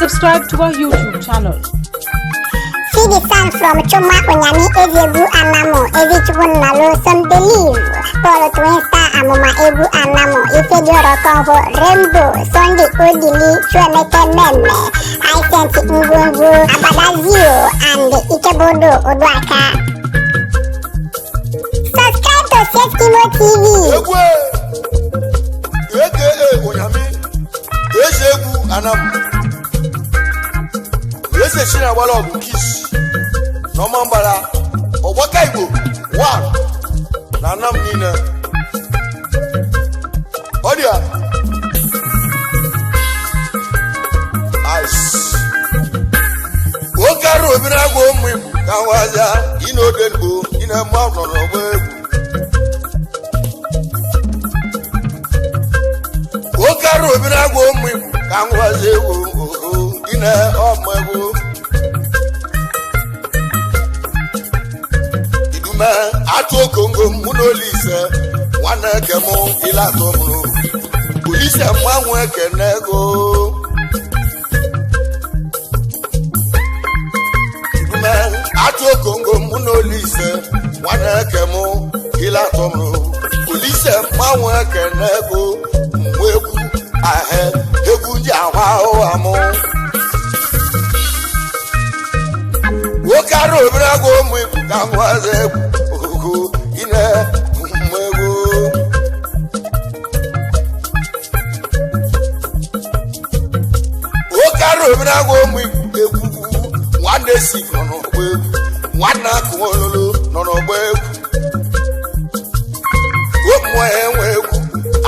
Subscribe to our YouTube channel. See the sound from Chuma Onyami Ezegwu Anamo Ezichukwu Nnalo Some Believe Paul Twinsta Amụma Egwu Anamo Ifediora Okonkwo Rainbow Sunday Odili Chuemeke Memme Isent Ngwongwo Abadazio and Ikebodo Oduaka. Subscribe to Seskimo TV. Egwu aka Onyami Eze Egwu Anam Eze Chinagbalụ ọgụ kis na Ọmambala Ọgbaka Igbo 1 na Anam niile ọ dị a ice oke arụ obere agwa ụmụ Igbo ka nwazia ị na-ode mgbo ị na-eme ọnọ n'ọgbọ egwu oke arụ obere agwa ụmụ Igbo ka nwazi egwu oho ị na ọmụ egwu idume atụ okongo mụ na Olise nwanne eke mụ ile atụ mụrụ Olise mmanwụ ekene ego idume atụ okongo mụ na Olise nwanne eke mụ ile atụ mụrụ Olise mmanwụ ekene ego mgbe egwu ahịa egwu ndị ahụ ahụ amụ nwoke arụ obere agwa ụmụ Igbo ka nwaze egwu ogo ine mmụ egwu nwoke arụ obere agwa ụmụ Igbo egwu nwanne si nọ n'ọgbọ egwu nwanne akụ ololo nọ n'ọgbọ egwu ụmụ enwe egwu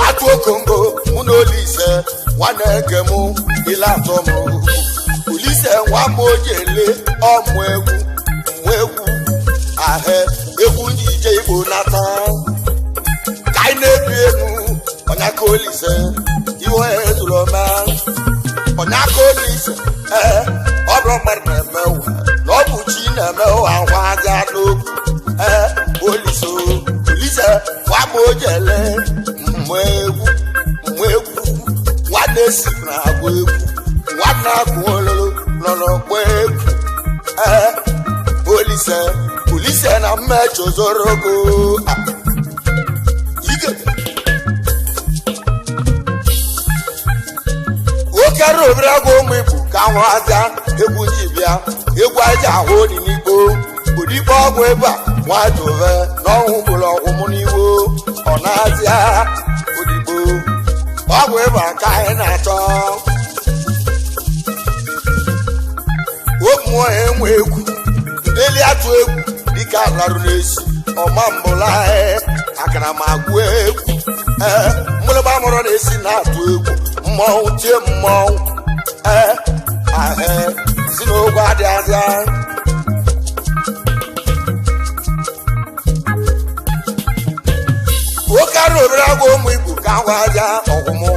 atụ okongo mụ na Olise nwanne eke mụ ile atọ m Olise nwa m ojele ọmụ egwu mmụ egwu ahịa egwu ndị ije Igbo nata ka anyị na-ebi elu ọnyaka Olise iwe zuru ọma ọnyaka Olise ee ọ bụrụ mmadụ na-eme ụwa na ọ bụ chi na-eme ụwa ahụ aja n'okwu ee Olise Olise nwa m ojele mmụ egwu mmụ egwu nwanne si na-agụ egwu nwanne akụ ololo nọ n'ọgbọ egwu ee Olise Olise na mmejọ zoro ogo ike nwoke arụ obere agwa ụmụ Igbo ka ahụ aja egwu ji bịa egwu aja ahụ dị n'igbo odigbo ọgwụ ebe a nwatove n'ọnwụ gburu ọgwụ mụ n'iwo ọ na-azịa odigbo ọgwụ ịba ka anyị na-achọ mmụọ enwe egwu ndeli atụ egwu dịka alarụ n'ezi ọma mbụla akara m agụ egwu ee mgbịrịgba mụrụ na-esi na-atụ egwu mmọnwụ tie mmọnwụ ee ahịa si n'ogwe adị azịa nwoke arụ obere agwa ụmụ Igbo ka ngwa aja ọgwụmụ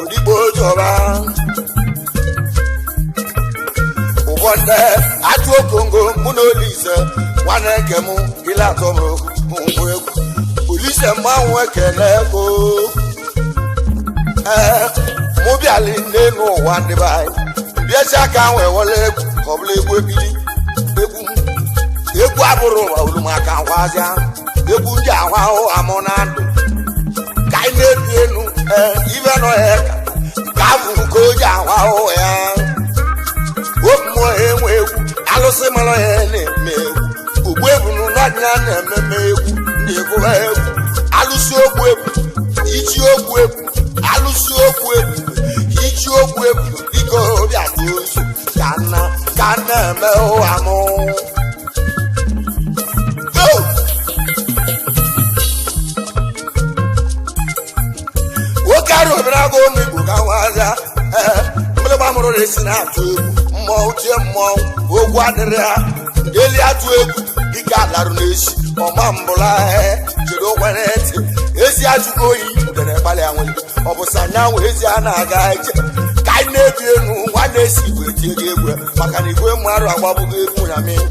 odigbo jọba ụbọndị atụ okongo mụ na Olise nwanne nke mụ ile atọ m ngwa egwu Olise mmanwụ ekele ego ee mụ bịali n'elu ụwa ndị be anyị bịachi aka ahụ ewele egwu ka ọ bụla egwu ebili egwu egwu abụrụ ụwa olumaka ngwa aja egwu ndị ahụ ahụ amụ na ndụ ka anyị na-ebi elu ee ibe nọ ya ka abụ ka o ji ahụ ahụ ya mmụọ enwe egwu alụsị mara ya na-eme egwu ogbu ebunu n'ọnya na-ememe egwu ndị egwu egwu alụsị ogbu egwu iji ogbu egwu alụsị ogbu egwu iji ogbu egwu dịka obi atụ nso ka nna ka nna eme ụwa mụ. Nwoke arụ obere agwa ụmụ Igbo ka nwaza ee mgbịrịgba mụrụ na-esi na-atụ egwu mmọnwụ tie mmọnwụ ogwu adịrị ha eli atụ egwu dịka alarụ n'esi ọma mbụla jiri okwere ntị ezi ajụgo oyi udere gbalị anwụli ọ bụ sanyanwụ ezi a na-aga ije ka anyị na-ebi elu nwanne esi igwe tie gị egwu maka na igwe mmadụ agbabụgo egwu na mmiri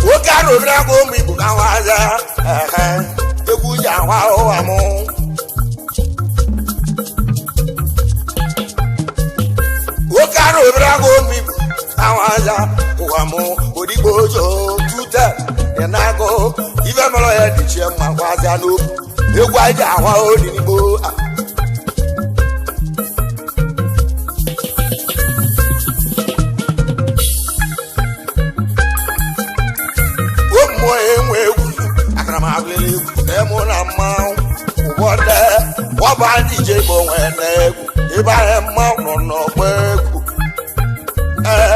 nwoke arụ obere agwa ụmụ Igbo ka nwaza egwu ji ahụ ahụ amụ. awaza ụwa mụ odigbo ojo tute ị na-agụ ife mere ya dịchie mma gwazia n'okwu egwu anyị ji ahwa odigbo. Ụmụ enwe egwu akara m abụlele egwu na-emu na mmanwụ ụbọdị ọba ndị ije bụ onwe na-egwu ebe ahụ mmanwụ nọ n'ọgbọ egwu. Ee,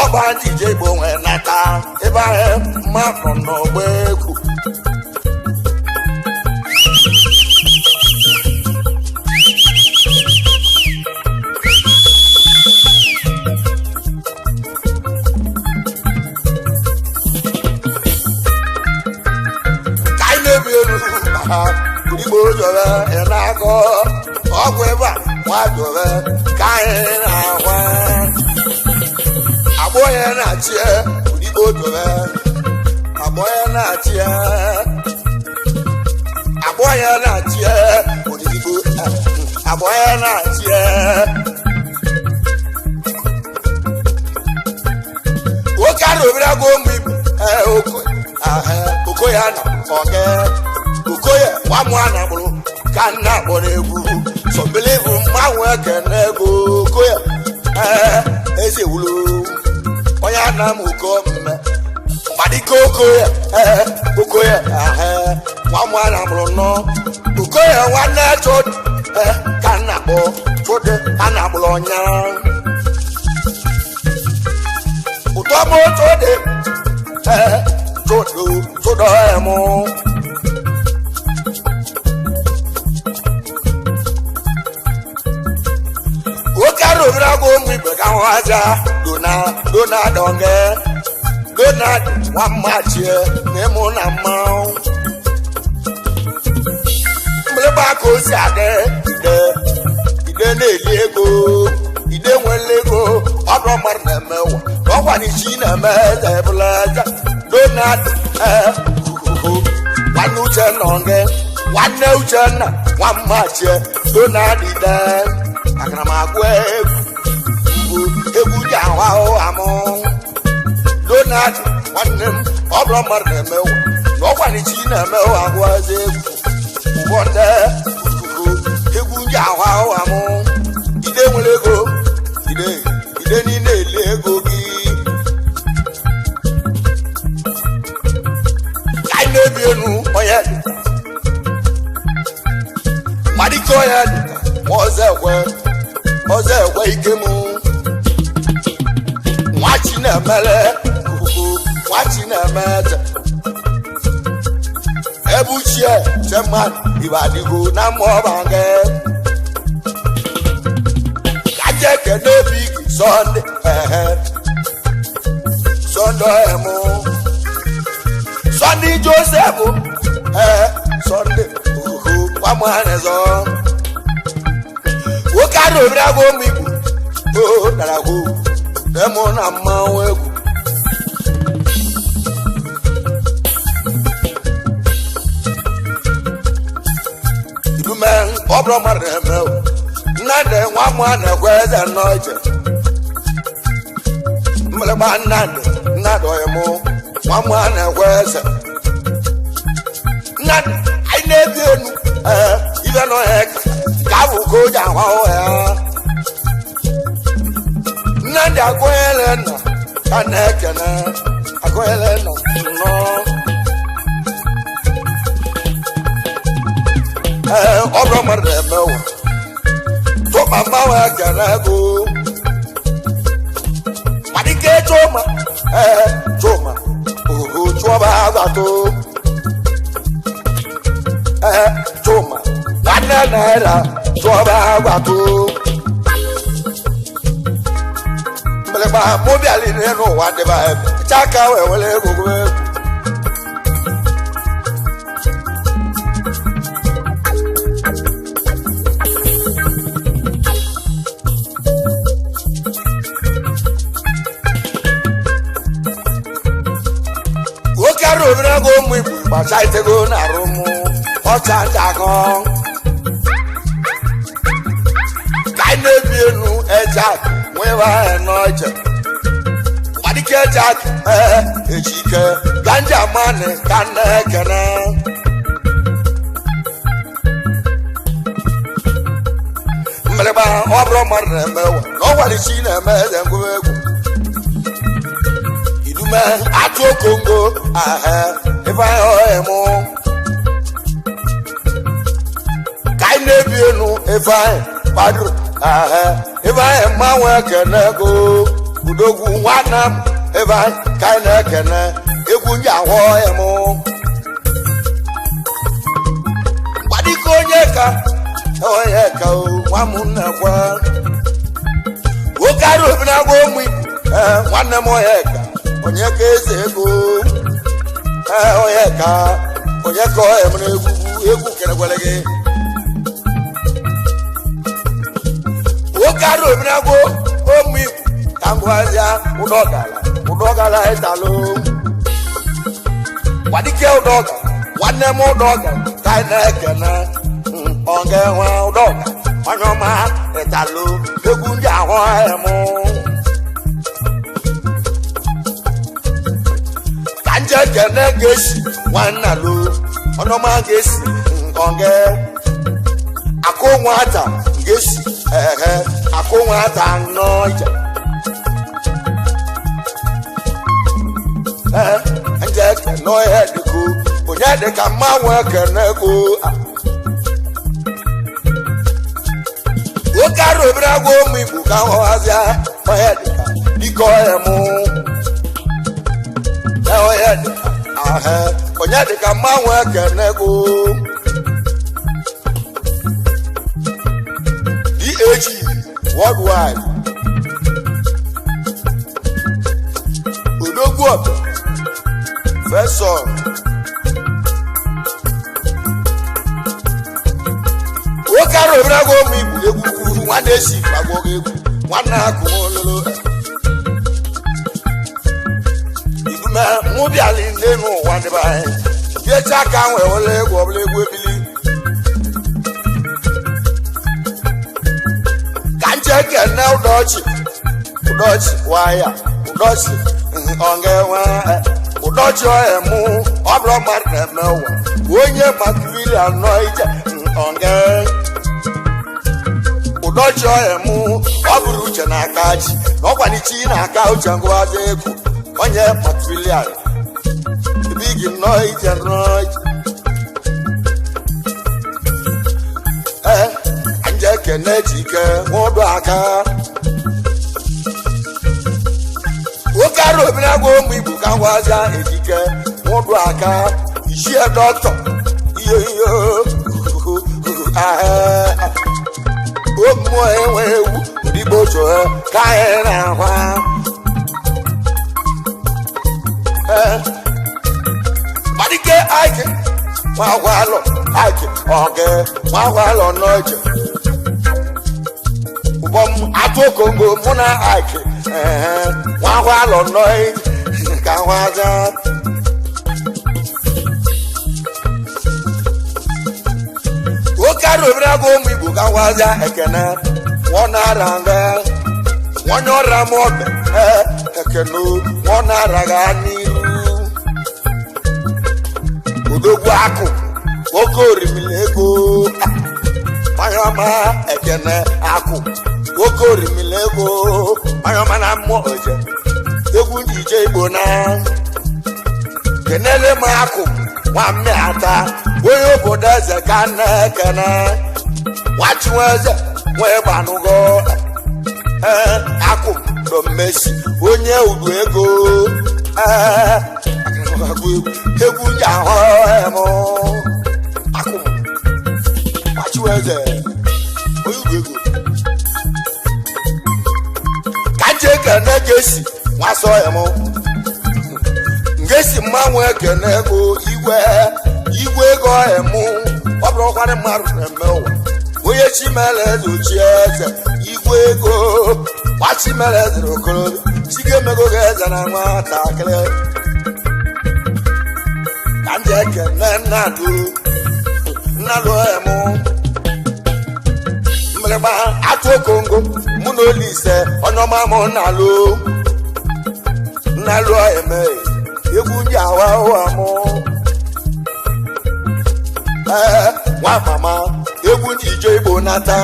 ọba ndị ije bụ onwe nata ebe ahụ mmanwụ nọ n'ọgbọ egwu. Ka anyị na-ebi elu ha igbo jọrọ ị na-akọ ọgwụ ebe a nwa jọrọ ka anyị na-agwa agbọ ya na-achị igbo jọrọ agbọ ya na-achị agbọ ya na-achị odigbo agbọ ya na-achị. Nwoke a na-obere agwa ụmụ ibu oko ya na ọga okoye nwamụ a na-akpụrụ ka nna akpọrọ egwu sọmbelevu mmanwụ ekene ego okoye. Ee, eze wulu onye ana m uko mme mgbadike okoye. Ee, okoye ahee nwamụ a na-akpụrụ nọ okoye nwanne chod. Ee, ka nna akpọ chod a na-akpụrụ ọnya ụtọ m chode. Ee, chodo chodo emu. Nwoke arụbere agwa ụmụ igbe ka hụ aja dona dona donge dona nwa mmachie na ịmụ na mmanwụ mgbịrịgba ka o si adị ide ide na-eli ego ide nwere ego ọ bụrụ mmadụ na-eme ụwa na ọkwa na ichi na-eme eze ebula aja donald. Ee, nwanne uchenna onge nwanne uchenna nwa mmachie donald ide akara m agụ egwu mbụ egwu ji ahụ ahụ amụ donald nwanne m ọ bụrụ mmadụ na-eme ụwa na ọkwa na ichi na-eme ụwa agụ eze egwu ụbọdị ikuku egwu ji ahụ ahụ amụ ide nwere ego ide ide niile eli ego gị ka anyị na-ebi enu onye madike onye ma ọzọ ekwe ọzọ ekwe ike mụ nwa chi na-emele kuku nwa chi na-eme eze ebe uchie che mmadụ ibe adịgo na mmụọ bange kaje kene obi gị sọnde ehe sọnde emu sọnde josef ee sọnde oho kwamhanezọ nwoke a na-obere agwa ụmụ igbo o dara hụ emu na mmanwụ egwu idume ọ bụrụ mmadụ na-eme o. Nnadị nwa mụ a na-ekwe eze nnọọ iche mgbịrịgba nnadị nnadị ọyị mụ nwa mụ a na-ekwe eze nnadị anyị na-ebi enu ee ibe nọ ya ka abụ ka o ji ahwa ya nnadị agụnyere nna ka na-ekene agụnyere nna nnọọ. Ee, ọ bụrụ mmadụ na-eme ụwa tụma mmanwụ ekene ego madike chụma. Ee, chụma oho chụọba agbatụ. Ee, chụma nwanne naira chụọba agbatụ mgbịrịgba mụ bịara n'ụwa dịba ebe chaka wee were ego gụọ egwu. Nwoke arụ obere ego ụmụ igbo gbacha itego na arụ mụ ọcha nchagọ ka anyị na-ebi enu eje akụ nwee ebe ahụ nọ iche. Gbadike Jack Ejike ganja mani ka na-ekene. Mgbịrịgba ọ bụrụ mmadụ na-eme ụwa na ọ gwara chi na-eme eze ngwa egwu. Idume atụ okongo ahịa ife anyị ọhịa mụ. Ka anyị na-ebi enu ife anyị kpadoro ahịa ife anyị mmanwụ ekene go udogwu nwanne m ife anyị ka anyị na-ekene egwu ndị ahụ ọhịa mụ. Gbadike onye ka onye ka o nwa m nnekwa nwoke arụ obi na-agwa ụmụ Igbo nwanne m onye ka onye ka eze ego onye ka onye ka ọ emere egwu egwu kerekwere gị nwoke arụ obi na-agwa ụmụ Igbo ka ngwazịa ụdọgala ụdọgala ịtalụ gwadike ụdọga nwanne m ụdọga ka anyị na-ekene ọga enwe ụdọga onye ọma ịtalụ egwu ndị ahụ mụ ka nje kene ga-esi nwanna lo onye ọma ga-esi ọga akụ nwata ga-esi ehe akụ nwata nọ ije ee nje kene onye dịka onye dịka mmanwụ ekene go nwoke arụ obere agwa ụmụ Igbo ka nghọghazịa onye dịka dike ọhịa mụ onye dịka ahịa onye dịka mmanwụ ekene go DAG worldwide odogwu ọbịa fesọn nwoke arụ obere agwa ụmụ Igbo egwu kwuru nwanne esi gbagwo gị egwu nwanne akụ ololo idume mụ bịala n'elu ụwa ndị be anyị biecha aka nwee wele egwu ọbụla egwu ebili ka nje kene ụdọchi ụdọchi waya ụdọchi ọga-enwe ụdọchi ọhịa mụ ọ bụrụ mmadụ na-eme ụwa onye makiri anọ ije ọga ụdọchi ọhịa mụ ọ bụrụ uche na-aka chi na ọkwanichi na-aka uche ngwazi egwu onye matrilial ebighi nnọọ ije nnọọ ije ee nje ekene jike nwụdụ aka nwoke arụ obere agwa ụmụ Igbo ka ngwazi ejike nwụdụ aka ichie dọkịta iyo iyo ahịa mmụọ enwe ewu digbo otu ka anyị na-ahwa gbadike ike nwagwalọ ike ọgị nwagwalọ n'oche ụbọm atụ okongo mụ na ike nwagwalọ n'oche ka nwaza nwoke arụ obere agwa ụmụ Igbo ka ngwaza ekene nwọ na-ara nga nwonye ọra m ọbẹ ekene nwọ na-ara ga n'iru odogwu akụ nwoke orimili ego onye ọma ekene akụ nwoke orimili ego onye ọma na mmụọ oje egwu njije Igbo na kenele m akụ nwa mmịata onye obodo eze ka nna ekene nwachinwe eze nwee gbanụgo ee akụ domesi onye udu ego ee egwu ndị ahụ m akụ nwachinwe eze onye udu ego ka nje ekene ga-esi nwasọ m ngesi mmanwụ ekene ego igwe igwe ego emu ọ bụrụ ọkwarị mmadụ na-eme ụwa onye chimere eze ochie eze igwe ego gbachimere eze na okorobịa chike emego gị eze na nwatakịrị ka ndị ekene nnadụ nnadụ emu mgbịrịgba atụ okongo mụ na Olise onye ọma mụ na-alụ Nnalụ eme egwu ndị awa ụwa mụ. Ee, nwa mama egwu ndị ije Igbo nata.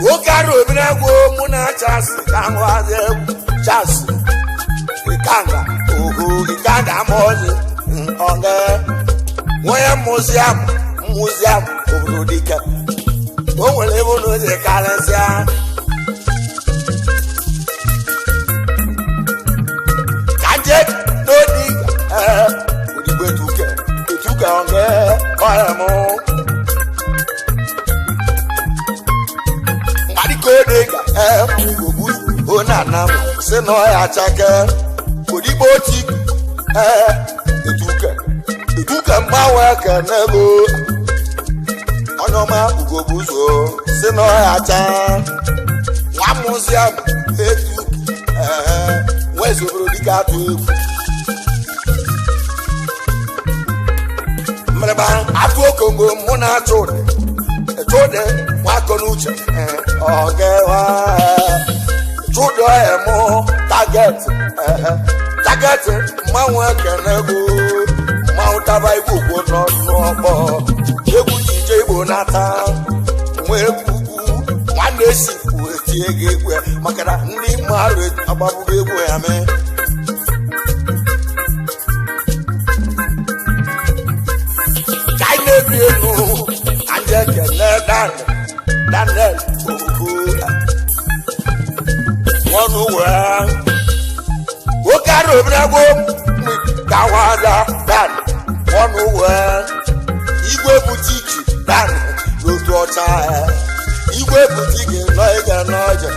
Nwoke arụ obere egwu mụ na chasị ka ahụ azụ egwu chasị ikanga oho ikanga amaozi ọga nwee muziam muziam obodo dike o nwere ebe ụlọ ozi karịsịa ka nje n'odi ee odigbo etuke etuke ọga ọya mụ mgbarịka ee ogbu onana m si na ọya chake odigbo oti ee etuke etuke mgbanwe kenego onye ọma ugogbuzo si na ọya cha nwa mụziam etuke ee nwezoboro dike atụ egwu mmerịba atụ okongo mụ na-achụ ụdị chụdị nwakọ n'uche ọgẹwa chụdị ọhịa tageti tageti mmanwụ ekene bụ mmanwụ taba igbo gbo n'ọkpọ egwu ije Igbo nata nwa egwu nwanne esi etie gị egwu maka na ndị mmadụ agbabụgo egwu ya mee ka anyị na-ebi elu ka ndị ekele Daniel ogo ọnụ wee nwoke arụ obere gawaza Dan ọnụ wee igwe butiki Dan n'otu ọcha igwe butiki nọ ịga n'ọja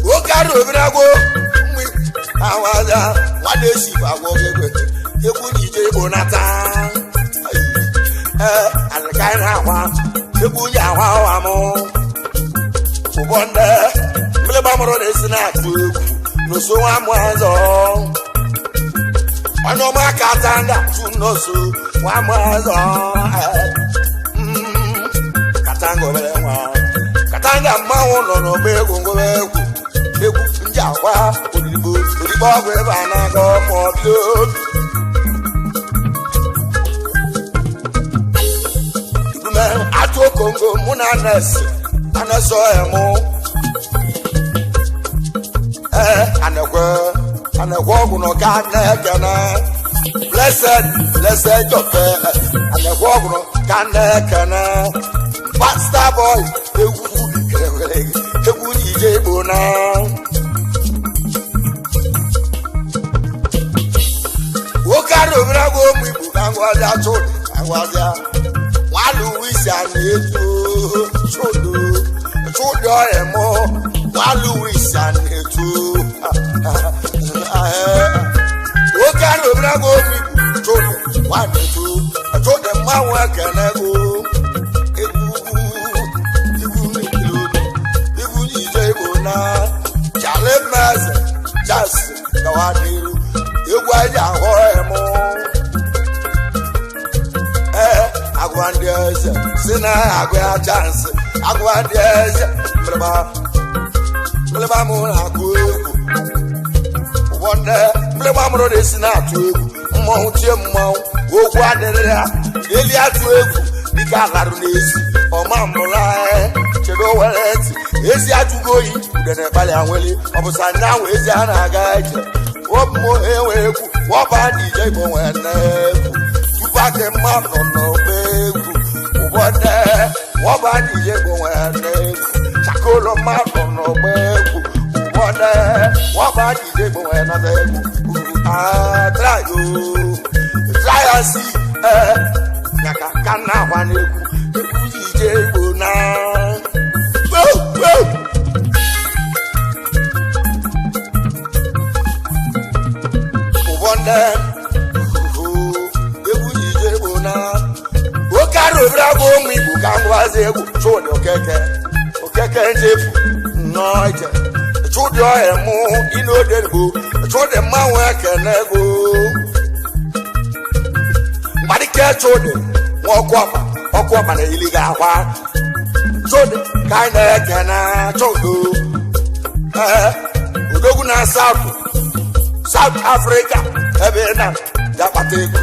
nwoke arụ obere agwọ awaza nwanne esi agwọ egwe egwu ije Igbo nata ee alịka na-agwa egwu ji awa awa mụ ụbọ ndị mgbịlịgba mụrụ na-esi na-atụ egwu n'oso nwa mụ azọ onye ọma aka ta ndị atụ n'oso nwa mụ azọ katanga obere nwa katanga mmanwụ nọ n'ọgba egwu ngwebe egwu egwu ndị agwa odigbo odigbo ọgwụ ebe a na-agọ ma ọ bịa atụ okongo mụ na anesi anesi ọhịa mụ ee anekwe anekwe ọgwụ na ọka na-ekene blessed blessed jọfe anekwe ọgwụ na ọka na-ekene pasta boy egwu egwu ije Igbo na nwoke arụ obere agwa ụmụ Igbo ka ngwazịa chụdị ka ngwazịa nwaluwisi a na-eto chụdụ chụdị ọrịa mụ nwaluwisi a na-eto nwoke arụ obere agwa ụmụ Igbo chụdị nwa na-eto chụdị mmanwụ ekene go egwu egwu egwu ije Igbo na chale meze jasi gawa n'iru egwu anyị ahụ mụ ee agwa ndị eze si na agwa ya chansị agwa ndị eze mgbịrịgba mụ na-akụ egwu ụgbọ ndị mgbịrịgba mụrụ na-esi na-atụ egwu mmọnwụ tie mmanwụ okwu adịrị ya eli atụ egwu dịka alarụ n'ezi ọma mbụla chedo were ntị ezi atụgo oyi udene kpali anweli ọ bụsa nyanwụ ezi a na-aga ije ọmụ enwe egwu ọba ndị ije Igbo nwere egwu tupaki mmadụ n'ọgba egwu ụbọdị ọba ndị ije Igbo nwere egwu chakolo mmadụ n'ọgba egwu ụbọdị ọba ndị ije Igbo nwere egwu atrayo trayasi ee nyaka ka na agba n'egwu egwu ije Igbo na ụbọndị egwu ije Igbo na oke arụbịra bụ ụmụ Igbo ka ngwazi egwu chụdị okeke okeke njefu nnọọ ije chụdị ọhịa mụ ịnodegbo chụdị mmanwụ ekene go mgbarike chụdị Nwa ọkụ ọkpa na-eyili gị akwa. Chode ka anyị na-eke na chodo. Ee, odogwu na South Africa ebe ị na-akpata ego.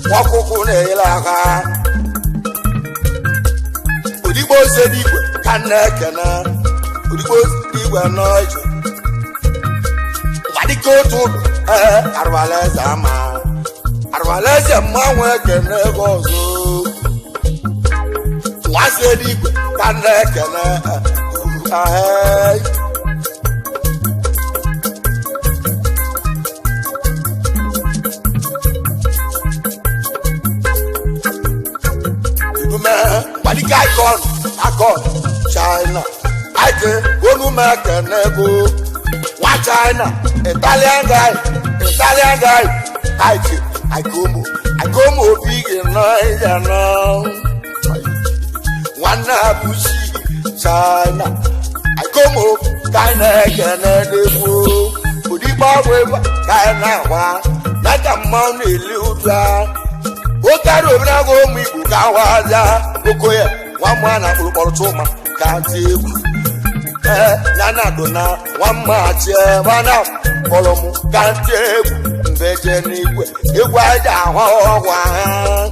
Nwa ọkụkụ na-eyili akwa. Odigbo ose n'igwe ka m na-ekene. Odigbo ose n'igwe n'ọjị. Gwadike otu ụlọ. Ee, arụbalaeze ama. Arụbalaeze mmanwụ ekene ego ọzọ. Nwaze n'igwe ka m na-ekene. Ahee. Idume gwadike icon akon China. Ike onu m ekene ego. Nwa China, Italian guy, Italian guy. Ike, Ikomo, Ikomo obi gị nọ ịga nọ. Nwanne abụchi China. Ikomo ka anyị na-ekene n'egwu. Odigbo ọgwụ ịba ka anyị na-agwa. N'aka mmanwụ na-eli ụda. Oke arụ obere ụmụ Igbo ka awa aja. Okoye, nwa mmụọ na kpụrụkpọrọ tụma ka ntị egwu. Ee, ya na dona nwa mma chie mana kpọrọ m ka ntị egwu mbeje n'igwe egwu aja ahụ ọgwụ ahụ.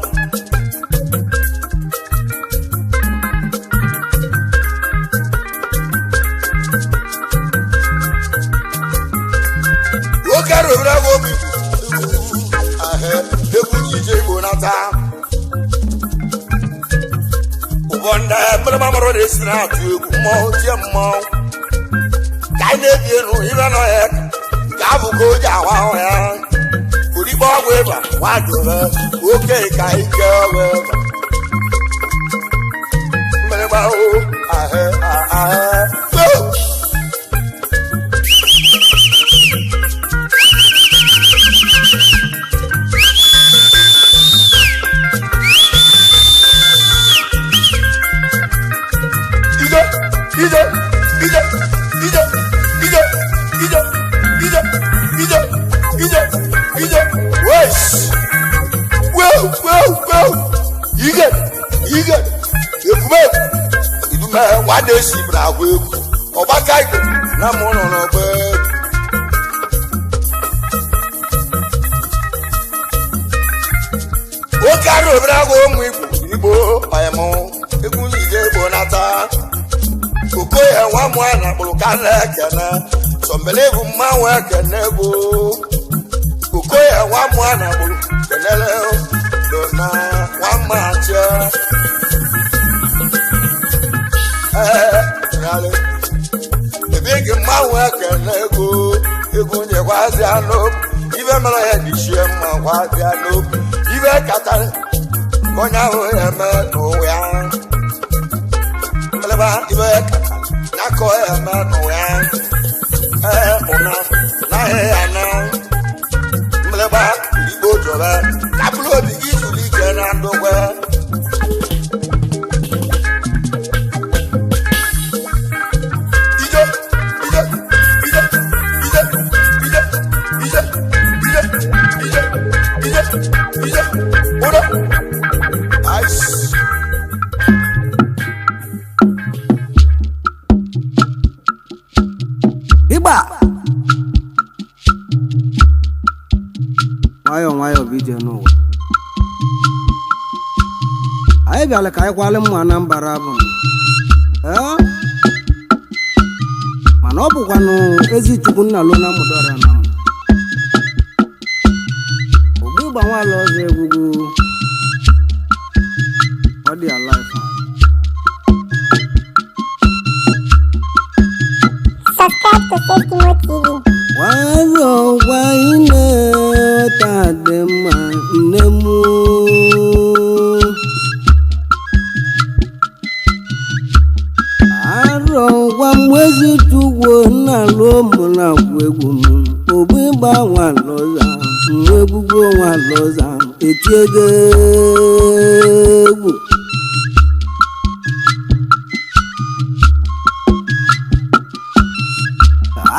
Oke arụ obere ụmụ Igbo ahụ egwu jije Igbo nata. Ụbọ ndị mmadụ mmadụ na-esi na-atụ egwu mmọnwụ tie mmọnwụ. Ka anyị na-ebi elu ibe nọ ya ka abụ ka o ji awa ahụ ya. Odigbo ọgwụ ịba nwadobe oke ka ike ọgwụ ịba. Mgbịrịgba o ahụ ahụ. Ije ije ije ije ije ije ije ije ije ije wes wew wew wew ige ige ekume idume nwanne esi bụ na-agwa egwu ọgbaka igwe na mụ nọ n'ọgba egwu. Oke arụ obere agwa ụmụ Igbo Igbo ọyịmụ egwu njije Igbo nata. Okoye nwa mụ a na-akpụrụ ka na-ekene sọmbele bụ mmanwụ ekene bụ Okoye nwa mụ a na-akpụrụ kenele dona nwa mma chie. Ee, ralị. Ebe gị mmanwụ ekene ego egwu nyekwazi anụ ibe mere ya dị chie mma kwazi anụ ibe kacha onye ahụ ya eme n'ụwa ya. Eleba ibe kacha n'akọ ya eme n'ụwa ya. Ee, ụna naghị ya na mmeleba Igbo jọrọ ka bụrụ obi gị zuru ike na ndokwe. Ije ije ije ije ije ije ije ije ije ije ụdọ. Ice. Ịgba nwayọọ nwayọọ bụ ije n'ụwa. Anyị bịara ka anyị kwalị mma Anambra bụ ee, mana ọ bụkwanụ ezi Chukwu nna luo na mụdọra na m ogbu ịgba nwaala ọzọ egwugwu ọ dị alive. Subscribe to Safety TV. Nwayọọ gwa ine ta dị mma nne m. Arọ gwa mwezi tugwo nna lụọ mụ na agwụ egwu m ogbu ịgba nwalọza nwa egwugwo nwalọza etiego egwu.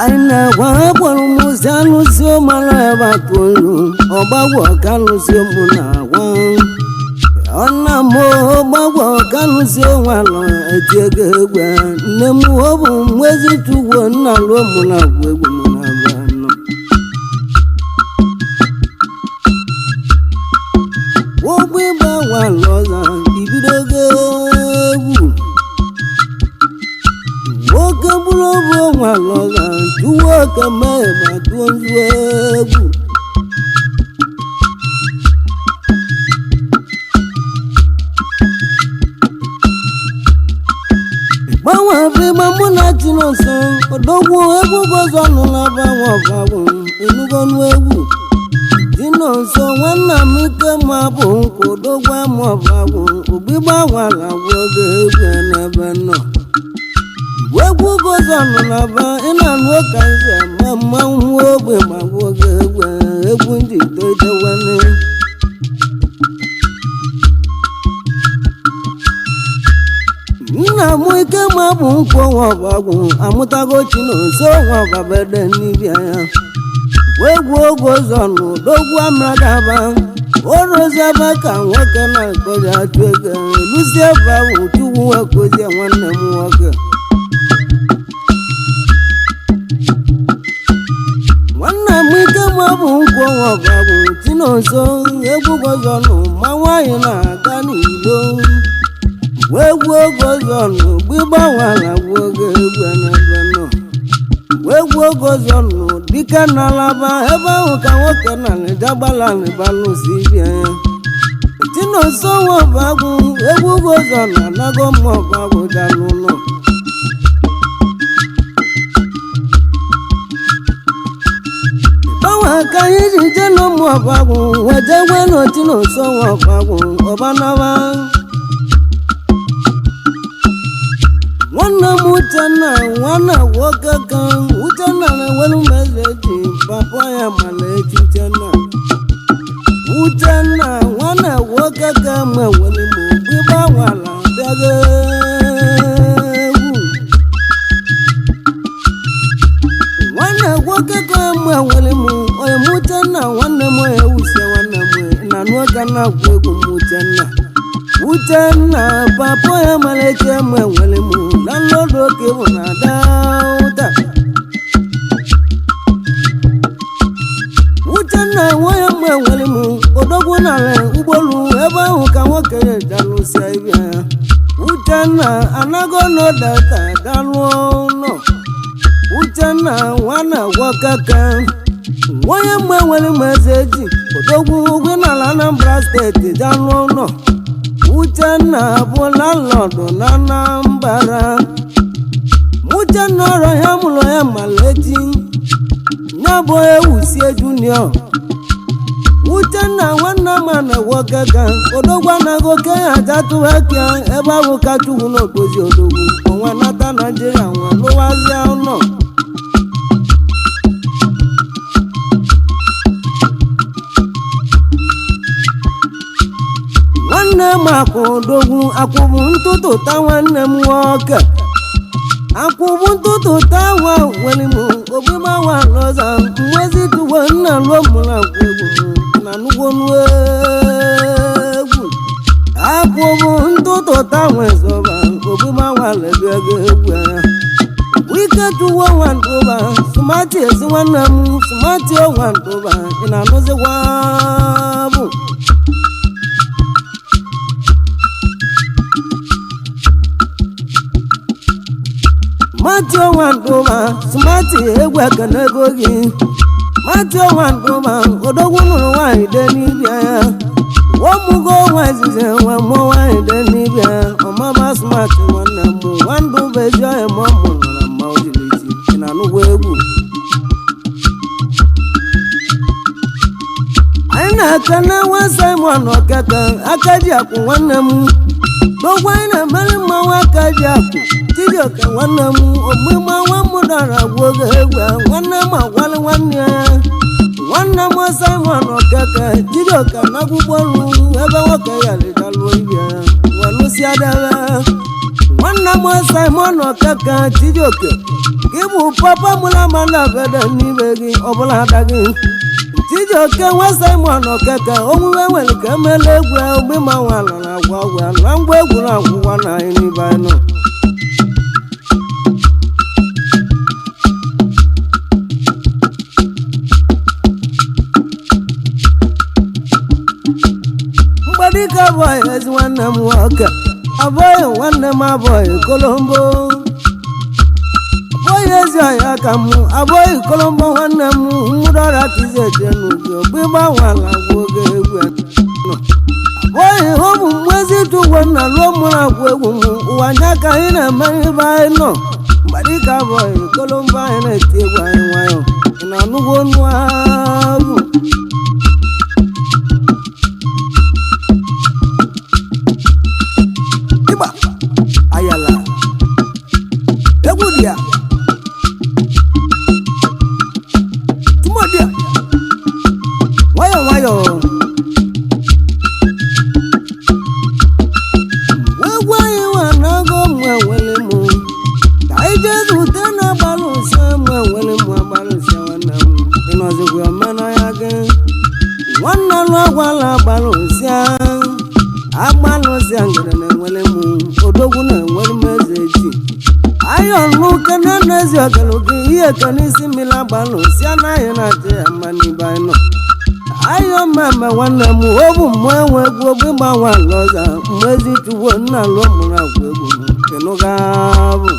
Anyị na-agwa akpọrọ m ozi alụsị ụmara ebe atụolu ọgbagwọ ka alụsị mụ na-agwa Ọ̀nà mo gbàgbọ́ kánú sí òun àlọ́ ẹtì ego egwe nne m ọ bụ mwezi tugwo nna lụọ mụ na agwụ egwu mụ na abụ anọ. Ụgbọ ịgba nwa lọza ibidogo egwu nwoke bụrụ obu nwa lọza tuwo ka mee ma tụọ nzu egwu. Gbanwe bụ ịgba mụ na Chinonso odogwu egwu gọzọ nụla gbanwe ọbagwụ enugonu egwu Chinonso nwanna m ike ma bụ nkụ odogwu ama ọbagwụ ogbigba nwala gwụ oge egwu n'ebe nọ egwu gọzọ nụla ba ị na-anụ ka nze ma mmanwụ ogbe ma gwụ oge egwu egwu ndị tojewane. Nna m ike ma bụ nkwụ nwa ọbagwụ amụtago Chinonso nwa ọbabede n'ibia ya wee gwuo oge ụzọ n'odogwu amagaba oroziaba ka nwoke na-akọzi atụ ego eluzie ebe ahụ chukwu nwekozie nwanne m nwoke nwanne m ike ma bụ nkwụ nwa ọbagwụ Chinonso egwu gọzọnụ ma nwaanyị na-aga n'ilo wee gwuo oge ọzọ nụ gbigbanwala gwuo oge egwu n'ebe nọ wee gwuo oge ọzọ nụ dike n'alaba ebe ahụ ka nwoke na alịjagbalalịbalụsi bịa ya Chinonso nwaọbagwụ egwu oge ọzọ na anago mma ọbagwụ jalụ ụlọ. Gbanwe ka anyị ji jee n'ụmụ ọbagwụ wee jee gwee na Chinonso nwaọbagwụ ọbanaba. Nwanne m Uchenna nwanne nwoke ka Uchenna na-enwere meze ji papa ya mara echi Uchenna Uchenna nwanne nwoke ka ma enwere m ogbi gbanwala bịago egwu nwanne nwoke ka ma enwere m onye m Uchenna nwanne m ewusie nwanne m na nwoke na-agwụ egwu m Uchenna Uchenna papa ya mara echi ma enwere m landlord oke bụ na dauta. Uchenna nwe ya mgbe enwere m odogwu narị ụgbọelu ebe ahụ ka nwoke jalụsịa ibe ya. Uchenna anago n'odata galụọ ụlọ. Uchenna nwana gwọkaka onye mgbe enwere m eze ji odogwu ugwu n'ala Anambra steeti jalụọ ụlọ. Uchenna bụ landlord na Anambra. Uchenna ọrọ ya mụrụ ya malechi ya bụ ewusie junior. Uchenna nwanne m na-ewoke ka odogwu anaghị oke ya jatụwa aka ebe ahụ ka chukwu n'okpozi odogwu ọnwa nata Naijiria nwa lụwazịa ụlọ. Nwanne m akwụ odogwu akwụbụ ntụtụ ta nwanne m nwoke akwụbụ ntụtụ ta nwa nwere m ogbigbanwa lọza mwezi tugbo nna lụọ mụrụ akwụ egwu m na nugwonu egwu akwụbụ ntụtụ ta nwezọba ogbigbanwa lebiego egwu ya wike tuwo nwandụba sumati ezi nwanne m sumati nwandụba ị na-anụzikwa bụ Mati nwandụba sumati egwu ekenego gị Mati nwandụba odogwu nụrụ nwaanyị de n'ibia ya omugo nwa izizi nwe mụọ nwaanyị de n'ibia ya ọmama sumati nwanne m nwandụba ezi ọhịa ma ọ mụrụ na mma ojiriji ị na-anụgwa egwu. Anyị na-ekene nwa Simon Okeke aka ji akwụ nwanne m dogwu anyị na-emeri mmanwụ aka ji akwụ Chijioke nwanne m ogbigba nwa m dara gwụ oge egwu nwanne m agwalị nwanne ya nwanne m Simon Okeke Chijioke n'akwụkwọ ọrụ ebe nwoke ya lịtalụo ibe ya welụsịa debe nwanne m Simon Okeke Chijioke gị bụ papa mụla mana bede n'ibe gị ọbụla ada gị. Chijioke nwa Simon Okeke omume nwere ka emela egwu ogbe manwe ala na agwa agwa na ngwa egwu na agwụgwa na anyị n'ibe anyị nọ. Mgbadike abụghị ezi nwanne m nwoke, abụghị nwanne m, abụghị Kolombo, abụghị ezi ọhịa ka m, abụghị Kolombo nwanne m. Mmụdọra ka izi eje n'ubi ogbe gbanwala gwa oge egwu nọ. Abụghị ụmụ mmezi tụgwo nna lụọ mụrụ agwụ egwu m ụwa anya ka anyị na-eme ebe anyị nọ. Mgbadike abụghị Kolombo, anyị na-eti egwu anyị nwayọ. Ị na-anụgwo ọnụ ahụ? Ịgba ayala egwu dị ya tụmọdị a nwayọọ nwayọọ. Egwu anyị nwa na-agụ mụ enwele mụ ka anyị jee zute na agbalụsị mụ enwele mụ agbalụsị nwanne m. Ịnọzikwa omenanya gị nwanne lụ agwala agbalụsịa agbalụsịa ngere na-enwele mụ odogwu na-enwere m eze echi ayọ nụ kene na ezi ọgelu gị ihe kene isi mmiri agbalụsịa anaghị na-adị ya mma n'ibe anyị nọ. Ayọ mmemme nwanne m obu mmụọ enwe egwu ogbe gbanwe ala ọza mmezi chukwu nna lụọ mụrụ agwa egwu m kenụga bụ.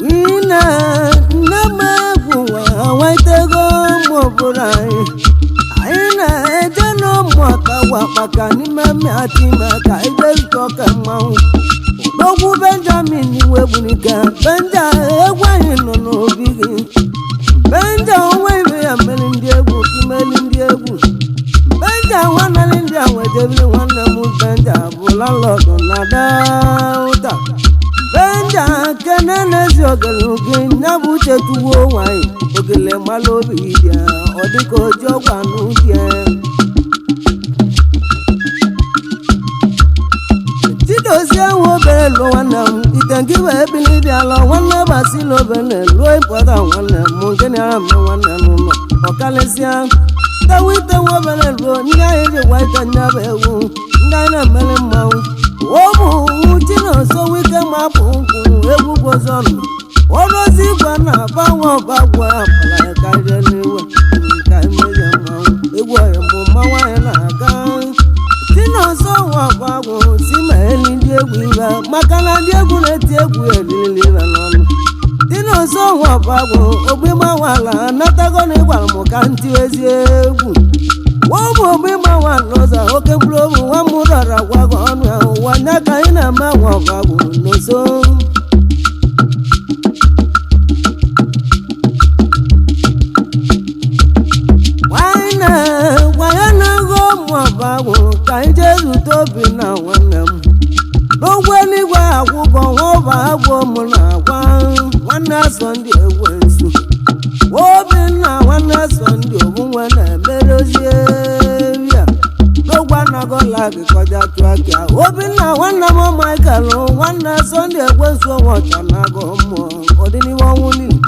Nne nne m egwu nwa nwetego ụmụ obodo anyị, anyị na-eje n'ụmụ ọkagwa akpaka n'ime mmiatị ime ka anyị jee zute ọka mmanwụ odogwu Benjamin Iwegbunike. Benja, egwu anyị nọ n'obi gị. Benja onwe ibe ya mmeri ndị egwu imeli ndị egwu. Benja nwanne ndị a nwejebiri nwanne m. Benja bụ landlord na Delta. Benja kene n'ezi ogele gị nya bụ uche tuwo nwanyị ogele mmalụ obi dị ọ dịka oji ọgwa n'ubi. Chidozie nwe obere lụọ nwanne m ite nke bụ ebili bịala nwanne basila obere lụọ ịpụta nwanne m nke na-ara mme nwanne m nọ ọkalịsịa tewe ite nwe obere lụọ ndị anyị ji gwa ite nya bụ egwu ndị anyị na-emere mmanwụ ọ bụ Chinonso Wike ma bụ nkwụ egwu gwozọnụ ọrụzi igwe na-agbanwe ọbagwa apara karịa n'iwe ka emeje mmanwụ egwu ọyị bụ mmanwụ anyị na-aga. Chinonso nwa ọgbagwụ si ma eli ndị egwu ibe maka na ndị egwu na-eti egwu elili ibe n'ọnụ. Chinonso nwa ọgbagwụ ogbe gbanwala anatago na ịgwara m ka ntị ezi egwu wọ́n mú mi máa wà lọ́sà òkè búlọ́ọ̀mù wọ́n mú rọ̀rọ̀ wágọ̀ ọ̀nù àwọn nyaka yìí náà máa wọ̀ wàgò lọ́sọ. Wáyé wáyé náà gọ́ mú ọ̀bàgò ka anyị jee zute obi na nwanne m n'ogwe n'igwe akwụkwọ nwa ọba agwọ mụ na agwa nwanne asọ ndị ekwensu Obinna nwanne Sọnde obunwe na-emerozie ya n'ogwe anagola gị kọjá tụọ aka. Obinna nwanne m Michael nwanne Sọnde ekwensu ọnwa na-agụ mmụọ ọdịnihu ọnwụ niile.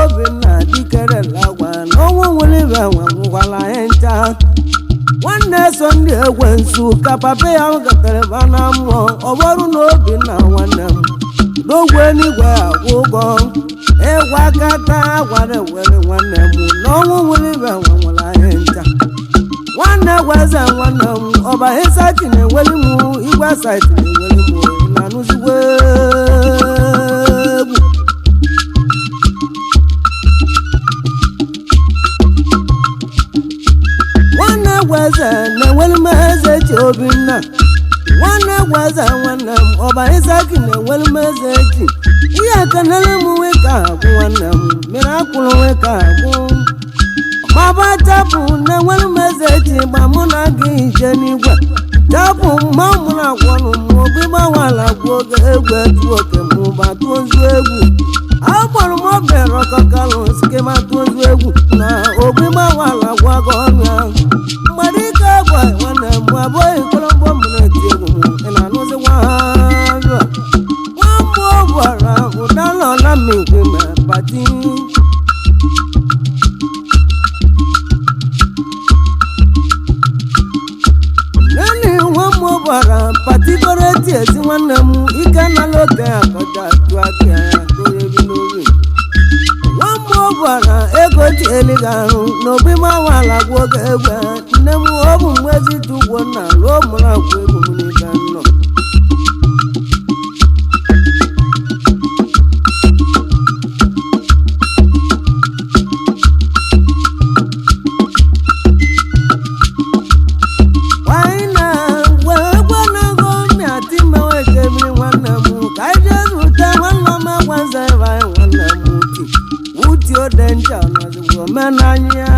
Obinna dikerela agwa na ọnwụ nwere ibe nwe nwụkwala anyị ncha. Nwanne Sọnde ekwensu ka papa ya gatere ba na mmụọ ọ bụrụ na Obinna nwanne m n'ogwe n'igwe akwụ ụgwọ ịgwa kata gwara ewere nwanne m na ọnwụ nwere ibe nwe nwere anyị ncha. Nwanne gweze nwanne m ọba ịsachi na-eweli m igwe saịtị na-eweli m na anụzigwe egwu. Nwanne gweze na-eweli m eze chi Obinna nwanne gweze nwanne m ọba ịsaki na-eweli m eze chi ihe ekenele m nwoke agwụ nwanne m mmiri akwụrụ nwoke agwụ maba chapụ na-enwere m eze chi gba mụ na gị ije n'igwe chapụ mma mụ na agwọnụ m obi gbanwala gwụ oge egwu etu oke mụ batuo ozu egwu agbọrọ m obere ọkọkalụ sikema tụọ ozu egwu na obi gbanwala gwago ọnụ ya mgbadike bụ nwanne m abụghị kolombo m na-eti egwu m. gwara patigoreti ezi nwanne m ike na loke akọcha tụ aka ya n'obi n'obi nwa mmụọ gwara ego ji elighị ahụ n'obi mawala gwa oge egwe nne m ọ bụ mwezi tụgwo na lụọ mụrụ agwa egwu m n'ibe nnọ Wanyị wee gwenago mịatị mmewe jebiri nwanne m ka anyị jee zute nwanne m agwanze ebe anyị nwanne m uti uti odenja nọzikwa omenanya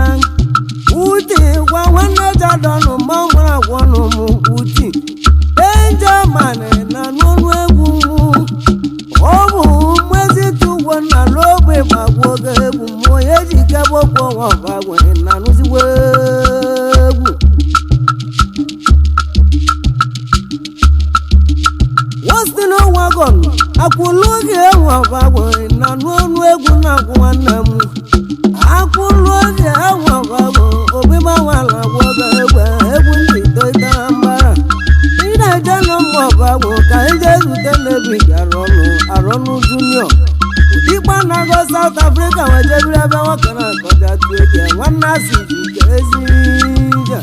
uti gwa nwanne jadọnụ ma ọ mụrụ agwọnụ m uti denja manị na n'ọnụ egwu m ọ bụ mmezi tụgwo na n'ogbe gbagwo oge egwu m onye ji kebokwu ọnwa ọbagwe na anụzigbo egwu. Wostin wagon akwụlụ oge enwe ọbagwe na n'ọnụ egwu na-agwụ nwanne m akwụlụ oge enwe ọbagwe obi gbanwala agwụ oge egwe egwu ndị toitara mbara ị na-eje na mma ọbagwe ka ije zute n'ebi gara ọnụ arọnụ junior ụdịgba na-agọ South Africa wee jebiri ebe nwoke na-akọja tụ ego nwanne asị ji ike ezi ije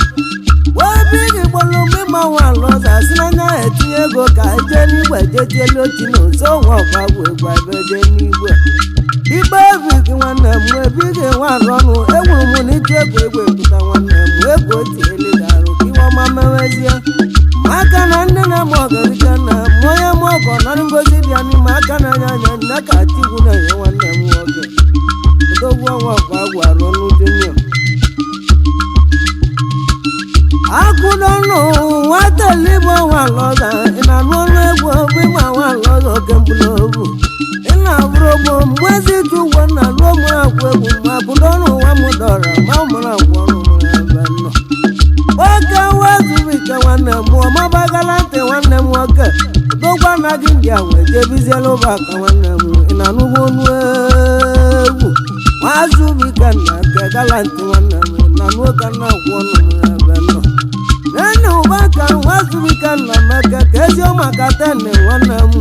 obi gị gbolu mgbe ịgbanwe ala ọzọ asị n'anya etinye ego ka ije n'igwe jetielu ochi na nso nwa ọgbagwo egwu ebe jee n'igwe igbe ebi gị nwanne m ebi gị nwa arọnụ enwere m na iji egwu egwu epụta nwanne m egwu otieli arụ ka iwe ọma mewezie maka na nne na m ọgarike na m onye m ọgọ nọrọ ngozi bịa n'ime aka na anya anya nne ka tigwu na-enye nwanne m nwoke odogwu ọnwa ọgbagwo arọnụ junior akụdọnụ nwata eluigwe nwalọza ị na-anụ ọnụ egwu ọbụ ịgba nwalọza oke mkpụrụ ị na-abụrụ ogbo mgbezi ji ụgwọ na lụọ mụ agwụ egwu ma bụdọnụ nwa m dọrọ ma mụrụ agwụ ọrụ mụrụ ebe nọ nwoke wezubike nwanne m ọmabagala ntị nwanne m nwoke dogwa anaghị ndị a wee jebiziela ụbaka nwanne m ị na-anụgwo ọnụ egwu nwazubike na nke gala ntị nwanne m ị na-anụ oke na-agwụ ọnụ m ebe nọ nene ụbaka nwazubike nna meke ka ezi maka tene nwanne m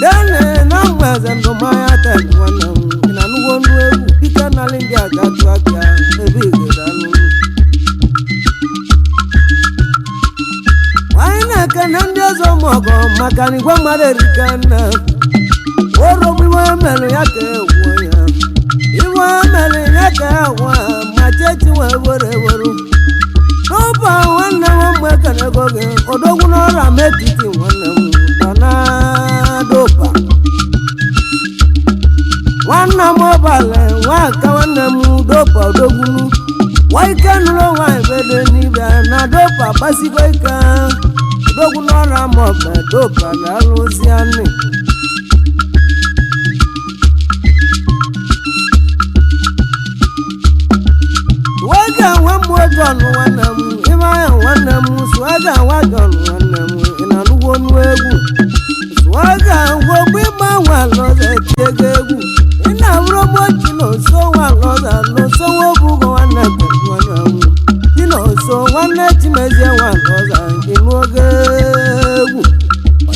tene na mgbe ndụmanya tene nwanne m ị na-anụgwo ọnụ egwu dike nalị ndị aja tụ aka ebe igedalụ. Anyị na-ekene ndị ọzọ mọgọ maka na igwe mmadụ erika nna orogbu iwe mere ya ka egwu ya iwe mere ya ka agwa ma chechi wee were weru n'ụba nwanne m mgbe ekenego gị odogwu n'ọra m etiti nwanne m dọnadoba nwanne m ọbala nwaka nwanne m dopa odogbunu nwa ike nụrụ nwaanyị bedo n'ibe na dopa gbasigo ike odogwu n'ọra m ọba dopa na-alụzi anị. Swaga nwa mmụọ Jọn nwanne m ịmanya nwanne m swaga nwa Jọn nwanne m ị na-anụgwo ọnụ egwu swaga ngwogbo ịgba nwa lọza etiego egwu ị na-abụrụ ogbochi na nso nwa lọza na nso nwa obugo nwanne m nwanne m dị na nso nwanne Chimezie nwa lọza ịnụogo egwu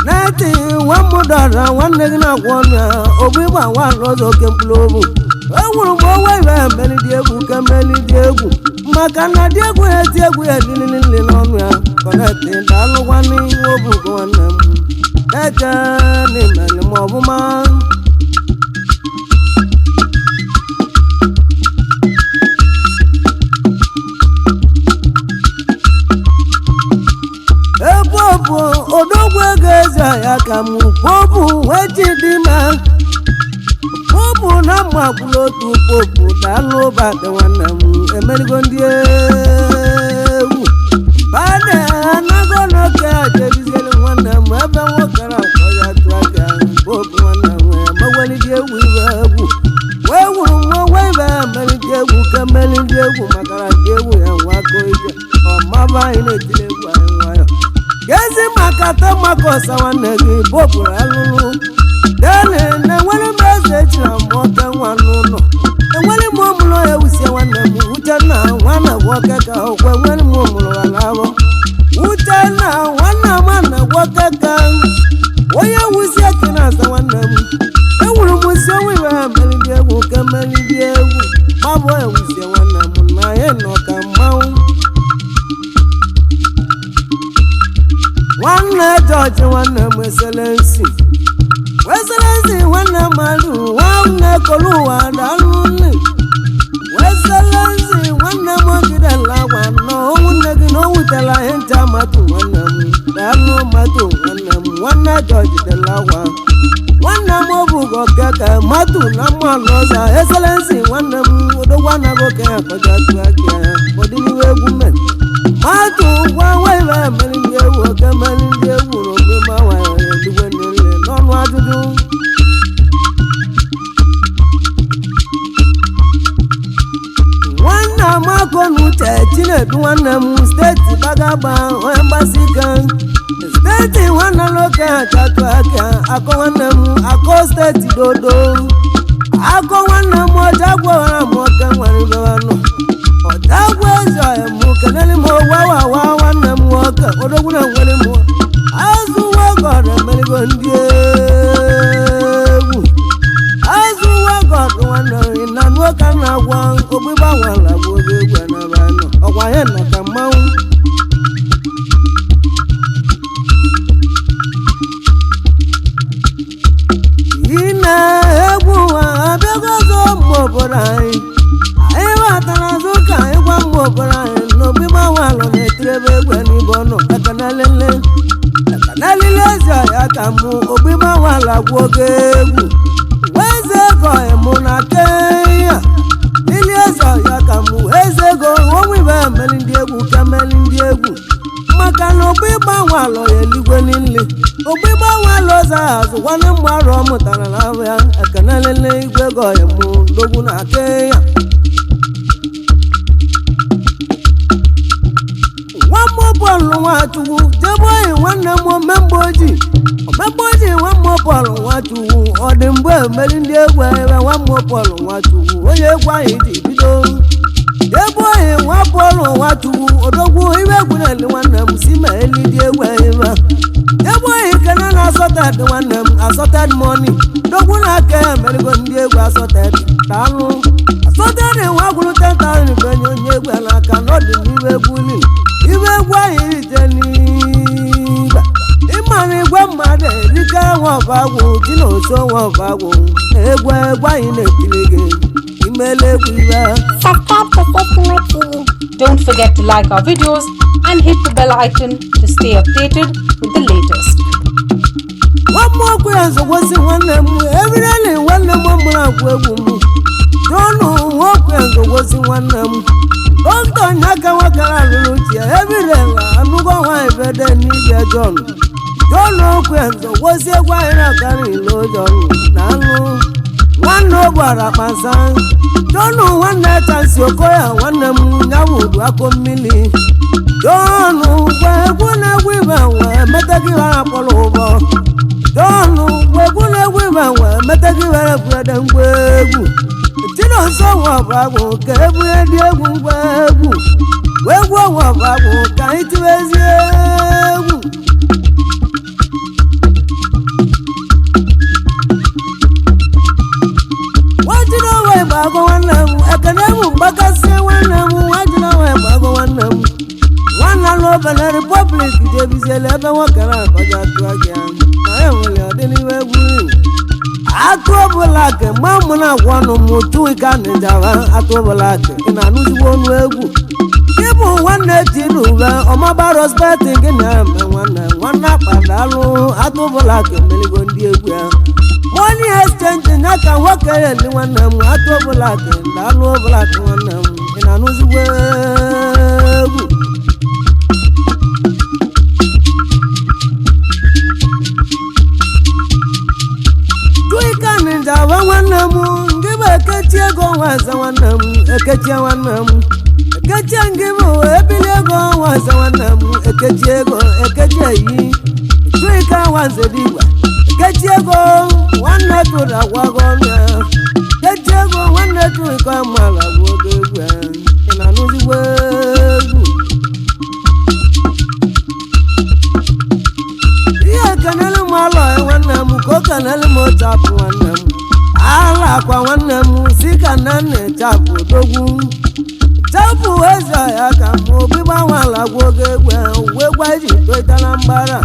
na-eti nwa mụdara nwanne gị na-agwọ ọnụ ya ogbu ịgba nwa lọza oke mkpụrụ obu enwuru m onwe ibe melidi egwu ka melidi egwu maka na dị egwu ya eti egwu ya dililili n'ọnụ ya kọnetị daalụkwanụ obugo nwanne m eje n'imeli m ọbụma. Ebe ọ bụ odogwu ego eze ya ka m popu wee chi dị ma popu na mma kwuru otu popu daalụ ụbadị nwanne m emerigo ndị egwu bade anago n'oke ajebizielu nwanne m ebe nwoke na-akọ ya tụ aka popu nwanne m emegwelidi egwu ibe egwu wee wuru nwa wee ibe emelidi egwu ka emelidi egwu maka na ndị egwu ya nwa aka ije ọmaba anyị na-etiri egwu anyị nwayọ gezi maka temakosa nwanne gị bopụrụ alụlụ deni na-enwere m eze echi na mgbe oke nwa n'ụlọ enwere m ụmụlọ ewusie nwanne m uchenna nwanna bụ oke ka okwe enwere m ụmụlọ alabọ uchenna nwanna nwanne gwọkeka onye wusi eke na-aza nwanne m ewuru m si onwe iwe ha melidi egwu ka melidi egwu gbabụ ewusie nwanne m na ya nọ ka mmanwụ nwanne jọji nwanne m eselensi weselensi nwanne mmadụ nwanne kolu ụwa daalụ nne weselensi nwanne m ogidela agwa nọ ụmụnne gị na o wutela ihe ncha matụ nwanne m daalụ matụ nwanne m nwanne jọji dela agwa nwanne m obugo keke matụ na mmanụ ọzọ eselensi nwanne m odogwu anaghị okenye akọja tụ aka ọdịnihu egwu mme matụ gwa nwa ibe mere ndị egwu oke mere ndị egwu na ogbe ma nwanyị eluigwe niile n'ọnụ ajụjụ nwanne amako na uche chinedu nwanne m steeti gbagagba onye mgbasi ike steeti nwanne nwoke achatụ aka akọ nwanne m akọ steeti dodo akọ nwanne m ọcha gwara m oke nwere ibewanụ ọchagwa eze m kenere m wawawa nwanne m nwoke odogwu na nwere m azụ nwoke emerigo ndị egwu azụ nwoke nwanne m na nwoke na-agwa ogbigba nwala bụ oge egwu n'ebe nọ ọkwa ya na ka mmanwụ ị na-egwu ụwa abịago ọzọ mgbe obodo anyị anyị batara azụ ka anyị gwa mgbe obodo anyị na ogbigba nwalụ na-etiri ebe egwe n'ibe ọnụ ekenelele ekenelele ezi ọhịa ka mụ ogbigba nwalụ agwụ oge egwu eze ego mụ na kenya ili eze ọhịa ka mụ eze ego onwe ibe emeli ndị egwu ka emeli ndị egwu maka na ogbigba nwalụ ya eluigwe niile ogbigba nwalụ ọzọ azụ nwanne mgbe arọ ọ mụtara na ahụ ya ekenelele igwe ego mụ dogwu na kenya nwamma bọọlụ nwachukwu jebe oyi nwanne m omemgbe ojii omemgbe ojii nwamma bọọlụ nwachukwu ọ dị mgbe emeri ndị egwu ebe nwamma bọọlụ nwachukwu onye egwu anyị ji bido jebe oyi nwa bọọlụ nwachukwu odogwu iwe egwu na-eli nwanne m si ma eli dị egwu ebe jebe oyi kene na asọted nwanne m asọted mọni dogwu na aka ya emerigo ndị egwu asọted daalụ asọted nwa gwuru 10,000 benye onye egwu ya n'aka n'ọdị n'iwe egwu niile iwe egwu anyị rite n'igwe ịmara igwe mmadụ erike nwa ọbagwụ ji na oso nwa ọbagwụ egwu egwu anyị na-etiri gị imela egwu iwe. Subscribe to Sesmo TV. Don't forget to like our videos and hit the bell icon to stay updated with the latest. Nwa ya nzọgwosi nwanne m ebireli nwanne m mụrụ agwụ egwu m jọnụ nwoke ya nzọgwosi nwanne m dọkịta nyaka nwoke alụrụ chi ya ebirela anụgo nwaanyị bede n'ibia jọn jọnụ okwu ya nzọgwosi egwu anyị na-akara ilo jọnụ na anụ nwanne ụgbara kpasa jọnụ nwanne chansi okoya nwanne m nyawudu akụ mmiri jọnụ gwa egwu na-egwu ibe nwe emetaghị ha akpọrọ ụbọ jọnụ gwa egwu na-egwu ibe nwe emetaghị were bụrede ngwa egwu chinonso nwabagwụ ka ebunye dị egwu ngwa egwu egwu nwabagwụ ka anyị tibezie egwu nwajinowe gbago nwanne m ekene m mgbakasị nwanne m nwajinowe gbago nwanne m nwanne n'obele repọblik jebiziela ebe nwoke na-akọja tụọ gị na ya nwere ọdịnihu egwu atụ ọbụla ke mgbe mụ na-agwa ọnụ m tuika nijara atụ ọbụla ke ị na-anụzigbo ọnụ egwu ịbụ nwanne tinube ọmaba rọspeti gị na-eme nwanne nwanne akpadalụ atụ ọbụla ke meligo ndị egwu ya money exchange nya ka nwoke eli nwanne m atụ ọbụla ke daalụ ọbụla ke nwanne m ị na-anụzigbo egwu. Tuika nijaba nwanne m ngị bụ ekechi ego nwaza nwanne m ekechie nwanne m ekechie ngị bụ ebili ego nwaza nwanne m ekechi ego ekechi eyi Tuika nwanze dịgwa ekechi ego nwanne tụrụ agwago ọnụ ya ekechi ego nwanne tụrụ mara bụ oge egwu ya ị na-anụzigbo egwu. eze ya ka m obi gbanwala gwa oge egwe wee gwa iji toitala mgbara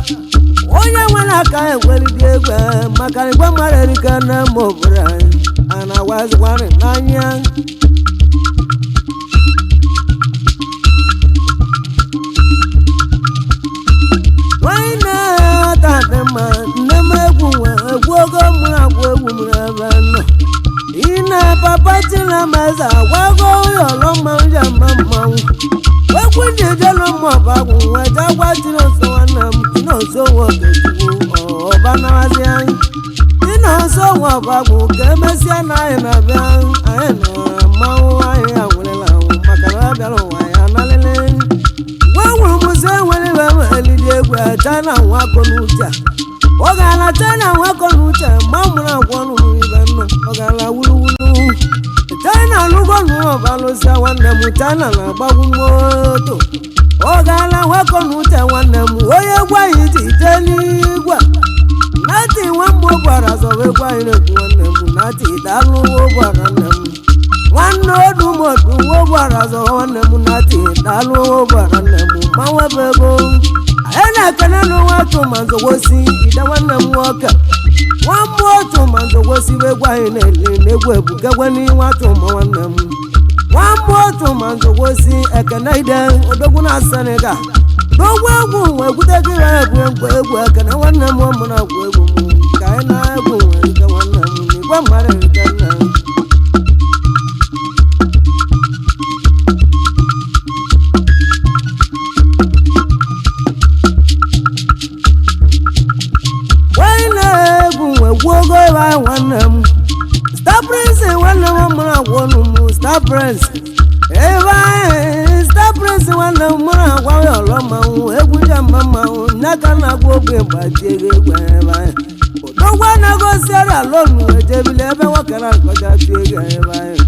onye nwere aka egwelidi egwe maka na igwe mmadụ erike na mma obodo anyị a na-agwazikwarị n'anya. Nwanyị na-ata dị mma nne m egwu nwe egwu ogo mụrụ agwa egwu mụrụ ebe nọ ina papa chinameze agwago ụyọrọ mmanwụ ji ama mmanwụ egwu ji jelu mmaọbagwụ nweta gwa chinonso nwanne m chinonso nwokechukwu ọbanawazi anyị chinonso nwaọbagwụ ka emesịa na anyị na-abịa anyị na mmanwụ anyị anwụrịla anwụ maka na ọ bịara ụwa ya nalịlị gwe nwụrụ m sị enwere ibe m elidi egwu china nwakọ n'uche ọ gara china nwakọ n'uche ma mụrụ agwọ nụrụ ibe nnọ ọ gara wuluwulu china lụgo nụọbalụsịa nwanne m china na-agbagwu moto ọ gara nwakọ n'uche nwanne m onye egwu anyị ji jee n'igwe nati nwamgbe ụbara zọba egwu anyị na-ekwu nwanne m nati daalụ ụbara nne m nwanne odumodu ụbara zọba nwanne m nati daalụ ụbara nne m ma nwebe ego anyị na-ekene n'ụwa tụmanzogwosi ide nwanne m nwoke nwa mmụọ tụmanzogwosi bụ egwu anyị na-eli n'egwu ebukegwe n'inwa tụma nwanne m nwa mmụọ tụmanzogwosi ekene ide odogwu na Senegal n'ogwu egwu nwe egwutegị ya egwu egwu egwu ekene nwanne m mụ na agwụ egwu m ka anyị na-egwu nwe erike nwanne m n'igwe mmadụ erike nne m. Nwanyị na-egwu nwe gwuo ogo ebe anyị nwanne m Star Prince nwanne m mụrụ agwa ọnụ m Star Prince ebe anyị Star Prince nwanne m mụrụ agwa ya ọlọ mmanwụ egwu ja mma mmanwụ n'aka na-agwa ogbe mgbaji ego egwu ebe anyị odogwu na-egosi ara alọnụ ejebili ebe nwoke na nkọja tụ ego ebe anyị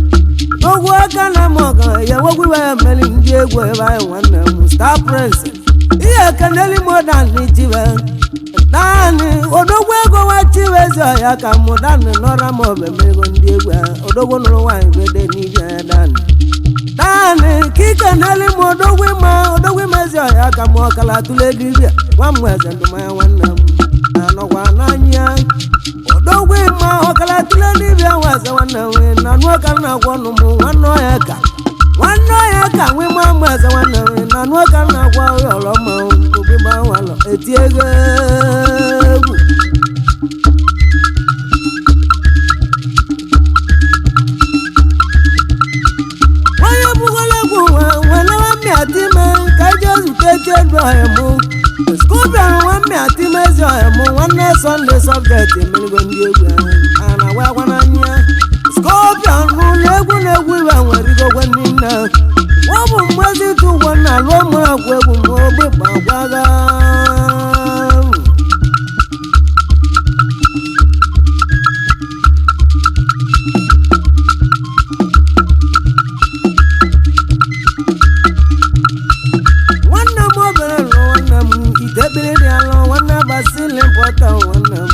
odogwu aka na ama ọga ya nwegwu iwe ya meli ndị egwu ebe anyị nwanne m Star Prince ihe ekeneli modan jibe naanị odogwu ego nwa chiwezi ọya ka mụ danị nọra m obemego ndị egwu a odogwu nụrụ nwaanyị bede n'ibia ya danị danị ka ike n'elu m odogwu ịma odogwu imezi ọya ka mụ ọkala tụle dibịa nwa m eze ndụmanya nwanne m na-anọkwa n'anya odogwu ịma ọkala tụle dibịa nwa eze nwanne m na anụ ọka na-agwọ ọnụ m nwanne ọya ka nwanne ọya ka nwe ma mụ eze nwanne m na anụ ọka na-agwọ ọya ọlọ mmanwụ obi gbanwalọ eti ego egwu. Onye bugolo egwu nwere nwa mmịa ka eje zute chedu ọhịa mụ skuul bịara nwa mmịa time ezi ọhịa mụ nwanne sọnde sọbjekt emerigo ndị egwu a na-agwa agwa n'anya skọpịọn n'ụlọ egwu na-egwu iwe nwere igogwe nne ọ bụ mgbazi tụ ụgwọ na alụọ mụrụ agwa egwu ma ogbe gbagwaga. Nwanne m obere lụ nwanne m ite ekpere dị alụ nwanne basili mpọta nwanne m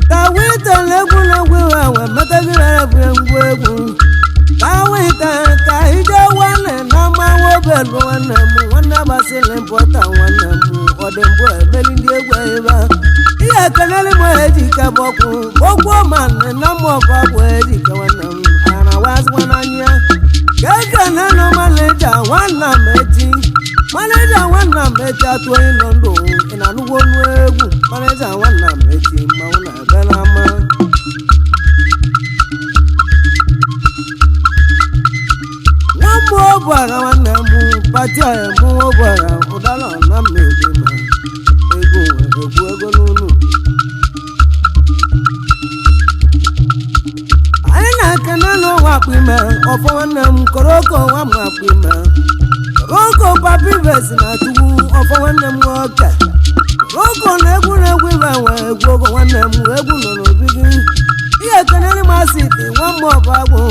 ka wita na egwu na egwu iwe wee metagịrị egwu egwu egwu ka wita ka ije nwanne na mmanwụ obelu nwanne m nwanne basili mpọta nwanne m ọ dị mbụ emeli ndị egwu ebe ihe ekeleli m ejike bọkwụ okwu ma na mma ọbụ ejike nwanne m ara wazikwa n'anya ka ekene nụ maneja nwanna m echi maneja nwanna m echi atụ onye nọ ndụ ị na-anụgwo ọnụ egwu maneja nwanna m echi mmanwụ na-abịa n'ama. Nwa mmụọ gwara nwanne m pati mụ gwara ụdara na m egwu ma egwu egwu ego n'ụlọ anyị na-ekene n'ụwa akpa ime ọfọ nwanne m koroko nwa m akpa ime koroko papa ibesi na chukwu ọfọ nwanne m nwoke koroko na egwu na egwu ibe nwe egwu ogo nwanne m egwu nọ n'obi gị ihe ekenere masị dị nwa m ọbụ agwụ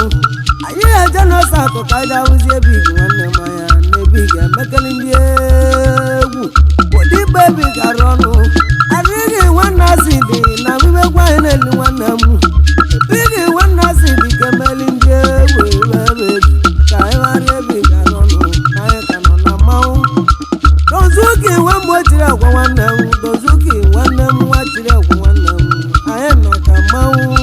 anyị na-eje n'ọsọ atụ ka anyị ahụzi ebigi nwanne m anya na ebigi emekele ndị egwu ụdị ikpe ebigara ọnụ adịghị nwanne asị dị na bibegwu anyị na-eli nwanne m ebighi nwanne asị dị ka emeli ndị egwu ebe ebi ka anyị ghara ebigara ọnụ. nwachiri agwa nwanne m Dozuki nwanne m nwachiri agwa nwanne m anyị nọ ka mmanwụ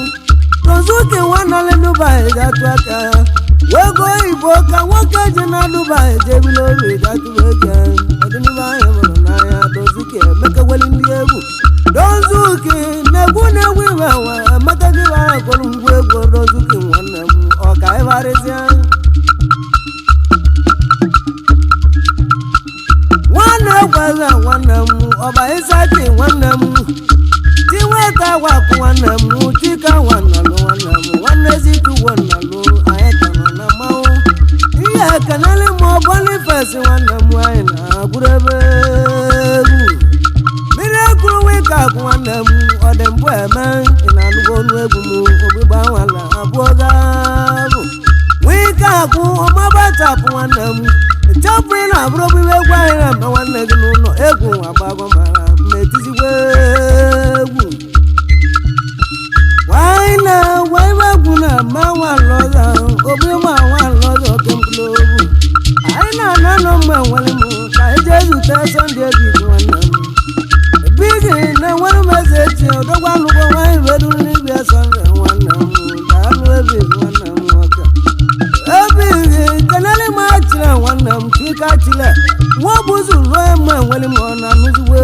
Dozuki nwanne Dubai gatụ aka wego oyibo ka nwoke ji na Dubai jebila obi gatụrụ ego ọdịnihu anyị hụrụ n'anya Dozuki emekaweli ndị egwu Dozuki na-egwu na-egwu iwe nwa emeka gị bara kwere ngwa egwu Dozuki nwanne m ọ ka ịgharịzịa nwanne gwaza nwanne m ọba ịsati nwanne m tinweta gwakụ nwanne m chika nwanalụ nwanne m nwanne zituwo nnalụ anyị ka nọ na mmanwụ ihe ekenele m Boniface nwanne m anyị na-agwụrụ ebe egwu mmiri egwu wika agwụ nwanne m ọ dị mbụ eme ị na-anụgo ọnụ egwu m ogbigba nwala abụọ gabụ wike agwụ ọmabachapụ nwanne m chọpụ ị na-abụrụ obibi egwu anyị na-eme nwanne gị n'ụlọ egwu agbago mara mmetizigwa egwu nwanyị na-agwa ibe egwu na-ama nwalọzọ obi ma nwalọzọ oke mkpụrụ obu anyị na-ana nọ mgbe nwere m ka anyị jee zute Sọnde ebigi nwanne m ebigi na-enwere m eze echi odogwa alụgwọ nwaanyị beduru n'ibia Sọnde nwanne m daalụ ebigi nwanne m nwoke ebighi kenele m achịrị nwanne m chika chile nwa ọbụzụ ruo mma enwere m ọ na-anụzigbo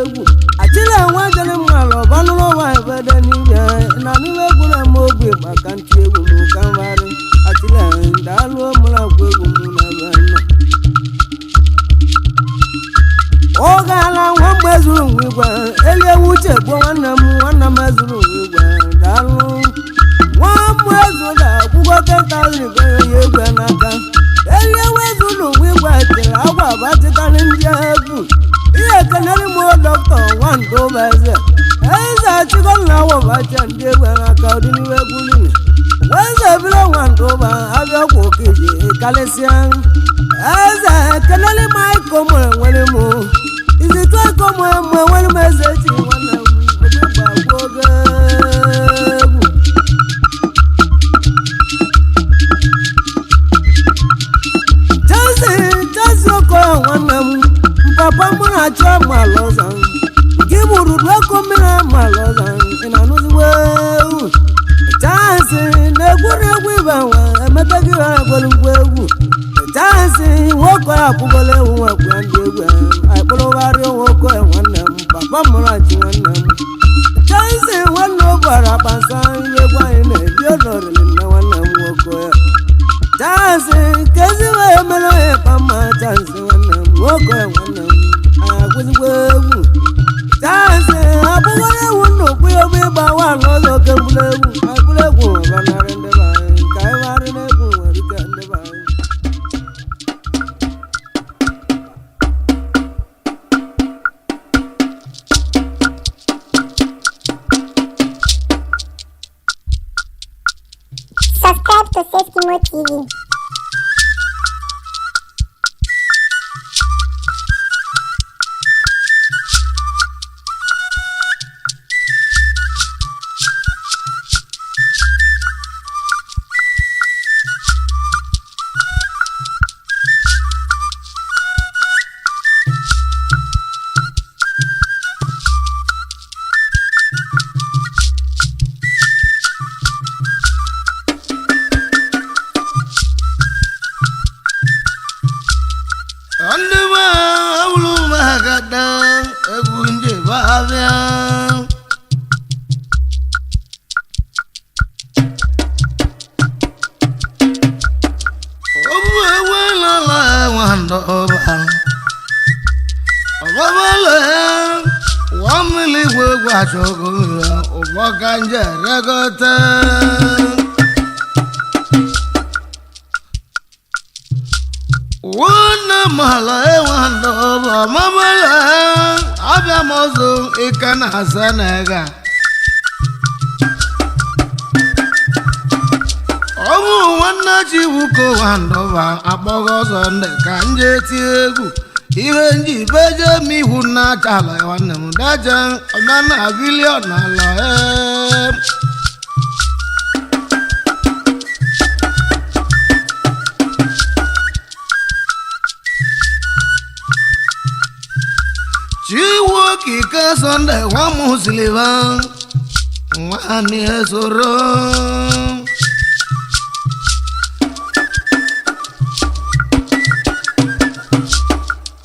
egwu achịrị nwa jere m ala ọbanụrụ nwa ebede n'ime na anụrụ egwu na ama obi maka ntị egwu m ka mgharị achịrị daalụ mụrụ akwa egwu m na ebe nọ ọ gaala nwa mgbe zuru nwa igwe elu ewu uche gbuo nwanne m nwanne m ezuru nwa igwe daalụ nwa mmụ ezu ga-akwụgo 10,000 ya egwe n'aka elu ewu ezuru nwa igwe tere agwa abatịtarị ndị egwu ihe kenere m dọkịta nwandụ eze eze achịkọna wọbacha ndị egwe n'aka ọdịnihu egwu niile weze biro nwandụ ba abịa kwa okeji karịsịa eze kenere m aịkọ mụrụ nwere m izitu eko mụ mụ enwere m eze echi nwanne m obi gbagwo oge egwu Chelsea Okoye nwanne m papa mụ na-achọ mala ọzọ gị gburu eko mmiri mala ọzọ ị na-anụzigbo egwu Chelsea na-egwuregwu ibe nwa emeka gị ha egwere ngwa egwu Chelsea nwoke akwụgola ewu nwekwe ndị egwu akpụrụgharị nwoke nwanne m papa mụ na-achị nwanne m Chelsea nwanne ụbara kpasa ihe egwu anyị na-ebi ọnọrịrị nne nwanne m nwoke ya Chelsea kezi wee mere onye kpama Chelsea nwanne m nwoke nwanne m agwụzigwa egwu Chelsea abụghị ewu nnukwu ebe ịgba nwa n'ụzọ oke mkpụrụ egwu mkpụrụ egwu gbanarị ndị be anyị ka anyị gharị n'egwu nwere ike ndị be anyị. Subscribe to Safety Mo TV. Ndị be awụrụ magada egwu ndị be abịa. Obu ewe lala nwandọba. Ọbabala wa mmiri igwe egwu achọgo ya ụgbọ ka nje regote. Nwanne mala enwandọba mamala abịa m ọzọ ike na Senegal. Ọ bụ nwanne Chibuko nwandọba akpọghọ ọzọ ndị ka nje tie egwu ihe nji beje m ihu n'aka ala nwanne m daje ọmena bilion ala ee. Chiwu okike Sọnde nwa Musiliva nwanne soro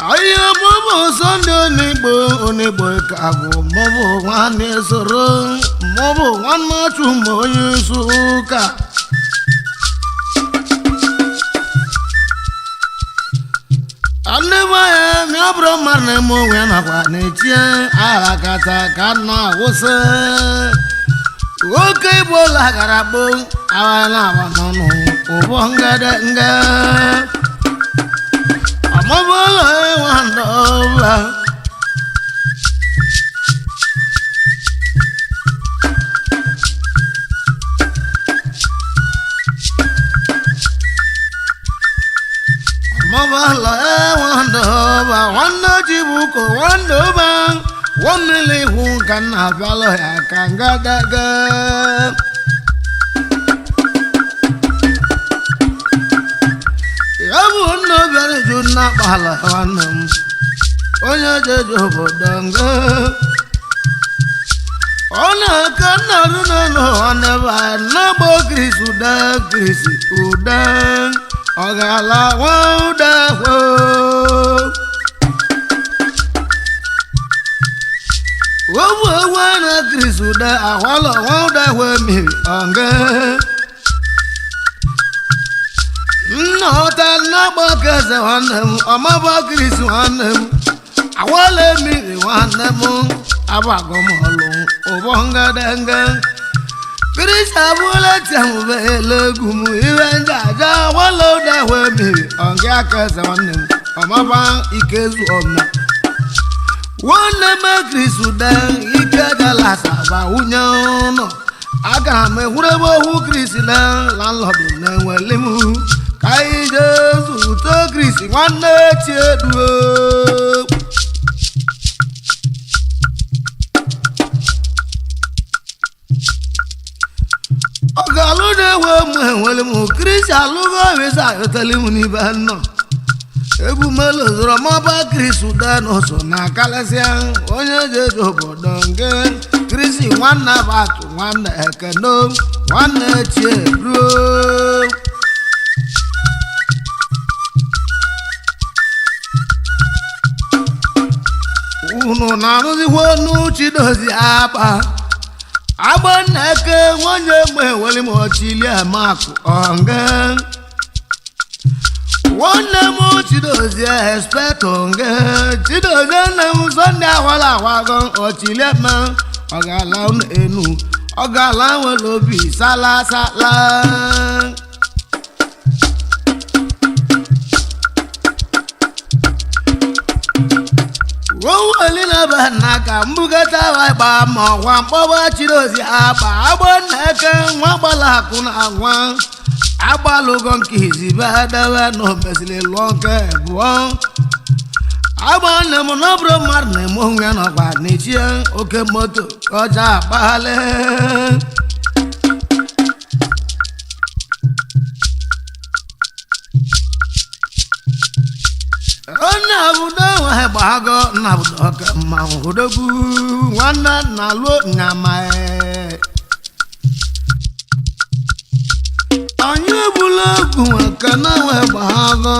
ahịa mọbụ Sọnde onigbo onigbo ka bụ mọbụ nwanne soro mọbụ nwanne chuma onye isi ụka. Ndị be ya mịa bụrụ mmadụ na-eme onwe ya nakwa na-etie agha kata ka nna awụsị oke igbo lagara gbo agha na-agba n'ọnụ ụbọ ngede nge ọmụbụlọ ịnwa ndọba. Mọbala nwandọba nwanne Chibuko nwandọba nwamili ihu ka nna abịala ya ka ngadaga. Ya bụ nna bịara ju nna kpala nwanne m onye jeje obodo nga. Ọ na-aka nna rune n'ụwa n'ebe a na-agba kirisi ụda kirisi ụda. Ọ ga-ala nwa ụda kwoo. Owu ewu na kirisi ụda ahwala nwa ụda kwee mmiri ọnga. Nna ọta nnagba keze nwanne m ọmaba kirisi nwanne m awala mmiri nwanne m abagọmọlụ ụbọ ngadanga. Kirisi abụla tiamube elegwu m iwe ndị aja awala ụda kwee mmiri ọnga keze nwanne m ọmaba ikezu ọma. Nwanne m kirisi ụda ike galasa ba wunye ụlọ. Agara m ehwurebe ohu kirisi na landlọdụ na-enweli m ka anyị jee zụta kirisi nwanne Chieduo. Ọ ga-alụ na-ewe m enweli m kirisi alụgo wesa ayọtali m n'ibe nnọ. Egwu melo zụrụ mọba kirisi ụda n'ụsọ na kalịsịa onye jeje obodo nke kirisi nwanne batụ nwanne ekeno nwanne Chieduo. Unu na-arụzikwa onu Chidozie akpa agba nna eke nwunye m enweli m ọchịlie makụ ọnga. Nwanne m Chidozie espetọ nge Chidozie nne m Sọnde awala awago ọchịlie ma ọ ga-ala enu ọ ga-ala nwere obi sala sala. Oweli na be nna ka mbugata gba ma ọkwa mkpọba Chidozie akpa agba nna eke nwa gbala akụ na nwa agbalụgo nke izibe debe na omesiri lụọ nke abụọ. Agba nne m na ọbụrụ mmadụ na-eme onwe ya nọkwa n'echie oke moto ọja akpaghalị. Onye obodo nwe gbago nna obodo oke mmanwụ odogwu nwanne nna lụọ nyama. Anyị egbula egwu maka na nwe gbago.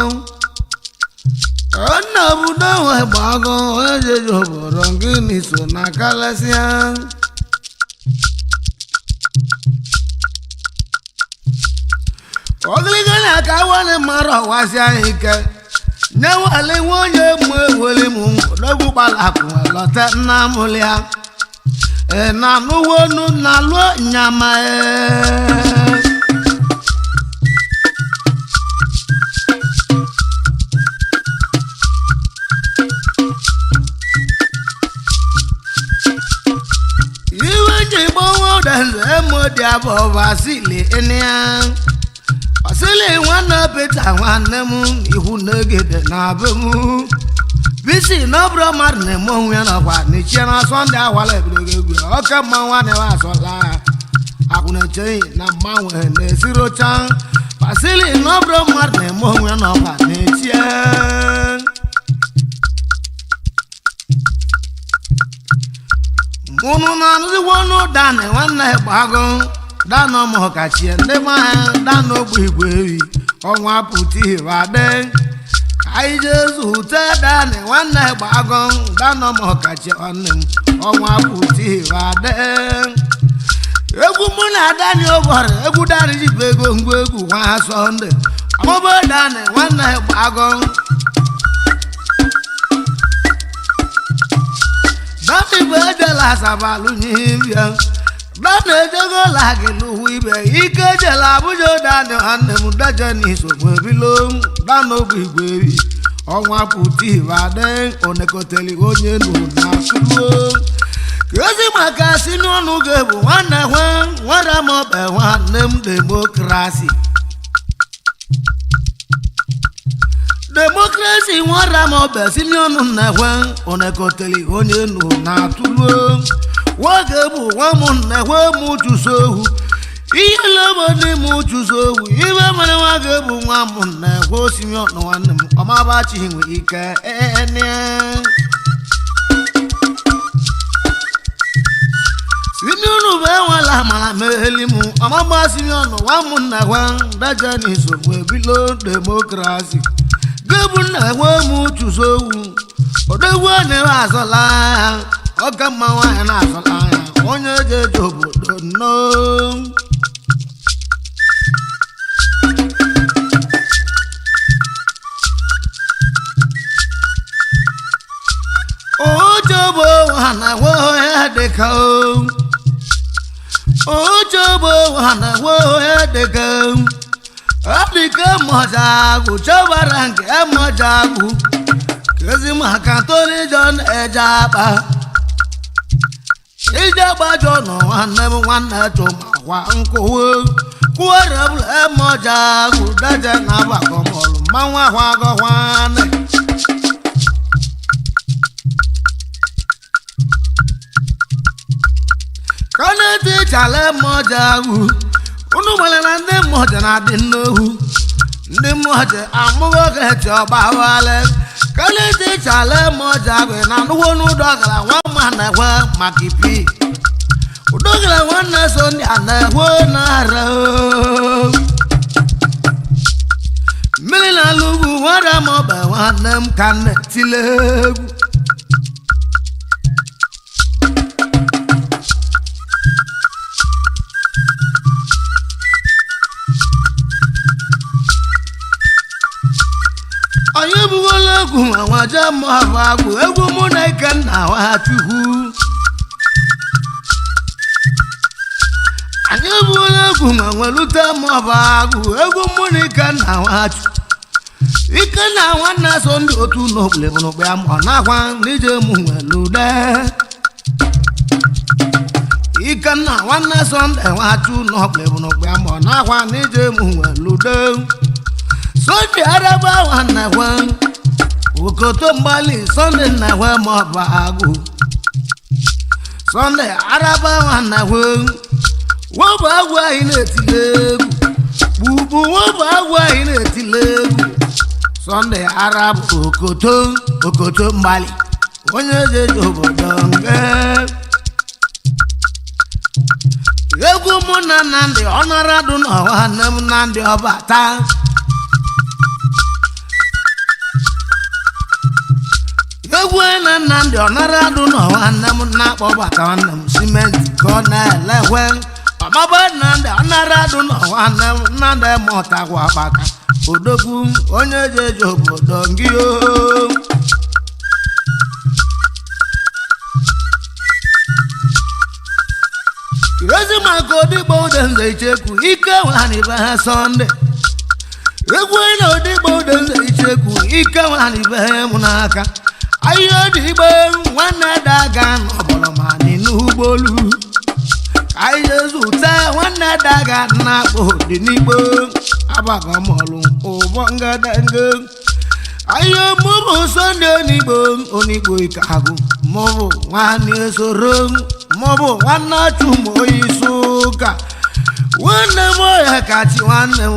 Onye obodo nwe gbago onye jeje obodo gịnị so na kalịsịa. Ogiliga na aka wale mara ọwasị anyị ike. Nye wale nwe onye mụ eweli m odogwu gbala akụ lọta nna m lịa. Ị na-anụwo onu na lụọ nyama. Iwe ji gbanwe ụda nze emo dị abụọ Vasili ịnịa. Vasili nwanne Pita nwanne m ihu na-egede na be m. Bisi na ọbụrụ mmadụ na-eme onwe ya nakwa n'echie na Sọnde awala ebidogo egwu oke mmanwụ anaghị asọla akwụna-echeghị na mgbanwe na-esirocha. Vasili na ọbụrụ mmadụ na-eme onwe ya nakwa n'echie. Unu na-anụzikwa ọnụ dani nwanne gbago dana ọmụkachie ndị mmanya dana ogbu igwe ewi ọnwa pụta ibe anyị jee zute dani nwanne gbago dana ọmụkachie nwanne m ọnwa pụta ibe egwu mụ na dani ụbọrị egwu dani jibụ ego ngwa egwu nwa Sọnde ọmụbụ dani nwanne gbago dani bụ ejela Asaba lụnye ibia dani ejego lagịlụwa ibe ike ejela Abuja dani nwanne m dejenisogbu ebilo dani ogbu igwe ewi ọnwa pụta ibe adị onekoteli onye nụ na atụruo ezi maka si n'ọnụ ga-ebu nwanne nwe nwere m ọbẹ nwanne m demokrasi demokrasi nwere m ọbẹ si n'ọnụ nnekwe onekoteli onye nụ na-atụruo nwoke bụ nwa m nnekwe m chụso ohu ihe lobo ndị m chụso ohu ibe mere nwa ga-ebu nwa m nnekwe osimi ọnụ nwanne m ọmabachi nwe ike ene Simeon bụ enwela amara meli m ọmagba Simeon nwa m nna gwa dajanis ebilo demokrasi gebu nna gwa m chụso owu odogwu na-ewe azọla ya ọka mma nwaanyị na-azọla ya onye jeje obodo nnọọ Ojobo hana wo ya dịka o Ojobo hana wo ya dịka ọ dịka mọjagụ chọbara nke mọjagụ kezi maka Tony John eje akpa ije gbajọ nọ nwanne m nwanne chụmakwa nkụwo kwuore bụla mọjagụ daje na agbakọ mọlụ mmanwụ ahụ agọkwanne kọneti chale mọja ahụ unu nwere na ndị mọja na-adị nnohu ndị mọja amụghị oge ji ọgbawale kọneti chale mọja ahụ na anụwo n'ụdọ gara nwa mma na-ekwe maka ipi ụdọgara nwanne so ndị a na-ekwe na-ara mmiri na-alụ ugwu nwere ma ọ bụ nwanne m ka nne tile egwu anyị ebugola egwu ma nwaje mmadụ agwụ egwu mụ na Ikenna Nwachukwu anyị ebugola egwu ma nwelute mmadụ agwụ egwu mụ na Ikenna Nwachukwu Ikenna nwanne so ndị otu n'okpulebụrụkpa ya ma ọ na-akwa n'ije mụ nwelude Ikenna nwanne so ndị Nwachukwu n'okpulebụrụkpa ya ma ọ na-akwa n'ije mụ nwelude Sunday araba nwanne nwe okoto mgbalị Sunday nna-enwe ma ọ bụ agụ Sunday araba nwanne nwe nwebụ agwụ anyị na-etile egwu gbubu nwebụ agwụ anyị na-etile egwu Sunday araba okoto okoto mgbalị onye jeje obodo nke egwu mụ na Nnamdi ọnara dụ n'ọwa nne m Nnamdi ọbata egwu na Nnamdi ọnara dụ n'ọwa nne m na-akpọbata nwanne m simenti ka ọ na-elekwe ọmaba Nnamdi ọnara dụ n'ọwa nne m Nnamdi mụtagwa akpaka odogwu onye jeje obodo ngị o ezi maka odigbo udenze icheku ike nwanibe ha Sọnde egwu na odigbo udenze icheku ike nwanibe m n'aka ahịa odigbo nwanne daga n'ọbọlọmani n'ụgbọelu ahịa ezute nwanne daga na-akpọ dị n'igbo agbagọmọlụ ụbọ ngadanga ahịa mụbụ Sọnde onigbo onigbo ike agụ mụbụ nwanne soro mụbụ nwanne achụmoyisi ụka nwanne m ọya kachi nwanne m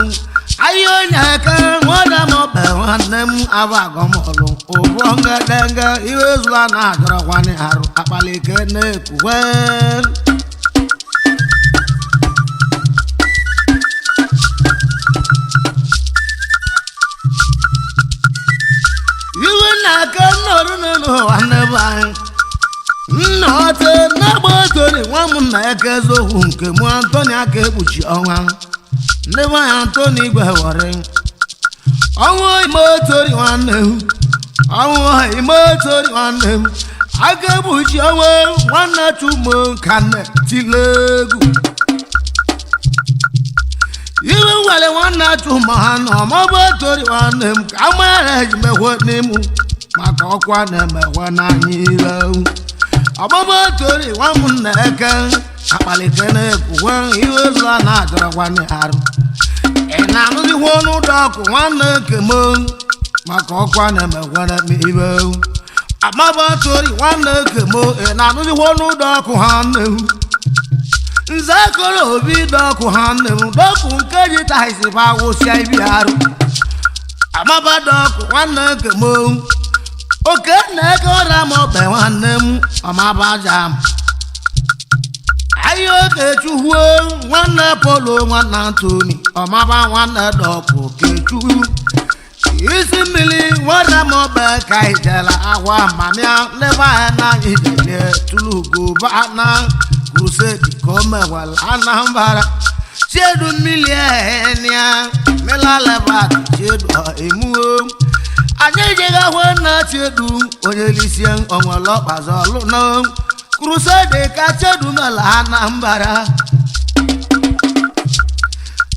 Ahịa onye ka nwada m ọbẹ nwanne m abụ agọmọlụ ụbọ ngedenge iwe zụla na adọrọkwanye arụ akpalike na-ekwukwe. Iwe na-aka nnọrụ n'ụwa n'ebe anyị nna ọtọ n'agba otori nwa m nna ya ka eziokwu nke mụ Antoni aka ekpuchi ọnwa ndị be anyị Antoni igwe wọrị ọnwụ ime otori nwanne m ọnwụ ime otori nwanne m aka ekpuchi ọnwa nwanne chumo ka nne tile egwu iwe nwere nwanne chuma ha nọ maọbụ otori nwanne m ka amara ejimekwe n'ịmụ maka ọkwa na-emekwe n'anya ire ọgbọgbọ tori nwa m na-eke akpalite na-ekwukwe iwe zụ a na-adọrọkwanye arụ ị na-anụzikwa ọnụ ụdọ ọkụ nwanne nke m maka ọkwa na-emekwere m ibe agbaba tori nwanne nke m ị na-anụzikwa ọnụ ụdọ ọkụ ha nne m nze kọrọ obi dọkụ ha nne m dọkụ nke ji taisi ba wụsịa ibi arụ amaba dọkụ nwanne nke m oke na-eke ọra m ọbẹ nwanne m ọmaba jam ahịa okechukwu nwanne polo nwanne Antoni ọmaba nwanne dọkụ okechukwu isi mmiri nwere m ọbẹ ka ijela agwa mamịa leba anya na ijelie tulugo na crusade ka o mewela Anambra chiedu mmiri ehenia milalebat chiedu emuo anyị ejeghị nna chiedu onye lisie onwere ọkpazọlụ na crusade ka chiedu mela Anambra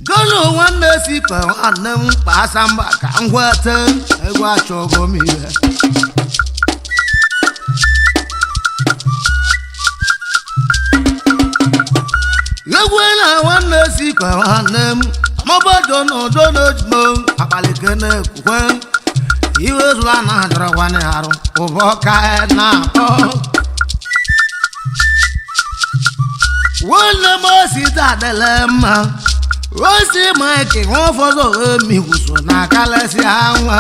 golu nwanne sikpe nwanne m kpasa mba ka m gwete egwu achọgo m ihe egwu na nwanne sikpe nwanne m amabodo n'udo n'ojimo akpalike na-ekwukwe iwe zụla na adọrọkwanye arụ ụbọ ka na-akpọ nwanne m osi adịla mma osi mike nwa ụfọdụ emigwuso na kalịsịa nwa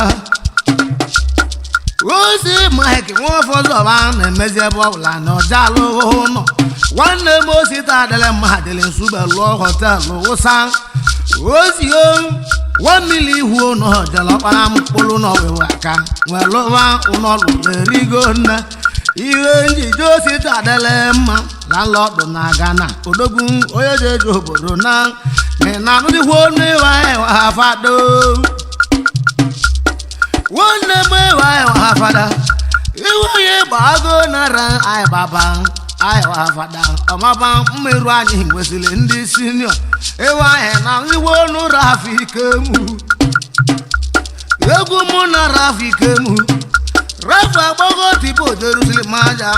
osi mike nwa ụfọdụ ọba na-emezi ebe ọbụla na ọja alụghị ụlọ nwanne m osi adịla mma adịla nsube lụọ họtelụ wụsa ozi o nwa mmiri ihu ụnọ jere ọkpara mkpụrụ n'ọwịwa aka nwelụwa ụnọ lụrụ erigo nne ihe njije osita adịla mma lalọdụ na Ghana odogwu onye jeje obodo na na anụdịkwa onu ịwa ịwa fado nwanne m ịwa ịwa fada iwe onye gbago nara anyị baba anyị fada ọmaba mmerụ anyị nwesịrị ndị sinio ịwa anyị na nziwo onu rafike mụ egwu mụ na rafike mụ rafu agbago tipo Jerusalem aja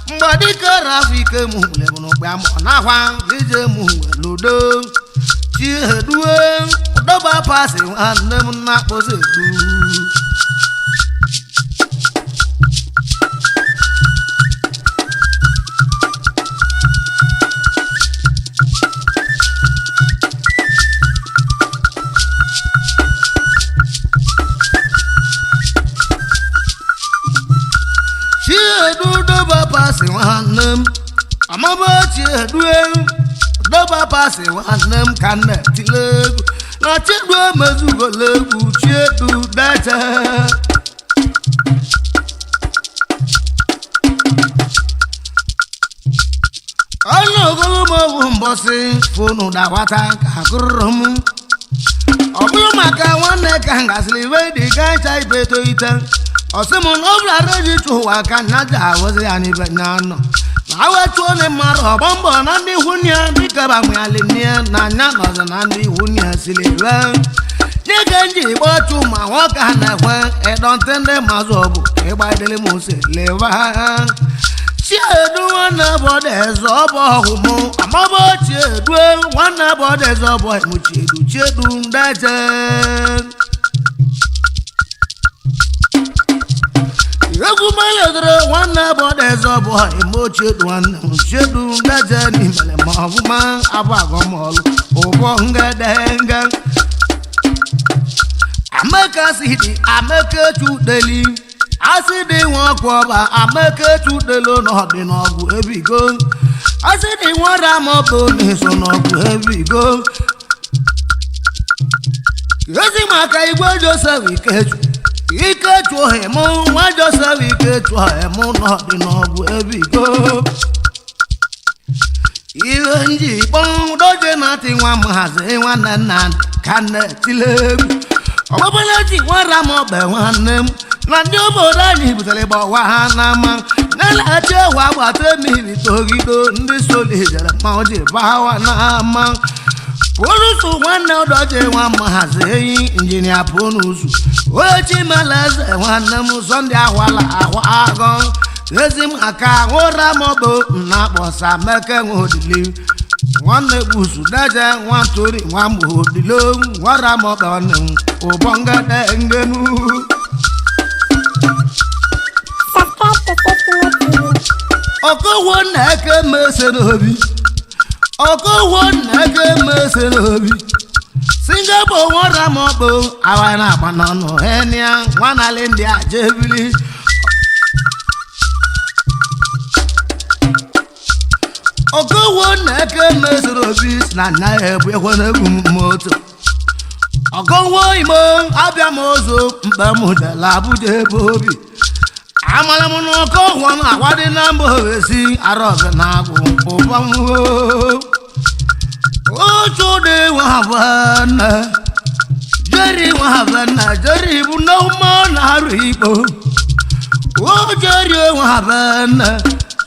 mgbe dike rafike mụ lebụrụgba mụ nakwa ije mụ weludo chihedue dọba pasi nwanne m na-akpọzi edu chiedu dọba pasi nwanne m amaba chiedu dọba pasi nwanne m ka nne tile egwu na chiedu emezugola egwu chiedu dete ọnụ ogologo mbọsị fonu dawata ka gụrụ m ọ bụrụ maka nwanne ka m gasịrị iwe dị gacha ibe toite ọsị m na ọ bụla reji chụ ụwa ka nna ji awụzi ya n'ibe nya nọ na awetu onye mmadụ ọgbọ mbọ na ndị ihu ya dịka banweyali ya na anya nọzi na ndị ihu ya siri re nye ka nji gbochu ma nwoke a na-ekwe ịdọntị ndị mazụ ọbụ ịgbadịrị m ose leba chiedu nwanne bọdụ eze ọbọ ọhụ mụ amabọ chiedu nwanne bọdụ eze ọbọ mụ chiedu chiedu ndeje egwu malodoro nwanne bọdụ eze ọbọ emo chiedu nwanne m chiedu ndeje n'imele ma ọfụma abụ agọmọlụ ụbọ ngedenge. Amaka sidi Amaka chudeli asidi nwakwọba Amaka chudelu n'ọdị n'ọgwụ ebigo asidi nwaramọbụ na-eso n'ọgwụ ebigo ezi maka igwe Joseph Ikechu Ikechu ohemu nwa Joseph Ikechu ohemu n'ọdị n'ọgwụ ebigo ihe nji kpọọ doje na-atị nwa mahazi nwanne nna ka nne tile egwu ọgbabalaji nwaramọgbe nwanne m na ndị obodo anyị butere gbawa ha n'ama na-elaghachi ewu agbata mmiri togido ndị solijere ma ji bawa n'ama pụrụsụ nwanne ọdọji nwa mahazi enyi injinia pụnụzụ onye chimalaeze nwanne m sọnde ahwala ahụ agọ ezi m aka nwụramọbụ na-akpọsa meke nweodili nwanne gbusu deje nwatori nwamgboodilo nwaramọbụ nwanne m ụbọngede ngenu. Subscribe to Safety Net TV. Ọkọwo na-eke mese n'obi ọkọwo na-eke mese n'obi singapore nwaramọbụ awa na-agba n'ọnụ henia nwanali ndị a jebili ọkọwo na-eke mesoro obi si na nna ya ebu ekwe n'egwu moto ọgọnwo imo abịa m ụzọ mkpe m jela Abuja ebe obi amara m na ọkọ ụwa na agwa dị na mba ofesi arọbị na agwụ ụbọmwo ochu dị nwahavanna jeri nwahavanna jeri bụ nneụma na arụ ikpo o jeri nwahavanna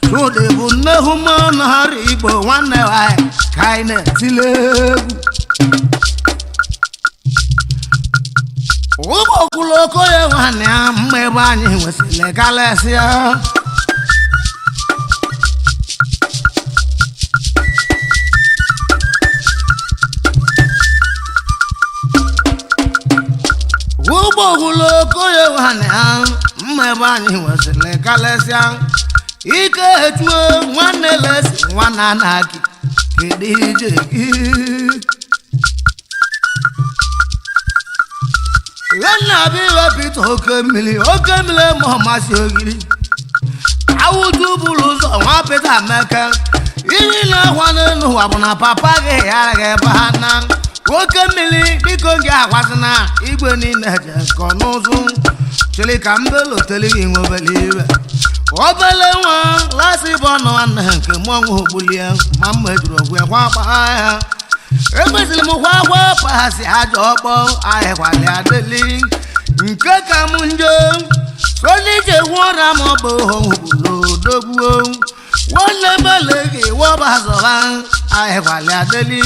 chudi bụ nnehuma na arụ ikpo nwanne nwanyị ka anyị na-etile egwu ụgbọkwụlụ okoye nwanne ya mma ebe anyị nwesịrị kalesịa ụgbọkwụlụ okoye nwanne ya mma ebe anyị nwesịrị kalesịa ike echuo nwanne lesi nwanne anaki kedu ije gị. Nna bụ iwepụta oke mmiri oke mmiri ma ọ masị ogiri awụju bụrụ ụzọ nwa Pita Meke iri na-akwa n'elu ụwa bụ na papa gị ghara gị ebe ha na oke mmiri biko gị akwasịna igwe niile jekọ n'ụzụ chịrị ka mbelu teli gị nwebele iwe obele nwa lasị bụ ọnụ nwanne nke mmọnwụ ogbulie ma mma ejuru ogwe kwa kpaa ya ekwesịrị m kwa akwa pasị ajọ ọkpọ ahịkwali adịli nke ka m njo sonije gwụra m bụ ogbulodogbuo nwanne mele gị wọbazọba ahịkwali adịli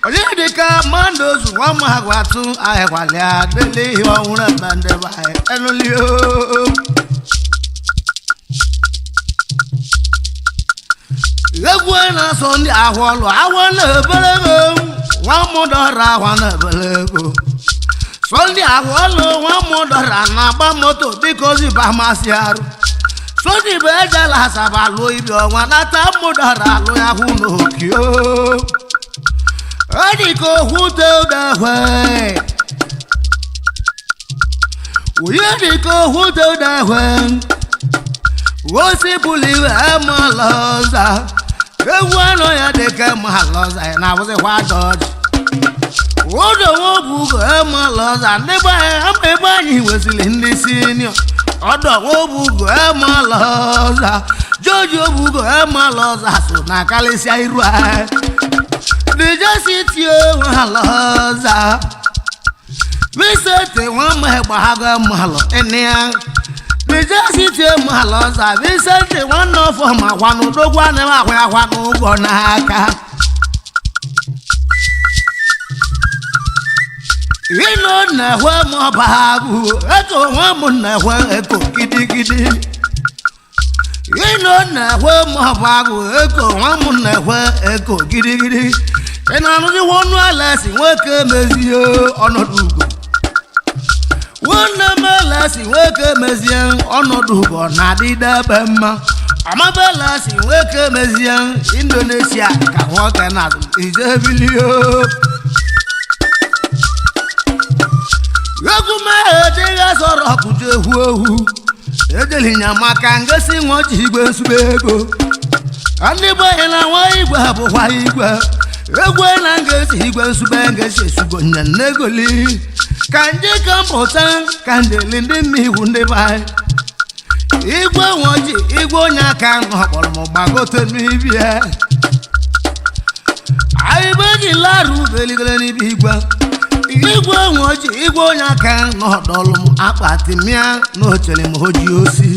onye dịka mmadụ ozu nwa m agwatụ ahịkwali adịli ọnwụrụ ebe ndị be enulio. Egwu na-asọ ndị ahụ ọlụ awọ na-ebere ego nwa mụdọrọ ahụ na-ebere ego sọ ndị ahụ ọlụ nwa mụdọrọ na-agba moto dịka oziba masị arụ sọdị bụ ejela asaba lụọ ibi ọnwa nata mụdọrọ alụ ya hụ n'okio edika okwute udehwe onye dịka okwute udehwe osi bụlụ iwe malọza ewu anụ ya dịka malọza ya na-abụzikwa dọji ụdọwo bụ ugo malọza ndị be anyị ama ebe anyị nwesịrị ndị sinio ọdọwo bụ ugo malọza joji obugo malọza so na karịsịa iru anyị dijesi malọza visete nwa ma malọ ịnịa Vijay malọza Vincent nwanne ọfọ ma kwanụ dogwu anaghị akwa akwa n'ụgwọ n'aka ịnụ na-ekwe m ọba agụ eko nwa m na-ekwe eko gidigidi ịnụ na-ekwe m ọba agụ eko nwa m na-ekwe eko gidigidi ị na-anụziwa ọnụ ala si nwoke mezie ọnọdụ ugo nwanne m elesi nwoke mezie ọnọdụ ugo na-adịdebe mma amabelesi nwoke mezie Indonesia ka nwoke na ijebilio egwu m ejighị sọrọ ọkụja ewu ewu ejeli nya maka ngosi nwa ji igwe nsube ego ndị be anyị na nwa igwe bụkwa igwe egwe na ngesi igwe nsube ngesi esugo nya nnegoli ka nje ka mpụta ka njeli ndị mma iwu ndị be anyị igwe nwoji igwe onye aka nọ kpọrọ m gbagote n'ibie anyị be ji larụ beligere n'ibe igwe igwe nwoji igwe onye aka nọ dọlụ m akpati mịa na ochere m oji osi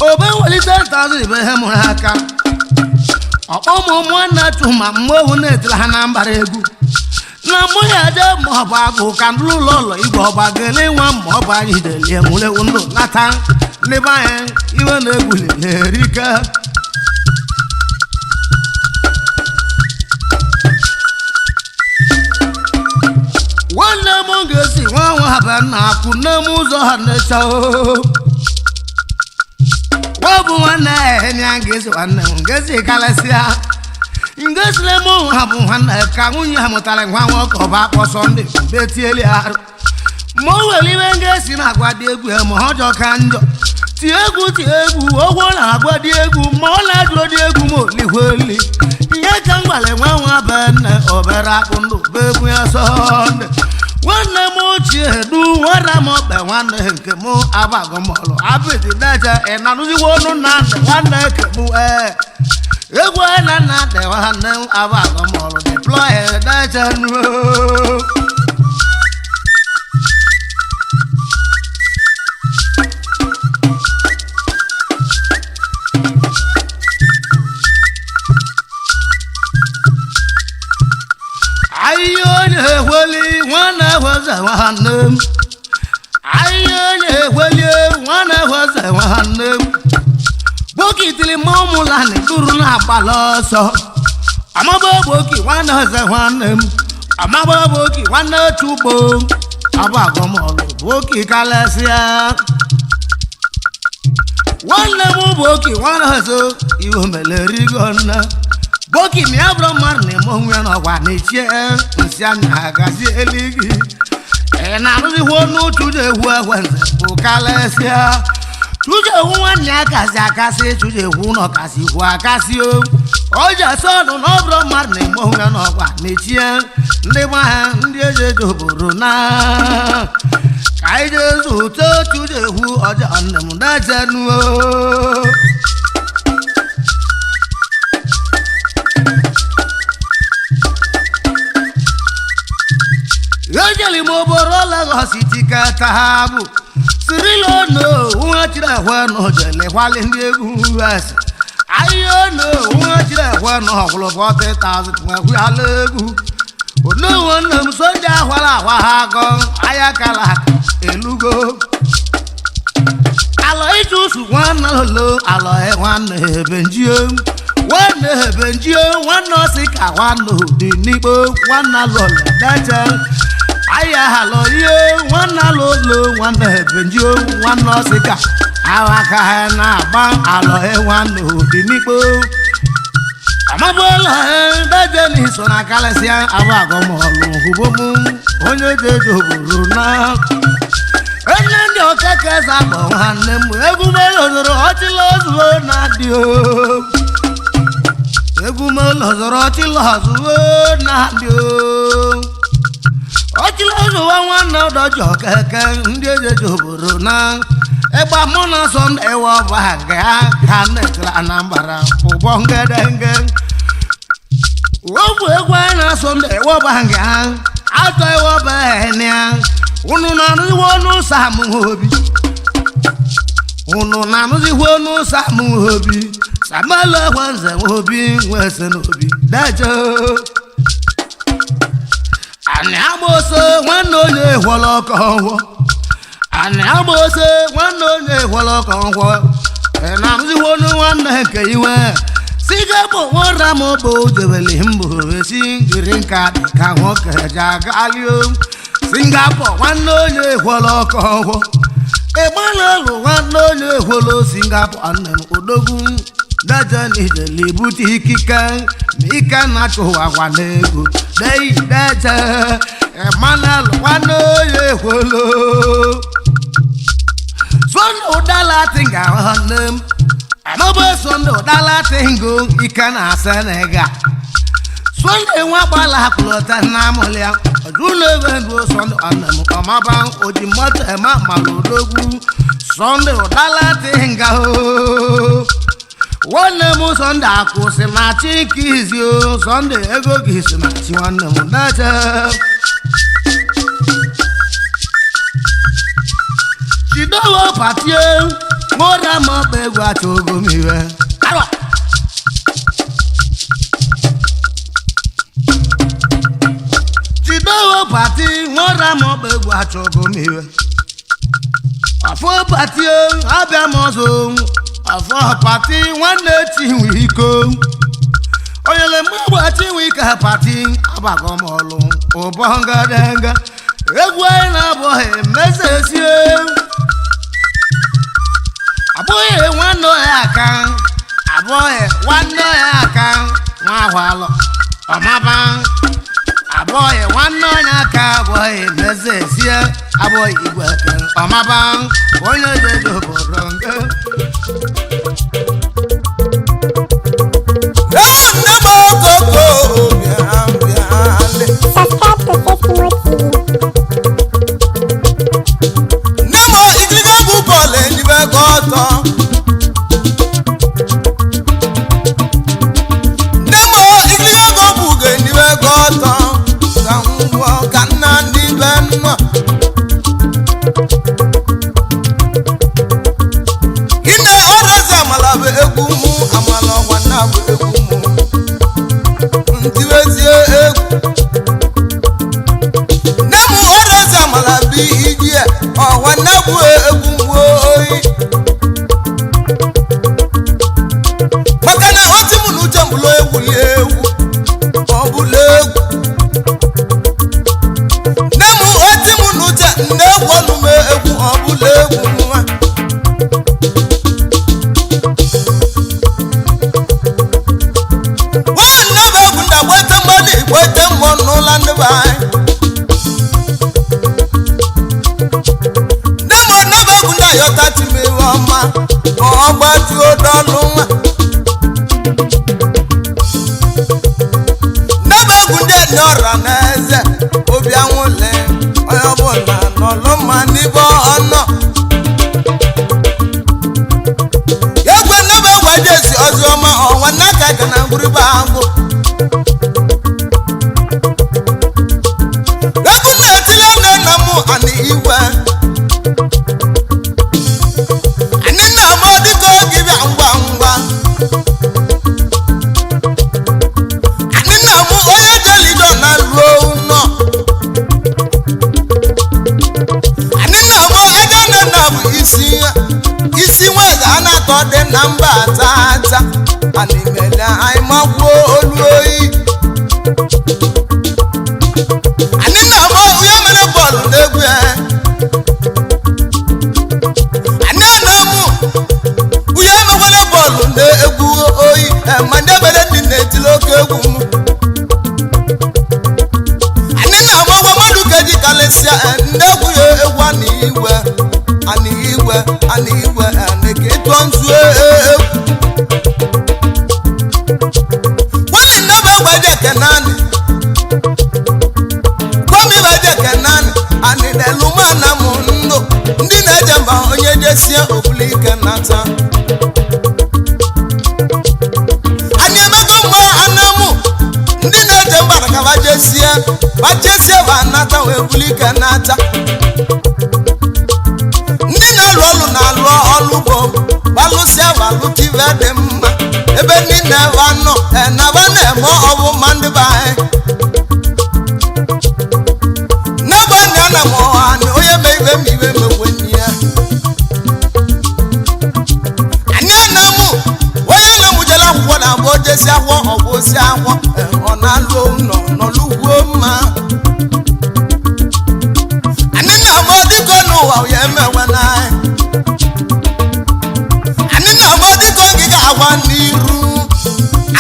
obe welite ntazụ ibe ihe mụrụ aka ọkpọ ụmụ nwanne chụma mgbe owu na-etiri ha na mbara egwu na mụ ya je ma ọ bụ agụ ka ndị ụlọ ụlọ igwe ọgba gele nwa ma ọ bụ anyị delie nwurewu ndụ nata ndị be anyị iwe na-egwu lerike. Nwanne m ga-esi nwa nwa ha nna akwụ nne m ụzọ ha na-echa o bụ nwanne ya ga-esi nwanne m ga-esi karịsịa ngesịrị m ha bụ nwanne ka nwunye ha mụtara nwa nwoke ọba akpọ Sọnde betieli arụ ma o were iwe ngesi na-agwa dị egwu ya ma ọjọọ ka njọ tie egwu tie egwu ogwo na-agwa dị egwu ma ọ na-ajụrụ dị egwu ma olikweli ihe ka m gwara nwa nwa be nne obere akpụ ndụ bụ egwu ya Sọnde nwanne m ochie du nwara m ọkpe nwanne nke m abagomọlụ apịtị deje ị na-anụzikwa ọnụ nna nwanne nke m ee egwu na nna dị nwanne m abagomọlụ deploy deje nuo. Ahịhịa onye ekweli nwanne eweze nwanne m ahịhịa onye ekweli nwanne eweze nwanne m bokitili ma ụmụlani duru na-agbala ọsọ amaba boki nwanne eze nwanne m amaba boki nwanne chugbo abagomọlụ boki kalesịa nwanne m boki nwanne eze iwe melerigo nne boki mi abụrụ mmadụ na-eme onwe ya n'ọgwa na-echie nsị anya agazi eluigwe ị na-arụzikwa ọnụ chụja ewu ekwenze bụ kalesịa chụja ewu nwanne ya kasị akasị chụja ewu na ọkasị kwu akasị o ọja sọnụ na ọbụrụ mmadụ na-eme onwe ya n'ọgwa na-echie ndị gba ha ndị eji eji obodo na ka anyị jee zụta chụja ewu ọja nne m dejenuo. Ejeli m oboro Lagos tiketa ha bụ sirilono nwa chiri ekwe nọ jele kwali ndị egwu us ahịa ono nwa chiri ekwe nọ ọkwụrụ 40,000 nwekwuala egwu onowo nne m soja akwara akwa ha agọ ahịa kala elugo alọ ịchụsụ nwanne lolo alọ nwanne ebe njio nwanne ebe njio nwanne ọsị ka nwanne dị n'ikpo nwanne lọlọ deche ahịa halọ ihe nwanne alụlo nwanne ebe njio nwanne ọsị ka awaka ha na-agba alọ nwanne dị n'ikpo amabụla deje n'iso na karịsịa abụ agọmọlụ hụbom onye jeje obodo na onye ndị okeke zakpọ nwanne m egwu melozoro ọchịla ozuo na dị o egwu melozoro ọchịla ozuo na dị o ọchịla ozuo nwanne ọdọji okeke ndị ejeje obodo na ịgba mụ na Sọnde ewe ọba nke ha ka na-etiri Anambra ụbọ ngedenge ogwu egwu anyị na Sọnde ewe ọba nke ha atọ ewe ọba ya unu na-arụziwo ọnụ Sam Obi unu na-arụziwo ọnụ Sam Obi Samuel Ekwenze Obi nwese n'obi deje anyị agbaose nwanne onye hwọrọ ọkọ ọgwọ anyị agbaose nwanne onye hwọrọ ọkọ ọgwọ ị na-arụziwo ọnụ nwanne nke iwe siga bụ nwara m bụ jebele mbụ esi ngiri nka ka nwoke ji agalio Singapore nwanne onye hwọrọ ọkọ ọgwọ ịgbanalụ nwanne onye hwọrọ Singapore nne m odogwu deje n'ijele ibute ikike ma ike na-achụ agwa n'ego dei deje Emmanuel nwanne onye ekwolo Sunday ụdala tinga nwanne m amabụ Sunday ụdala tingo ike na Senegal Sunday nwa gbala kwụlọta na amụlịa ọdụlebe ndụ Sunday nwanne m ọmaba oji mmadụ eme mara odogwu Sunday ụdala tinga o nwanne m Sunday akwụsị na chi nke izi o Sunday ego gị si na chi nwanne m na-eche chidowo patie nwụra ma ọkpa egwu achọgo m iwe Arọ! Chidowo pati nwụra ma ọkpa egwu achọgo m iwe afọ patie abịa m ọzọ afọ pati nwanne chinwe iko onyele mgbe chinwe ike pati abago m ọlụ ụbọ ngadenga egwu anyị na-abụghị mezesie abụghị nwanne ya aka abụghị nwanne ya aka nwa ahụ alọ ọmaba abụghị nwanne onye aka abụghị mezesie abụghị igwe eke ọmaba onye jeje obodo nge nne m okoko bịa bịa le. Subscribe to Faith Mo TV. Nne m igiliga bụ bọọlụ enyime gị ọtọ. Nne m igiliga gị bụ ugo enyime gị ọtọ. Ka ngwọ ka nna ndị be nnọ. Ine ọrụzi amala bụ egwu mụ amala ọgwa nna bụ egwu mụ. Ntiwezie egwu. Nne m ọrụzi amala bụ iji ọwa nna bụ egwu mụ oyi. Maka na ọtị m na uche mbụlụ egwuli egwu ọ bụla egwu. Nne m ọtị m na uche nne egwu ọnụ m egwu ọ bụla egwu nwa. Nwanne bụ egwu ndị agbete mmadụ igbete mmụọ n'ụlọ ndị be anyị. Nne m nne bụ egwu ndị ayọta timiwe ọma ma ọ gbajuo dọlụ nwa. Nne bụ egwu ndị ene ọra na eze obi anwụle onye ọbụla n'ọlụ ma n'ibe ọnọ. Egwe nne bụ egwu aja esi ozi ọma ọnwa n'aka ga na ngwuribe agụ. Egwu na-etile nne nna m anị igwe. Anyị na-ama dịka oge bịa ngwa ngwa. Anyị na-amụ onye jelido na ruo ụnọ. Anyị na-amụ ebe nne nna bụ isi ya. Isi nweze a na-atọ dị na mba tata. Anyị mere anyị makwuo olu oyi. Anyị na-amụ onye mere bọọlụ n'egwu ya. Anyị na-amụ onye mekwere bọọlụ n'egwu oyi ma ndị mere ndị na-etili oke egwu m. Anyị na-agba ụgwọ mmadụ ka eji karịsịa ndị egwu ya egwu anị igwe anị igwe anị igwe anị ka ịtụọ nzu egwu. Nwanne nne bụ egwu eji eke naanị. Gwam ibe eji eke naanị anị na-elu mana m ndụ ndị na-eje mba onye jesie obulu ike nata. Anyị emego mgbe anamụ ndị na-eje mba ka ba jesie ba jesie ba nata wee bulu ike nata. Ndị na-alụ ọlụ na-alụ ọlụ ugbo balụsịa balụta ibe dị mma ebe ndị na-ebe anọ enaba na-eme ọbụma ndị be anyị. N'ebe ndị a na m ọha na onye mee ibe ma ibe mekwe nne ya. Anyị na-amụ onye na-amụjela akwụkwọ na-abụ ojesi akwụkwọ ọ bụ osi akwụkwọ ọ na-alụ ụlọ nọlụgwuo mma. Anyị na-agba dịka n'ụwa ya emewe n'anyị. Anyị na-agba dịka ogige agwa n'iru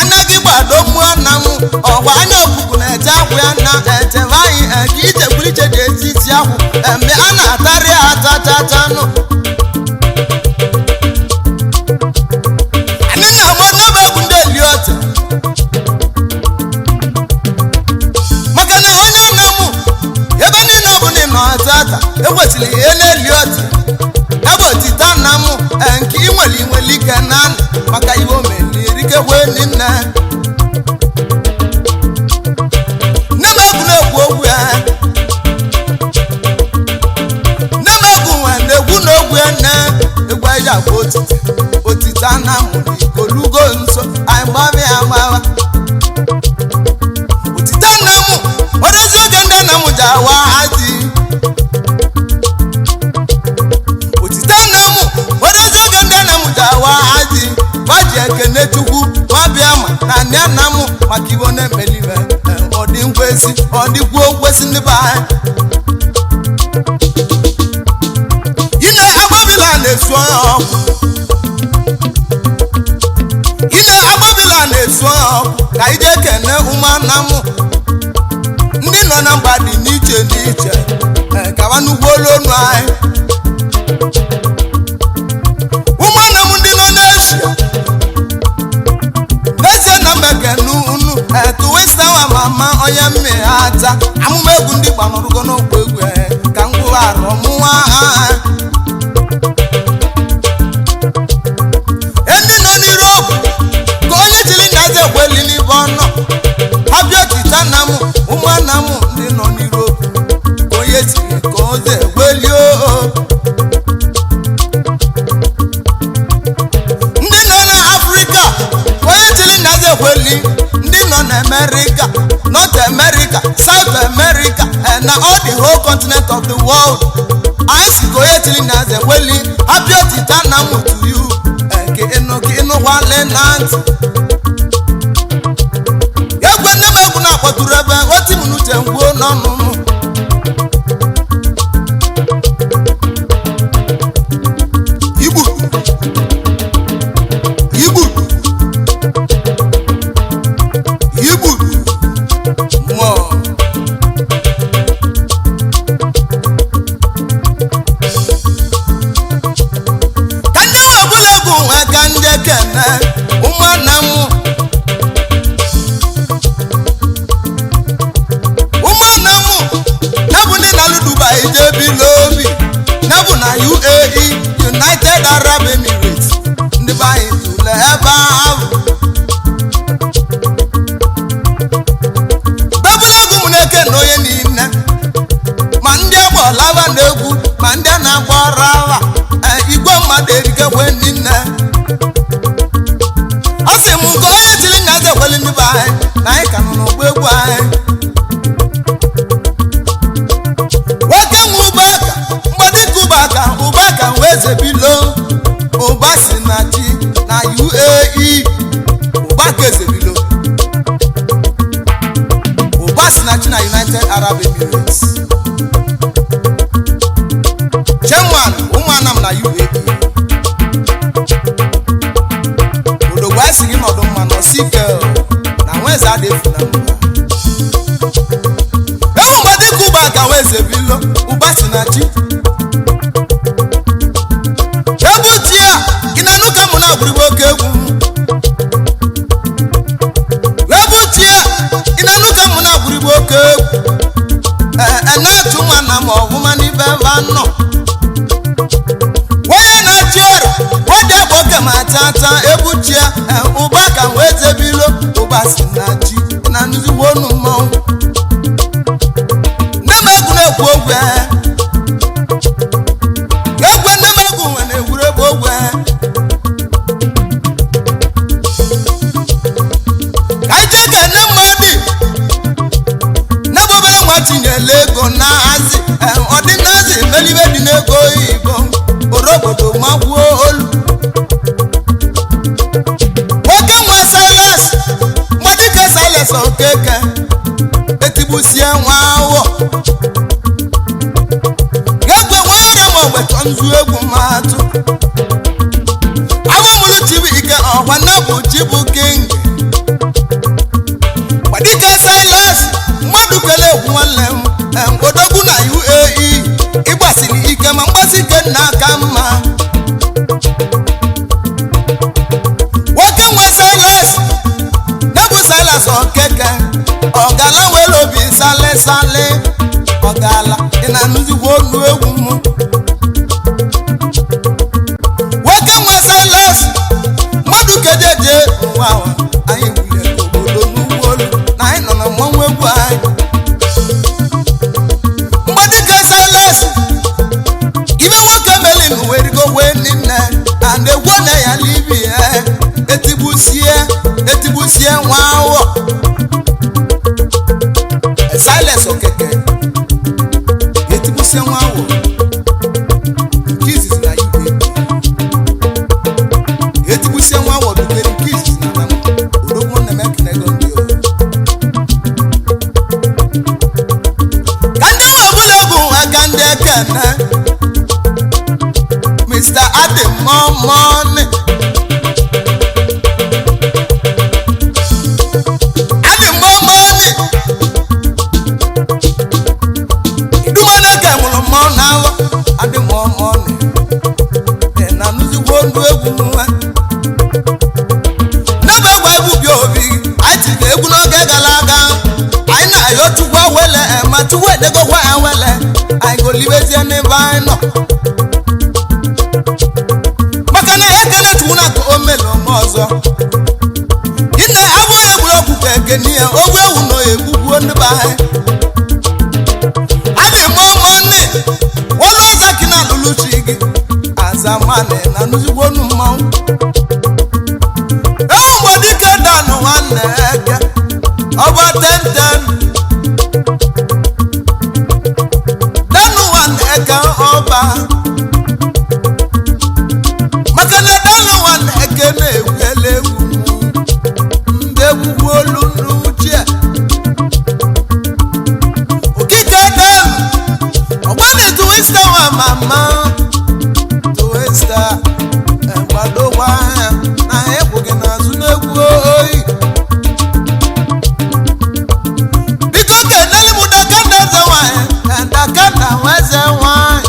anaghị gbado mmụọ na m ọgwa anya okuku na-eche akwụ ya na echebe anyị eke ichekwa osisi akwụ eme a na-atarị atachanụ. Anyị na-agba n'ebe egwu ndị eliọcha maka na onye na-amụ ebe niile ọ bụla ị nọ tata ekwesịrị ihe na-eli ọchị ya bụ otite na mụ nke inwere inwere ike naanị maka ihe omelirikekwe nne nne m egwu na-ekwu okwu ya, nne m egwu nwe na-egwu na ogwu ya, nne egwu anyị ji agba otite otite anamụ na ikolugo nso anyị gbaba ya agbawa otite nna mụ odozi oge ndị nna m ji awa adị otite nna m odozi oge ndị nna m ji awa adị gbaji ekene chukwu nwabịa ma na nne nna m maka ibo na-emeliwe ọ dị nkwesị ọ dịkwuo nkwesị ndị be anyị ine agbabila na-esu ọkụ ine agbabila na-esu ọkụ ka anyị jee kene ụmụnna m ndị nọ na mba dị n'iche n'iche kawa n'ugbo olu onu anyị ụmụnna m ndị nọ n'eshia n'ezie na mbekene unu etuwisawa mama onye mmiri ata amụma egwu ndị gbanụrụgo n'okwu egwu ka ngwụwa arụ mụnwa ha ndị nọ n'Europe ka onye chiri nnazi ekweli n'ibe ọnọ ha bịa otita nna m ụmụnna m ndị nọ n'Europe ka onye chiri ka oze ekweli o ndị nọ na Afrịka ka onye chiri nnazi ekweli ndị nọ na Amerịka, North America, South America and na all the whole continent of the world anyị si ka onye chiri nnazi ekweli ha bịa otita nna m to you ka ịnụ ka ịnụ kwale na ntị egwe nne m egwu na-akpọtụrụ ebe oti m n'uche ngwuo n'ọnụnụ igbu igbu igbu mmụọ ka ndị nwe ọbụla egwu nwe ka ndị ekene ụmụnna m ụmụnna m na-bụ ndị na-alụ Dubai jebi n'obi na-bụ na UAE, United Arab Emirates ndị be anyị tụle ebe ahụ bebụla egwu m na-eke na onye niile ma ndị agba lava na-egwu ma ndị a na-agba ọrụ agha igwe mmadụ erikekwe nne ọ sị m nke onye chiri nna eze ekweli ndị be anyị na anyị ka nọ n'ọgbọ egwu anyị nwoke nwe ụbaka mgbadika ụbaka ụbaka wee zebilo ụba si na chi na UAE ụbaka ezebilo ụba si na chi na United Arab Emirates chairman ụmụanam na UAE odogwu anyị si gị nọdụ mma nọsi ike na nweze adị efu na mba ewu mgbe dịka ụba ka wee zebilo ụba si na chi egwu tie gị na nụka mụ na-agwụrịgbo oke egwu egwu tie gị na nụka mụ na-agwụrịgbo oke egwu ee na-achụ nwa na ma ọbụma n'ibe ebe anọ onye na-achị ọrịa wede bụ oke ma tata egbuchie ụba ka wee zebilo ụba si na chi na nzigbo onu mmọnwụ nne m egwu na-ekwu ogwe egwe nne m egwu nwe na-egwuregwu ogwe ka anyị jee ka nne mmadụ nne bụ obere nwa tinyere ego na hazi ọdịnazi melibe dị n'ego oyibo orobodo magbuo olu nwoke nwe Silas mgbadike Silas Okeke etigbusie nwa awọ egwe nwere ma ogbetọ nzu egwu matụ awamụrụ Chibuike ọkwa nne bụ Chibu King mgbadike Silas mmadụ kele egwu nwanne m odogwu na UAE n'ụwa awa anyị bulie obodo n'ugwu olu na anyị nọ na mmanwụ egwu anyị mgbe dịka Silas ibe nwoke melin werigo wee nne and egwu na ya libi etigbusie etigbusie nwa awọ Silas Okeke etigbusie nwa awọ nke izizi na igwe etigbusie nwa awọ dubere nke izizi na anam odogwu nnemekinego ndị o ka ndị nwe ọbụla egwu aka ndị ekene Mr. Adimomoni Adimomoni Idumaneke mụrụ mmụọ n'alọ Adimomoni ị na-anụzikwa olu egwu nwa n'ebe egwu egwu bi obi anyị tiri egwu n'oge gara aga anyị na-ayọ Chukwu awele ma Chukwu edegokwa awele anyị golibezie n'ebe anyị nọ maka na ekene chukwu na ka o mere ome ọzọ ine abụghị egwuregwu ka ekene ya ogwu ewu na egbugbuo ndị be anyị adị m ọmọnne wọlụ ọza ka na alụlụ chi gị azamanị na nụzigbo onu mmanwụ ewu mgbe dike danụ nwanne eke ọba tenten danụ nwanne eke ọba maka na danụ nwanne eke na-egwu ele egwu ndị egwugwu olu n'uche okike danụ ọgbani tuwista nwa mama tuwista gbadokwa anya na egwu gị n'azụ n'egwu oyi biko kenele m dakanda eze nwanyị dakanda nwa eze nwanyị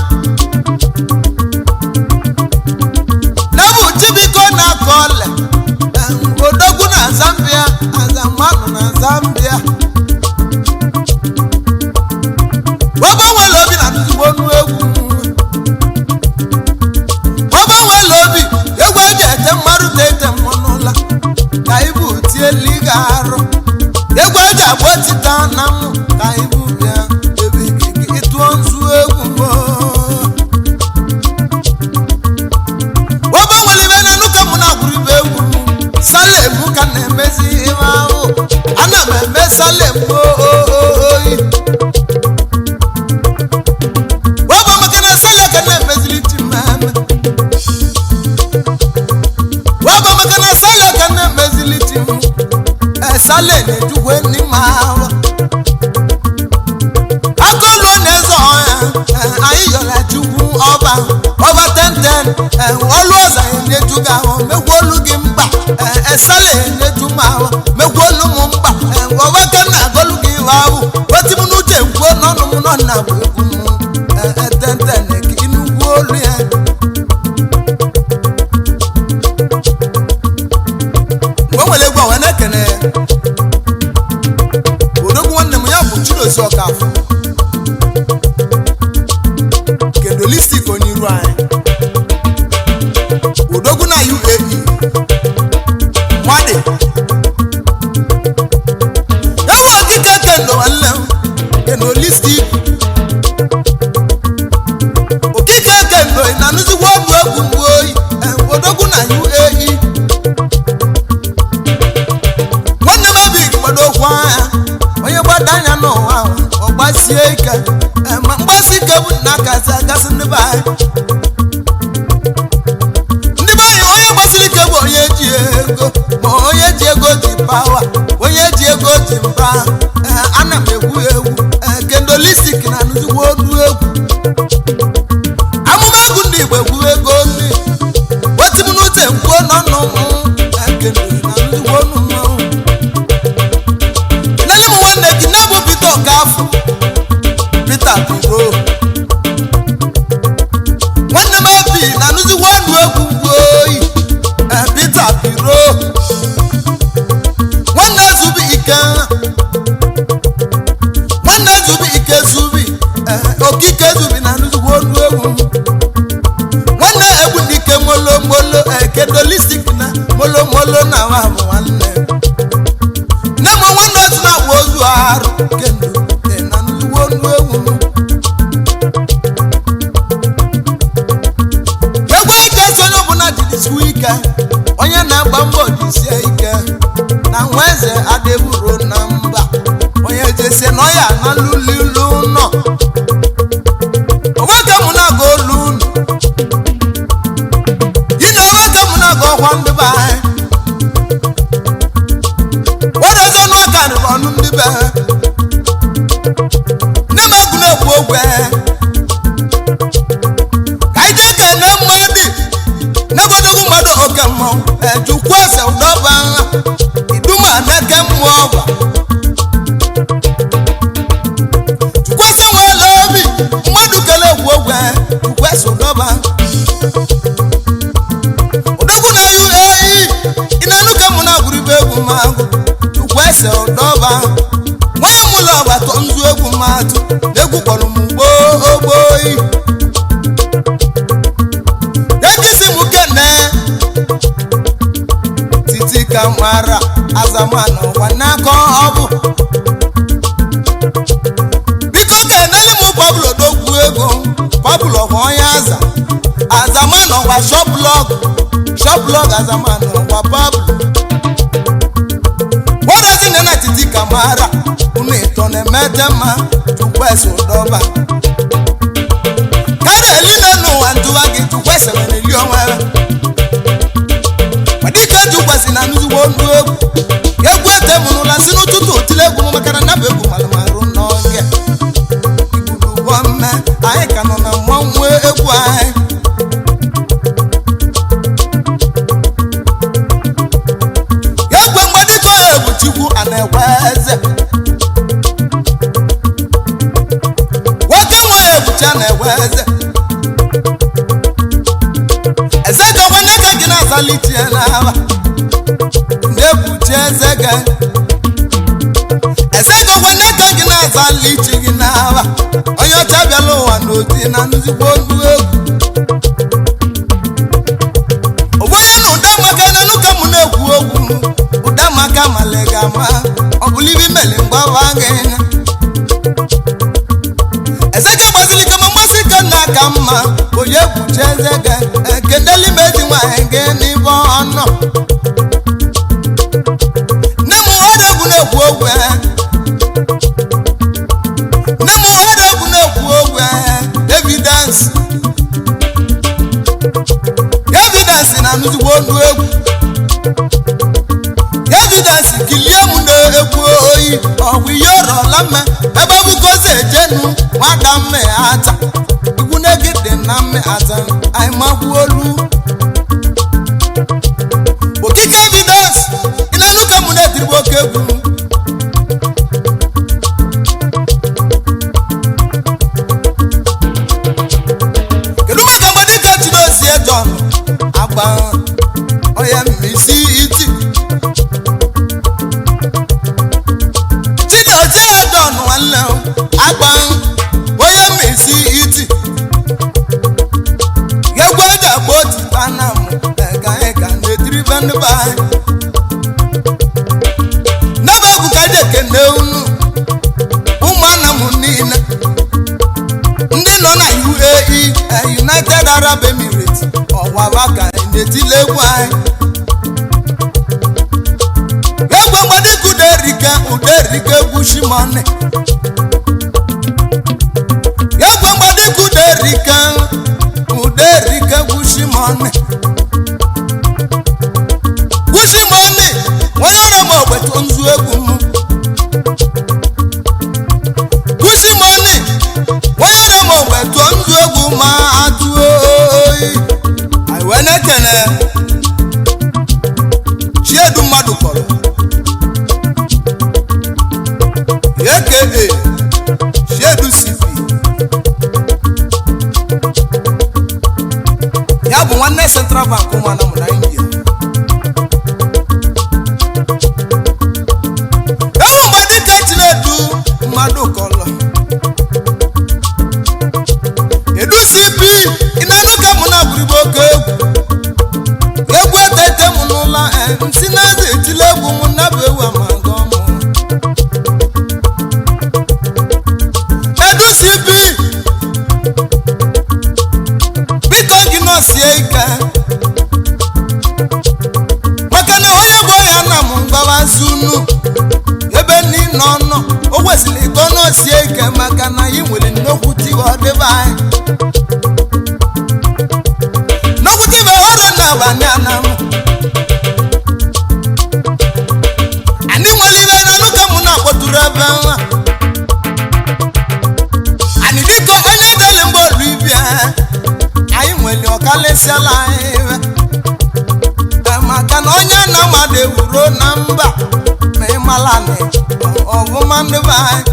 n'ebu chibiko na akọle odogwu na Zambia azamanụ na Zambia ọba nwere obi na nnukwu ọnụ egwu ọba nwere obi egwu eji ete mmadụ tete mmanụ ụla ka ibu tie liga arụ egwu eji agba otita na mụ ka ibu bịa ebe ikike ịtụọ nzu egwu mụ ọba nwere ibe na nnukwu mụ na-agwụrụ ibe egwu m salem ka na-emezi ihe ahụ ana m eme salem oyi ọba maka na salem ka na-emeziri chi mmemme ọba maka na salem ka na-emeziri chi m esale na-ejukwe n'ime ahụ akọlu na-eze ọha anyị yọrọ chukwu ọba ọba tenten ọlụ ọza enyeju gị ahụ mekwa olu gị mkpa esale enyeju m ahụ mekwa olu m mkpa ọba ka na agọlụ gị iwe ahụ wetị m n'uche nkwuo n'ọnụ m nọ na bụ egwu m tenten ka inugwu olu ya mgbe nwere egwu a wee na-ekene odogwu nwanne m ya bụ Chidozie Ọkafọ kendolistik onye iru anyị odogwu na UAE mmadụ ewu okike kendo nwanne m kendolistik okike kendo ị na-anụzikwa ọgwụ egwu mgbe oyi odogwu na UAE nwanne m ebighị gbado okwu anya onye gbado anya n'ụwa ahụ ọ gbasie ike ma mgbasi ike bụ na akasị agasị ndị be anyị ndị be anyị onye gbasiri ike bụ onye ji ego ma onye ji ego ji pawa onye ji ego ji mba ana m egwu egwu kendolistik na anụzigbo olu egwu amụma egwu ndị Igbo egwu ego ndị wetị m n'uche nkwuo n'ọnụ m kendo na anụzigbo olu mmanwụ nele m nwanne gị na-abụ Peter Okafọ Peter Biro nwanne m ebi na anụzikwa ọnụ egwu oyi Peter Biro nwanne Zubike oke mmọnwụ ejukwu eze ụdọba nha iduma n'eke mmụọ ọba chukwueze nwere obi mmadụ kele egwu ogwe chukwueze ụdọba odogwu na UAE ị na-anụ ka mụ na-agwụrụ ibe egwu magụ chukwueze ụdọba nwa mụlọ ọgbatọ nzu egwu matụ egwu kpọrọ m gboo ogboyi egisi m kene titi ka mara azamanụ ụwa n'aka ọ bụ biko kenele m Pablo dogwu ego Pablo bụ onye aza azamanụ ọgwa shọplọg shọplọg azamanụ ọgwa Pablo wọ́dọ̀sí nana titi kamara unu ìtọ́ ní mẹ́tẹ́mà chukwueze ụdọba kárí elile n'ụwa ntụwa gị chukwueze nwere eli onwe ya madike chukwueze na nzugbo ndụ egwu egwu ete m n'ụla si n'ụtụtụ otile egwu m maka na nabụ egwu malụmarụ n'oge igburu mme anyị ka nọ na mmanwụ egwu anyị egwe mgbadike egwu chukwu a na-ekwe eze nwoke nwe egwucha na-ekwe eze eze ka nwanne ka gị na-azali tie n'aba na-ekpuchi eze gị eze ka nwanne ka gị na-azali chi gị n'aba onye ọcha bịala ụwa n'oti na nzukọ olu egwu onye na ụda maka n'elu ka mụ na-ekwu okwu ụda maka male ga-ama ọ bụla ibe imeli mgbawa gị eze gị gbaziri kama mmasị ka nna ka mma onye kpuchi eze gị ekedeli m ezi nwaanyị gị n'ibe ọnọ nne m ọrụ egwu na-ekwu okwu nne m ọrụ egwu na-ekwu okwu evidence evidence na nzugbo ndụ egwu evidence kilie m na-egwu oyi ọgwụ ihe ọrọla mma ebe ọ bụ ka ozi ejenu nwada mme ata ikwu negide na mme ata anyị makwu olu okike evidence ịnanụ ka mụ na-etiribu oke egwu kedu maka mgbe dịka Chidozie John agba onye mmisi iti Chidozie John nwanne m agba onye mmisi iti egwu eji agba otita na m ka anyị ka na-etiribe ndị be anyị n'ebe egwu ka eji ekene unu ụmụnna m niile ndị nọ na UAE United Arab Emirates ọwara ka anyị na-etile egwu anyị egwu mgbadịka uderika uderika egwu shimoni egwu mgbadịka uderika uderika egwu shimoni gwushimoni onye ọrụ m ogbetu nzu egwu m gwushimoni onye ọrụ m ogbetu nzu egwu ma atụ oyi anyị wee na-ekele chiedu mmadụ kọrọ aka chiedu cp ya bụ nwanne central bank ụmụanamụ na india ewu mgbe dịka chinedu mmadụ kọrọ edu cp ị na-anụ ka mụ na-agwụrịgbo oke egwu egwu etete m n'ụlọ nsi na-eze etile egwu m nabụ ewu amago m edu cp biko gị nọsie ike maka na onye bụ ya na m mgbawazi unu ebe niile ọ nọ o kwesịrị ka ọ nọsie ike maka na anyị nwere nnukwu tiwe ọdịbe anyị nnukwu tiwe ọrụ na-abalị anam anyị nwere ibe na nụka mụ na-akpọtụrụ ebe nwa anyị dịka onye deli mgbe olu ibia anyị nwere ọkalịsịala anyị ibe na onye na mmadụ ewuro na mba ma ịmala na ọbụma ndị be anyị.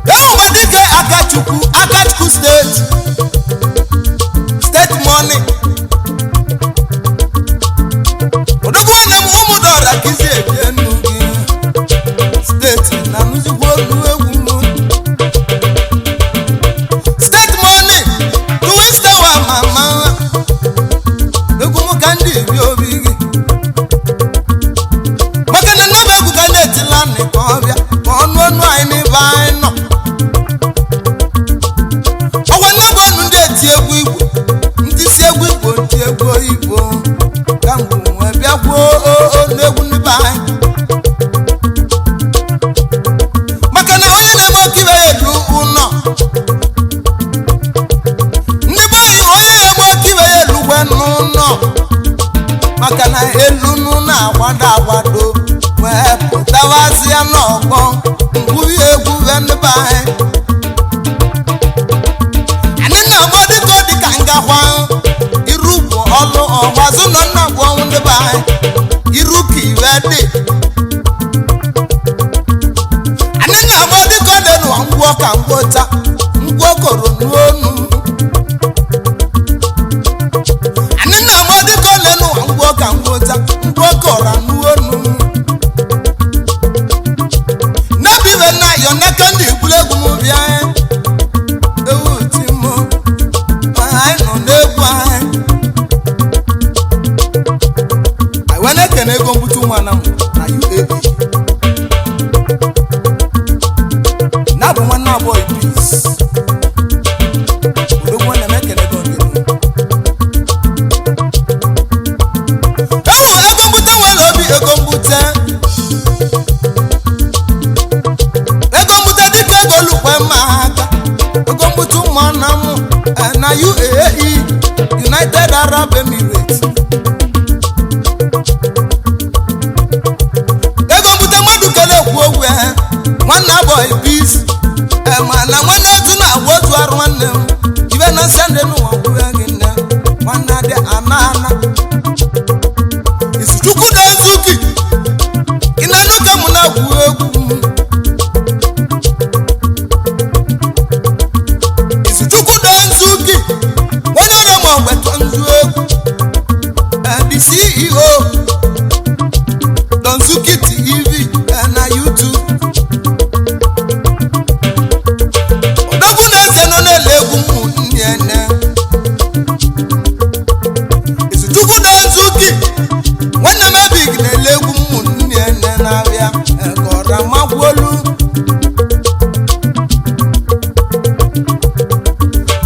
Ewuwe dike Akachukwu, Akachukwu steeti, steeti money. Odogwu nwanne m, ụmụdọra kizi eje nnu gị steeti na nụzikwa olu egwu m. Steeti money tuwistawa mama egwu m ka ndị bi obi gị, maka na nnaba egwu ka na-etila nị ka ọ bịa ka ọnụ ọnụ anyị n'ebe anyị nọ. Ọgwa nnaba ọnụ ndị eti egwu igbo, ndị si egwu igbo, ndị egwu oyibo, ka mgbe nwee bịa kwuo n'egwu ndị be anyị, maka na onye na-eme oke ibe ya elu ụnọ ndị be anyị, onye na-eme oke ibe ya elugwe n'ụnọ, maka na elu nụ na-agbado agbado wee pụtawazịa n'ọgbọ ngwubi egwu be ndị be anyị. Anyị na-agba dịka ọ dịka ngakwa iru bụ ọlụ ọgbazụ nọ nna bụ ọnwụ ndị be anyị iru ka iwe dị. Anyị na-agba dịka ọ dị nụwa ngwọ ka ngwọcha ngwọ koro n'onu. Anyị na-agba dịka ọ dị nụwa ngwọ ka ngwọcha ngwọ kọrọ n'onu. N'ebe ibe na ayọ n'aka ndị egwuregwu m bịa, ewu ti mụ anyị nọ n'egwu anyị. Anyị wee na-ekene ego mbutu nwana m na UAE na-abụ nwanne abụọ peace odogwu nwanne m, ekene ego nke m. Ewu ego mbute nwere obi ego mbute, ego mbute dịka ego lukwe mma aka ego mbute ụmụnna m na UAE, United Arab Emirates. Ego mbute mmadụ kele ekwu okwu nwanne abụghị peace, ma na nwanne otu na-agwa otu arụ nwanne m ibe na sende n'ụwa gwure gị nne nwanne adị ana ana. Izuchukwu na-ezu gị ị na-anụ ka mụ na-agwụ egwu m. Izuchukwu na-ezu gị onye ọrịa ma ọgbetọ nzu egwu, the CEO Donzuki TV na YouTube. Odogwu na-eze nọ na-ele egwu m nne. Izuchukwu na-ezu gị nwanne m ebig na-ele egwu m nne na-abịa ka ọra makwuolu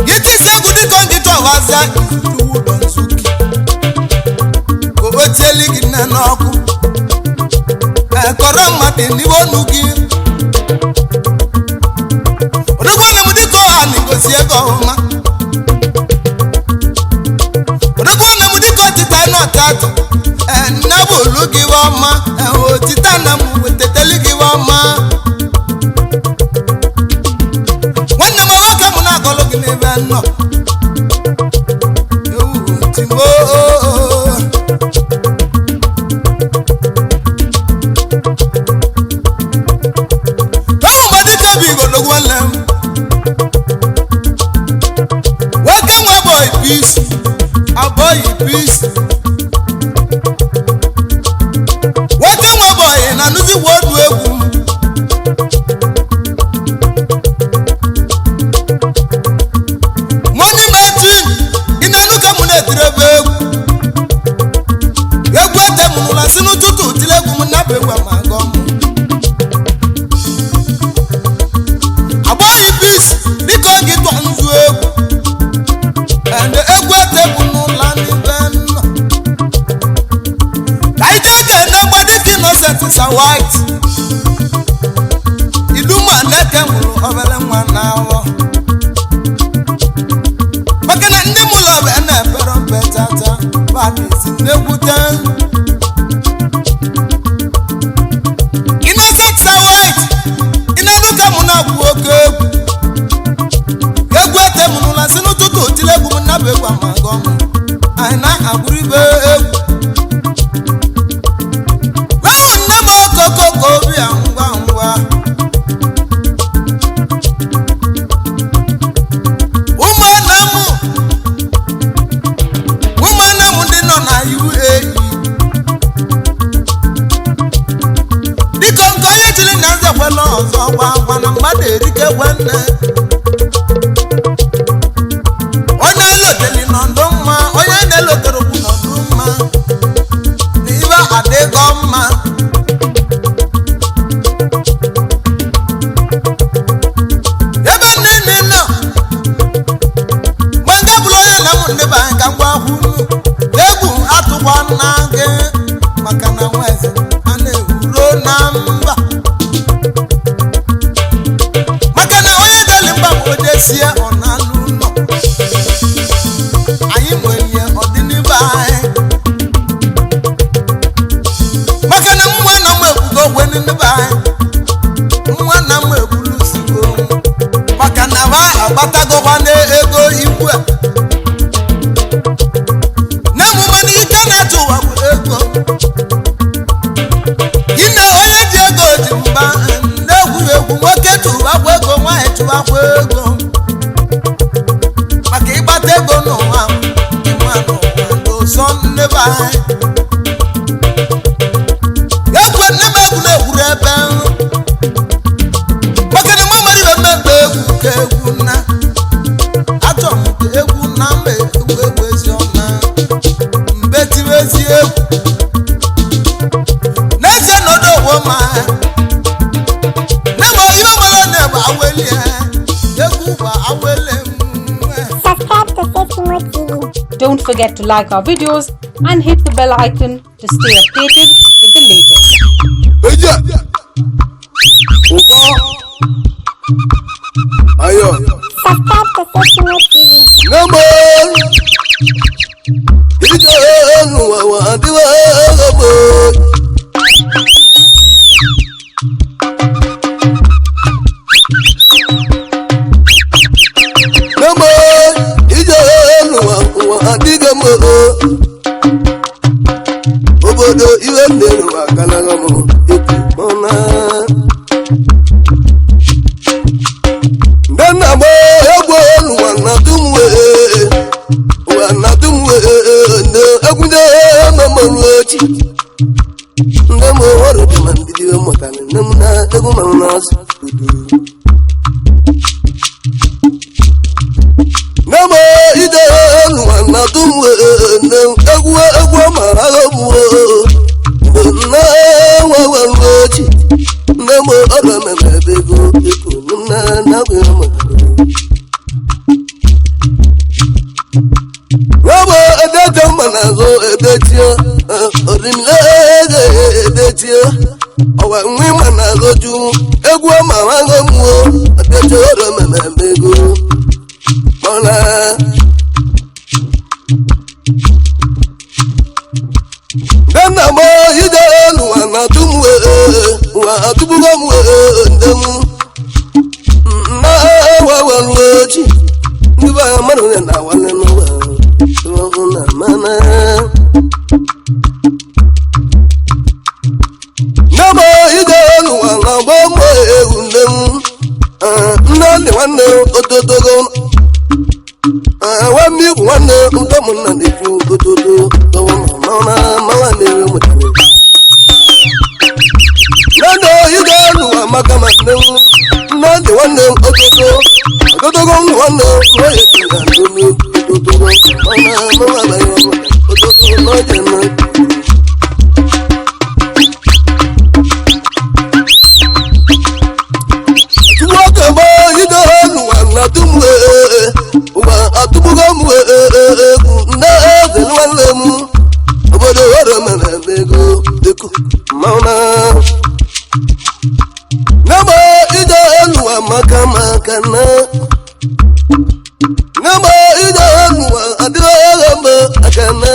gị tisi egwu dịka nkịta ọwazịa. Izuchukwu Donzuki ka o tieli gị nne n'ọkụ kọrọ mmadụ n'iwe onu gị. Odogwu nne m dịka ọha na-egosi ego ọhụma. Odogwu nne m dịka otita nọtatụ nne bụ olu gị ọma, otita na m weteteli gị ọma. Nwanne m nwoke m na-agọlụ gị n'ebe nọ ewu timo. Ewu mgbe dịka bụ igodogwu nwanne m nwoke nwe boy peace aboyi peace nwoke nwe boy na nụzikwa odu egwu m. Money metin ị na-anụ ka mụ na-etirebe egwu egwu ete m nụla si n'ụtụtụ tiri egwu m nabụ egwu ma gọọ m agbọghị peace dịka oge tọ nzu egwu and egwu ete bụ n'ụlọ n'ebe nọ. Ojesie ọnalụ nọ anyị nwere ọdịnihu anyị maka na nwa na m ekwugo ogwe ndị be anyị nwa na m ekwulusigo maka na ha agbatagokwa n'ego igwe na-emume na ike na-achụ ụwa bụ ego ine onye ji ego ji mba na-egwughị egwu nwoke tụwakwa ego nwaanyị tụwakwa ego maka ịgbata ego n'ụwa ịnwa n'ụwa n'ụzọ nnebe anyị egwu nne m egwu na-egwuru ebe maka na mụ mara ibe mmekpa egwu ka egwu na achọ m ka egwu na mma egwu egwu ezi ọma mbe tiwe ezi egwu n'ezie n'ọdụ owo ma nne m ibe mara na-egbe awele egwu bụ awele m. Subscribe to Sesimo TV. Don't forget to like our videos and hit the bell icon to stay updated with the latest. Eje! Ụkpọ! Ayọ! Subscribe to Sesimo TV. Nemo! Ije n'ụwa wa adịwa ọgbọ! Nemo! Ije n'ụwa ụwa adịghị m obodo iwe nne n'ụwa kanaghị m etu mọna. Ndị nna m egwu n'ụwa na-atụ m wee ụwa na-atụ m wee nne egwude mamarụ echi ndị m ọrụ dị ma ndị dị mụtara nne m na egwu ma m na-azụ udu nne m ide n'ụwa na-atụ m wee nne egwu egwu mara agha bụ nne nwewerụ echi nne m ọrụ ememe ebe ego ego nne na egwu mụtara Wọ́n ẹ̀dẹ́jọ́ mọ̀nàzó ẹ̀dẹ́tíọ́, òrìlẹ̀-èdè ẹ̀dẹ́tíọ́, ọ̀wà ń mọ̀nàzó ju egwu ọmọ àwọn ọmọ ẹ̀dẹ́jọ́ ọ̀rọ̀ mẹ̀mẹ̀mẹ́gò mọ̀nà. Nana mọ ìdè nùwà nà túmù ẹ̀ wà túbúgọ́ mù ẹ̀ ndẹ̀mú. Nna wà wà lójì, ndị bá mmadụ na wà nínú wà na mana. Nne m ide n'ụwa na-agba mbọ ewu nne m nne dị nwanne ototogo nwa mmigwu nwanne ntọ m nna na-ekwu ototo tọwọ na mawa na-ewe mụtara nne ide n'ụwa maka ma nne m nne dị nwanne ototo ototogo nwanne nwa ya tụrụ ya n'olu ototogo mana mawa abaghị ototo n'oge na nwoke gboo ide n'ụwa na-atụ m ụwa atụgbugo m egwu nne eze nwanne m obodo ọrụ mere ego dịkụ mmanụ n'egbe ide n'ụwa maka maka na n'egbe ide n'ụwa adịghị agha mgbe aka na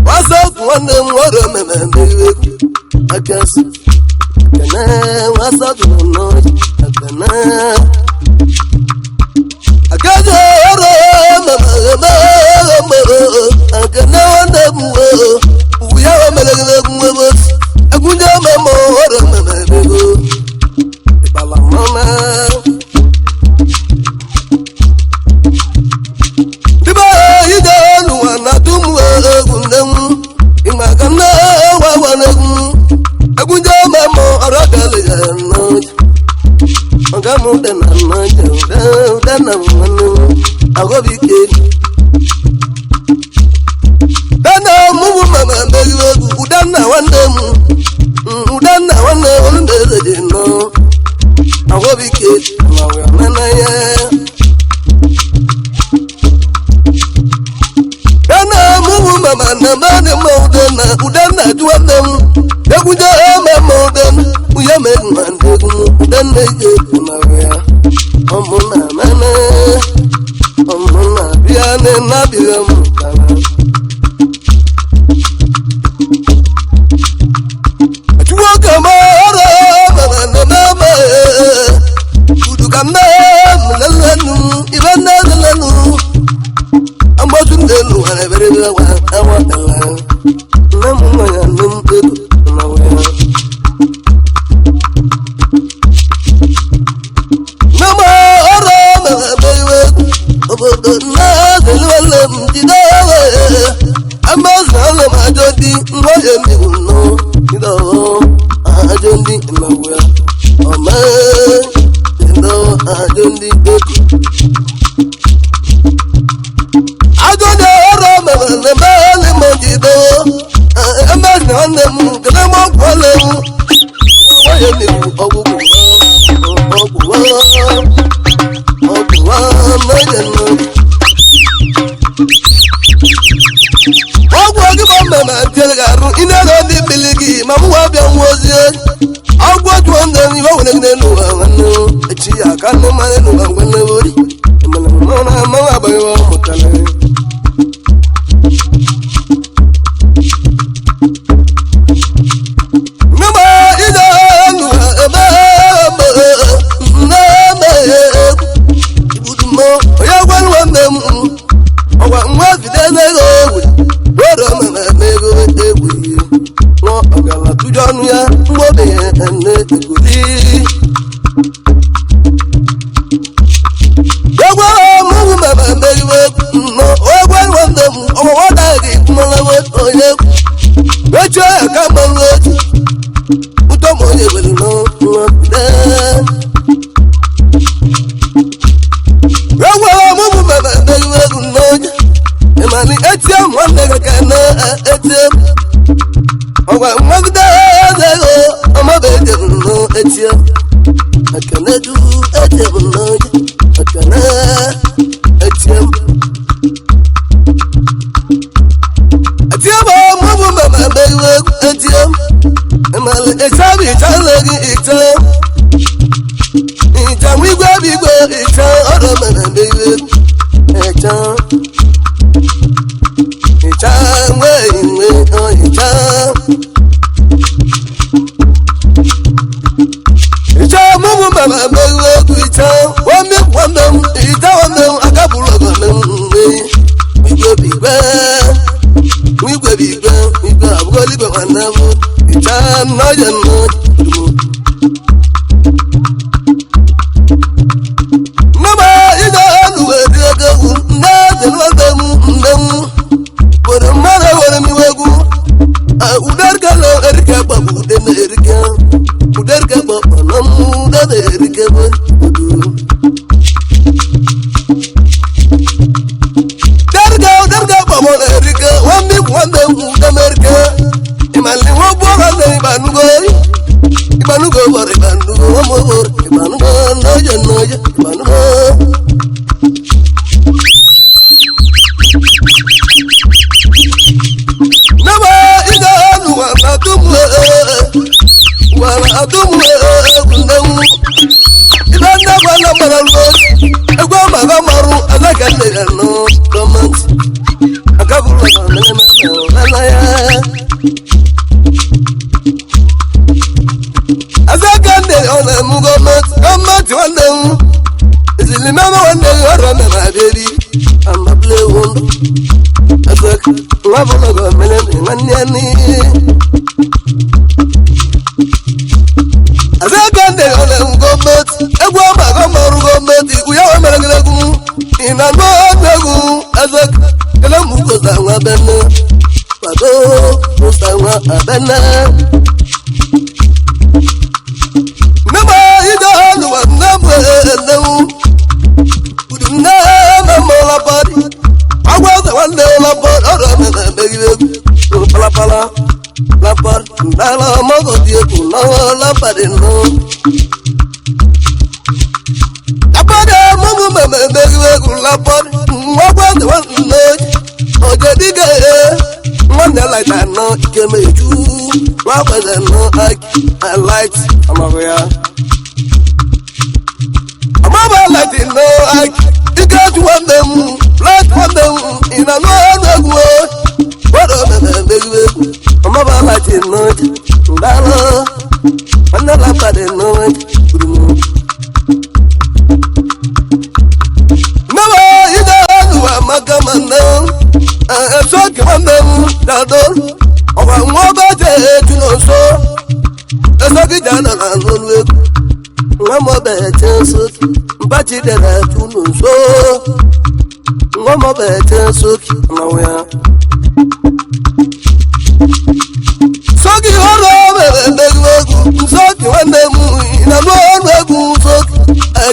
wasapụ nwanne m ọrụ mere ego aka si akana wasapụ n'ọjị akana akaja ọrụ akana nwanne m ugwu ya mere egwu ebe egwu ndị ọma ọrụ mere ego ịbala mmanụ Dibe ide n'ụwa na-atụ m egwu nne m ịmaka nne nwa nwa egwu egwu ndị ọma ma ọrụ bịara ya n'oge ọga m dị na n'oge ụda na nwanne m agọbike dana mụ bụ mama megide egwu ụda nna nwanne m ụda nna nwanne m olu na-eze dị nọ agọbike ma wee nana ya Dana mumu mama na mani ma udana udana juwa m egwuje ama ma udana uya me ma ndegwu udana ye na ya ọmụ lelenu ibe nne lelenu agbatu ndelu were bere bere wa awa tala nne m nwa ya nne m edo na wa ya nama ọrụ mere ebe obodo nna zelwele m jide ewe amazala m ajọ dị nwa ya miwu nọ idowo ajọ ndị mmawu ya ọma idowo ajọ ndị eko ajọ ndị ọrụ mere ebe ele m jidewo amazala nne m kele m ọgwụ elewu nwa ya miwu ọgwụgwụ ọgwụ ọgịba mmemme tiere gị arụ ị na-ere ndị mmiri gị ma mụ nwa bịa nwa ozi ọgwụ otu nwanne m iwe were gị n'elu ụwa nwanne echi ya aka nne mmanụ n'ụwa nwanne ori mana mmanụ mmanụ agbaghị ọ mụtara Nama ide elu ebe onye gwa nwanne m ọgwa nwa jide n'ego egwu were omeme ego egwu nwa ọgara tụjọ ọnụ ya mgbe obenye nne egoli egwe mụwụ meme megide ogwe nwanne m ọgwa nwata gị mmanụ onye mechie ya ka mmanụ otu ụtọ ma onye were n'nwa egwere ọmụmụ mebe egwu n'onye ịmana etie m nwanne gị ka na etie m ọgwa nwagide ego ọmaba ejebụ n'o etie m ekene du ejebụ n'onye ekene etie m etie m ọmụmụ mebe egwu etie m ịmana ịchabi ịchala gị ịcha ìjà wígbé wígbé ìjà ọ̀rọ̀ mẹ̀rẹ̀ wígbé ìjà ìjà wé ìwé ìjà. ìjà múmu mẹ̀rẹ̀ mẹ̀rẹ̀ ìjà wọ́n mi wọ́n mẹ̀rẹ̀ ìjà wọ́n mẹ̀rẹ̀ akábùrọ̀ mẹ̀rẹ̀ wígbé wígbé wígbé wígbé wígbé àbúrò líbẹ̀ wọn náà ìjà náà yẹn náà. Jador ọkwa nwa ọbaje eju n'nso esogija nọ na n'olu egwu nwa m ọbaje nsoki mpachidera eju n'nso nwa m ọbaje nsoki mmanwụ ya soki ọrụ mere ndegwu egwu nsoki nwanne m na n'ọrụ egwu nsoki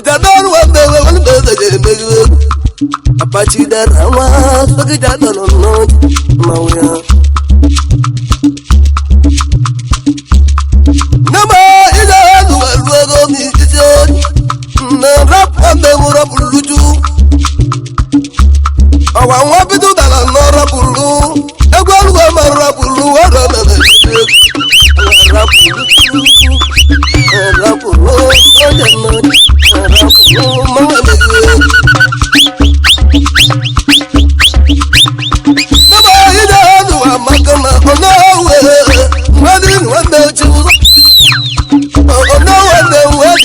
Jador nwanne m nwanne m emegwu egwu apachidera nwa sogija nọ n'ọjị mmanwụ ya. Nama ija anu ego mi titi ori na rap ande mu rap luju awa nwa bidu dala no rap lu egwu alugo ma rap lu oro na na rap lu rap lu oje no rap lu ma me. Nama ija anu amaka na ono we nwadi nwanne chiwu. Oh no, no, no,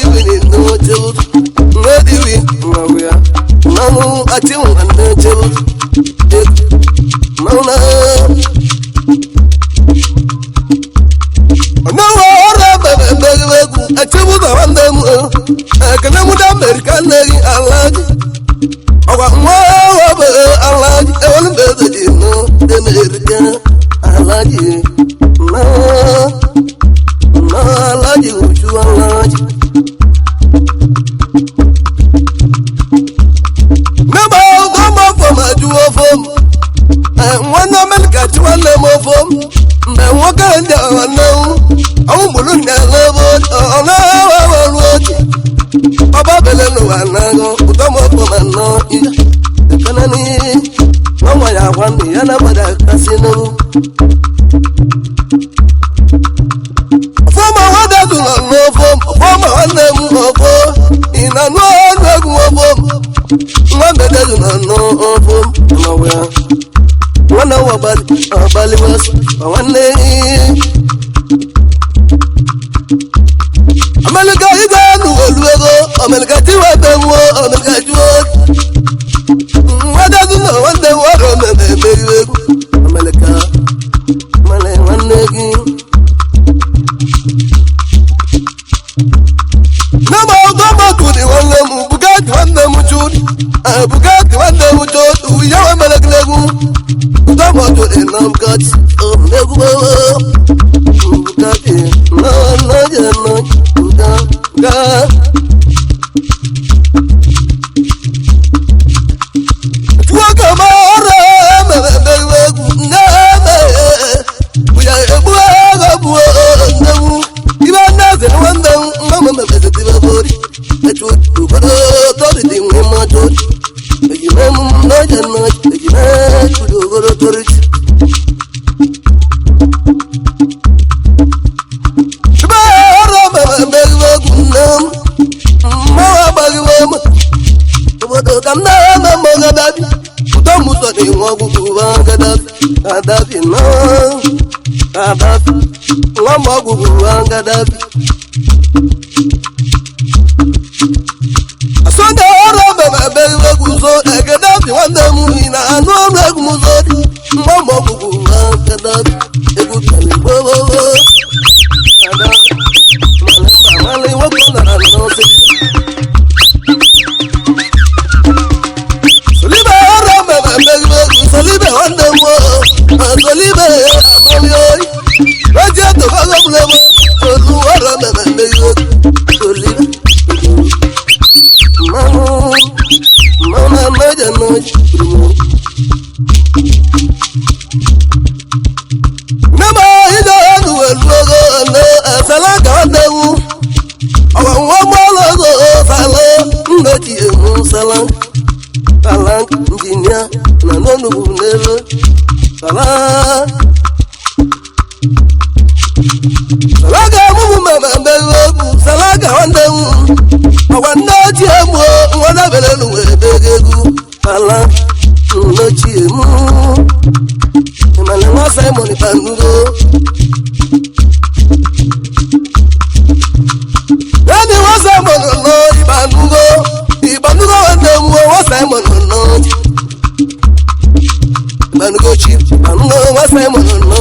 Simon nọ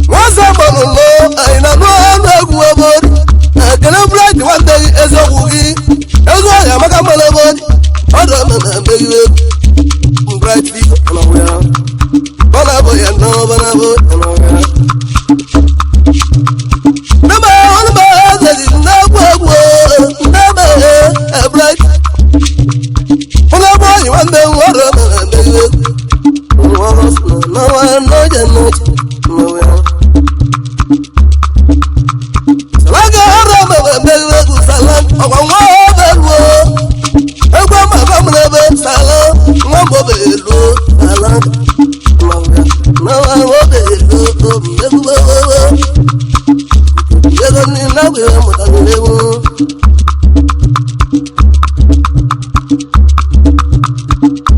nwasa gbọrọ nọ anyị na-anụ ọnụ egwu obori ekele bright nwanne gị eziokwu gị ego ọhịa maka mmanụ obori ọdụ ọmụma emeghi egwu bright biko nọ ya bọna bụ ya nọ bọna bụ ya nọ ya ndebe ọnụba ezezi na-egwu egwu ndebe bright ụlọ bụ ọyị nwanne m ọdụ ọmụma emeghi egwu nwa ọsọ n'ọnwa n'oje n'oche nọ ya Salaga ọrụ mmemme egwu sala ọgwa nwa oberuo egwu mama m n'ebe sala nwa m oberuo sala nwa oberuo egwu ego ndị na-agba ihe mụtara egwu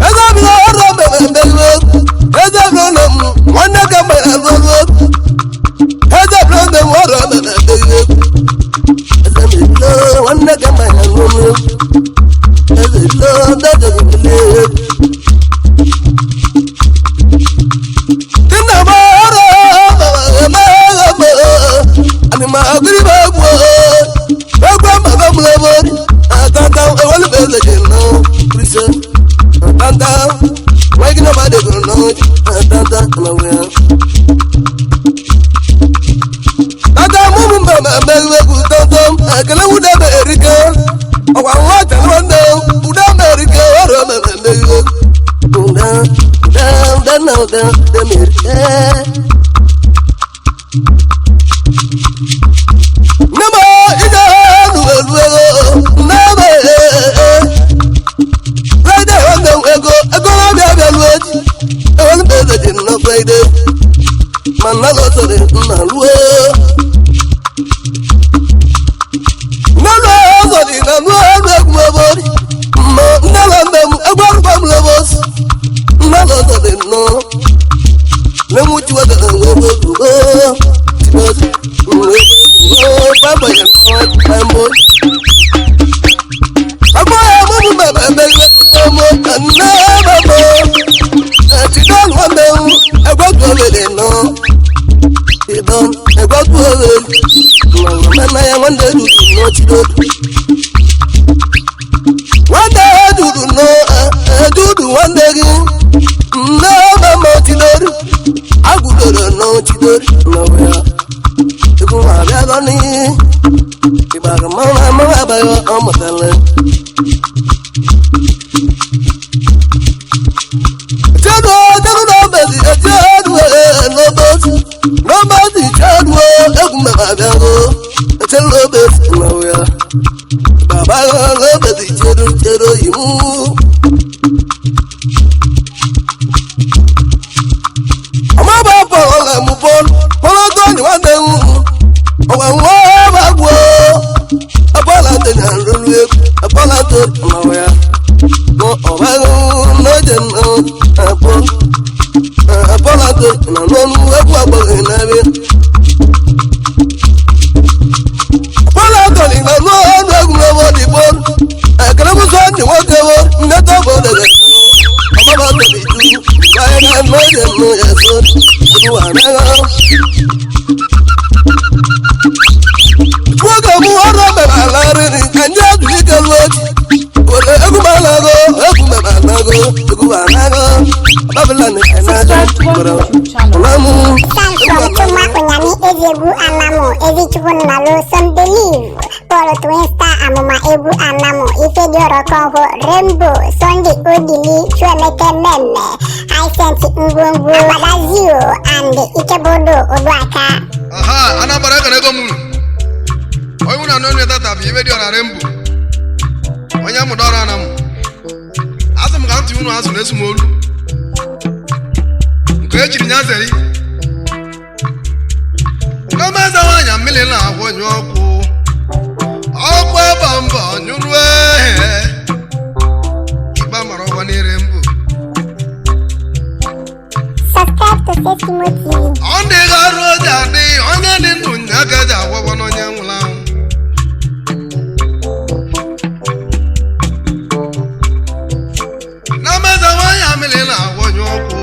ego bi ọrụ mmemme egwu ego bi ụlọ m nwanne ka mgbe alụ ọrụ eze bụrụ ndị m ọrụ mmemme egwu eze nwanne ka mgbe alụ ọrụ eze bilo ndọjọ gị nna m ọrụ mmemme anịma agịrị m egwu egwu mama m lebe atata ewelu m eze gị nọ krisi atata nwa gị na mmadụ gụrụ nọ atata nọ ya tata mụmụ mmemme egwu tọtọ ekele wude m erike ọkwa nwa chala nwanne ude m erike ọrụ mmemme egwu ụda ụda ụda na ụda ụda m erike nne m ije elu elu ego nne m fraịde nwanne m ego ego na-abịa abịa ruo echi ewelu m eze dị nnọọ fraịde ma nna lọsọrọ nna ruo nne ọzọ dị na nụọ ọrụ egwu obori mma nne na nne m egwu arụkwa m lobos nne na ọzọ dị nnọọ nne m chiwetara nwe ozugbo chigozi agbára mọ́mú bàbá mẹ́lẹ́ ọmọ nná bàbá àti dọ́ọ̀lù ọmọ ẹgbẹ́ tó lè nà ìbọn ẹgbẹ́ tó lè mọ̀mọ́ mẹ́ta wọ́n lè dùdù nà tìdọ́dù wọ́n lè dùdù nà dùdù wọ́n lè rí nná bàbá tìdọ́dù agùdọ̀dọ̀ nà tìdọ́dù nà wíyà egwu abịa lọ n'iyi ịgbara mmanwụ amaghị abaghị ọ mụtara chedu chedu n'obezi echedu n'obezi n'obezi chedu egwu mmemme abịago echedu n'obezi nọwụ ya baba n'obezi chedu chedu yimu ọmọ bá bọ̀rọ̀ lẹ́mú bọ́ọ̀lù bọ́ọ̀lù tó ní wọ́n dẹ̀ ń ọ̀wẹ̀ wọ́n bá gbọ́ abọ́lá tó ní àrùn egwu abọ́lá tó ọ̀nà ya mọ ọ̀bá n'oje nọ abọ́ abọ́lá tó nà n'ọnụ egwu agbọghị n'ebe abọ́lá tó ní nà n'ọnụ egwu n'ọbọ dị bọ́ọ̀lù ekerekwụsọ ndị nwoke bụ ndeta bụ dege ọmọba tó ní ju báyìí náà n'oje nọ ya so egwu àmẹ́rọ. nwoke mụ ọrụ mere ala riri ka ndị ajụ ike ruo echi were egwu m anago egwu m anago egwu m anago babila na anago Subscribe to our gwara YouTube channel. ụla mụ Sam from Chuma Onyami Eziegwu Anamo Ezichukwu Nnalu Some Believe Paul Twin Star Amụma Egwu Anamo Ifediora Okonkwo Rainbow Sunday Odili Chuemeke Memme Hisense Ngwongwo Agbadazio and Ikebodo Oduaka. Aha anambra ekere ego m unu onye unu anụ onye tata bụ ibe dị ọra rembo onye mụda ọra na m asị m ka ntị unu azụ na-esu m olu nke echiri nya zeri n'omeze nwaanyị mmiri na-agwọ nyụ ọkụ ọkụ ebe mbọ nyụrụ ehe ikpe mara ọgwa n'ire mbụ. Subscribe to Sesimo TV. Ọ ndị ga-arụ oji adị onye dị ndụ nya ka eji agwagwa n'onye nwụrụ anwụ na meze nwaanyị amịrị na-agwọnyụ ọkụ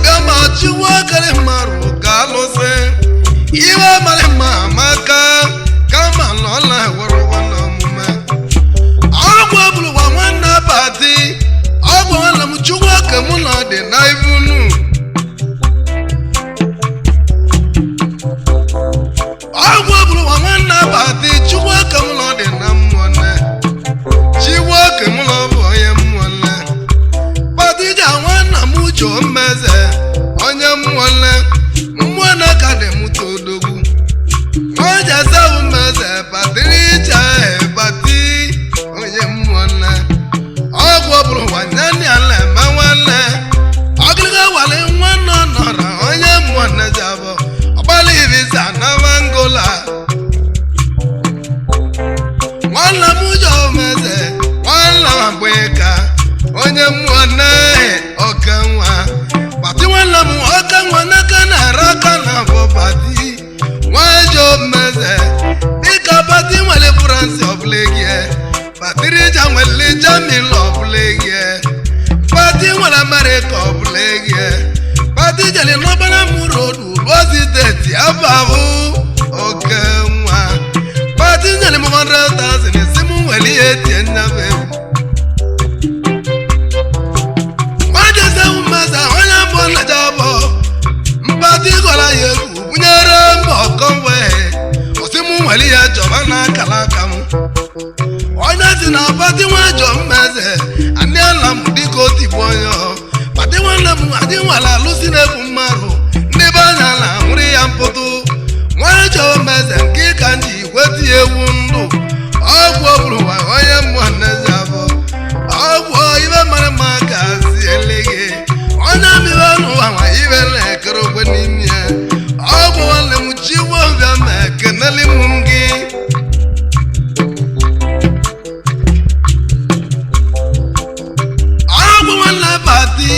Abịa ma chiwa kere mmarụ ka alụsị iwe mara mma amaka kama na ọ na-ewere ụwa na omume. Ọgwụ ọbụlụwa nwanne pati ọgwụ nwanne m chukwu oke mụ na dị na ibunu. Ọgwụ ọbụlụwa nwanne pati chukwu oke mụ na dị na mmụọ nne chukwu oke mụ na ọ bụ onye mmụọ nne patija nwanna m uche mmeze onye mmụọ nne mmụọ nne ka dị m todogwu nwaja sewu mmeze patricha pati onye mmụọ nne. Ọgwụ ọbụrụ nwanne ya na-eme nwanne ọgịrịga wale nwanne ọ nọrọ onye mmụọ nne ji abụ ọgbala ibisa na mangola. Nwanne m ụjọ meze nwanne m agbịka onye mmụọ nne oke nwa pati nwanne m oke nwa n'aka na-ara aka na abụ pati nwajọ meze dịka pati nwere France ọbụla egie patirija nwere Germany ọbụla egie pati nwere Amerịka ọbụla egie pati jere n'ọbara m rodu Rose steeti abahụ oke nwa pati nyere m 100,000 si m nwere ihe tie nyafe egwu. Nwajesewu mmeza onye mbụ nnaja bụ mpati gwara ya egwu bunyere mba ọkọngwe osi m nwere ihe chọba na akara aka m. Onye si na pati nwajọ mmeze anị ala m dịka otigbu onye pati nwanne m adị nwere alụsị na-egbu mmadụ ndị be anya na-ahụrụ ya mpụtụ. Nwajọ mmeze nke ka nji weti ewu ndụ ọgwụ ọbụrụ nwa onye mmụọ nnezi abụ ọgwụ ibe mara mma ka si ele gị onye mibe n'ụwa nwa ibe na-ekere okwe n'ime ya. Ọgwụ nwanne m chiwo bịa ma ekeneli m gị. Ọgwụ nwanne pati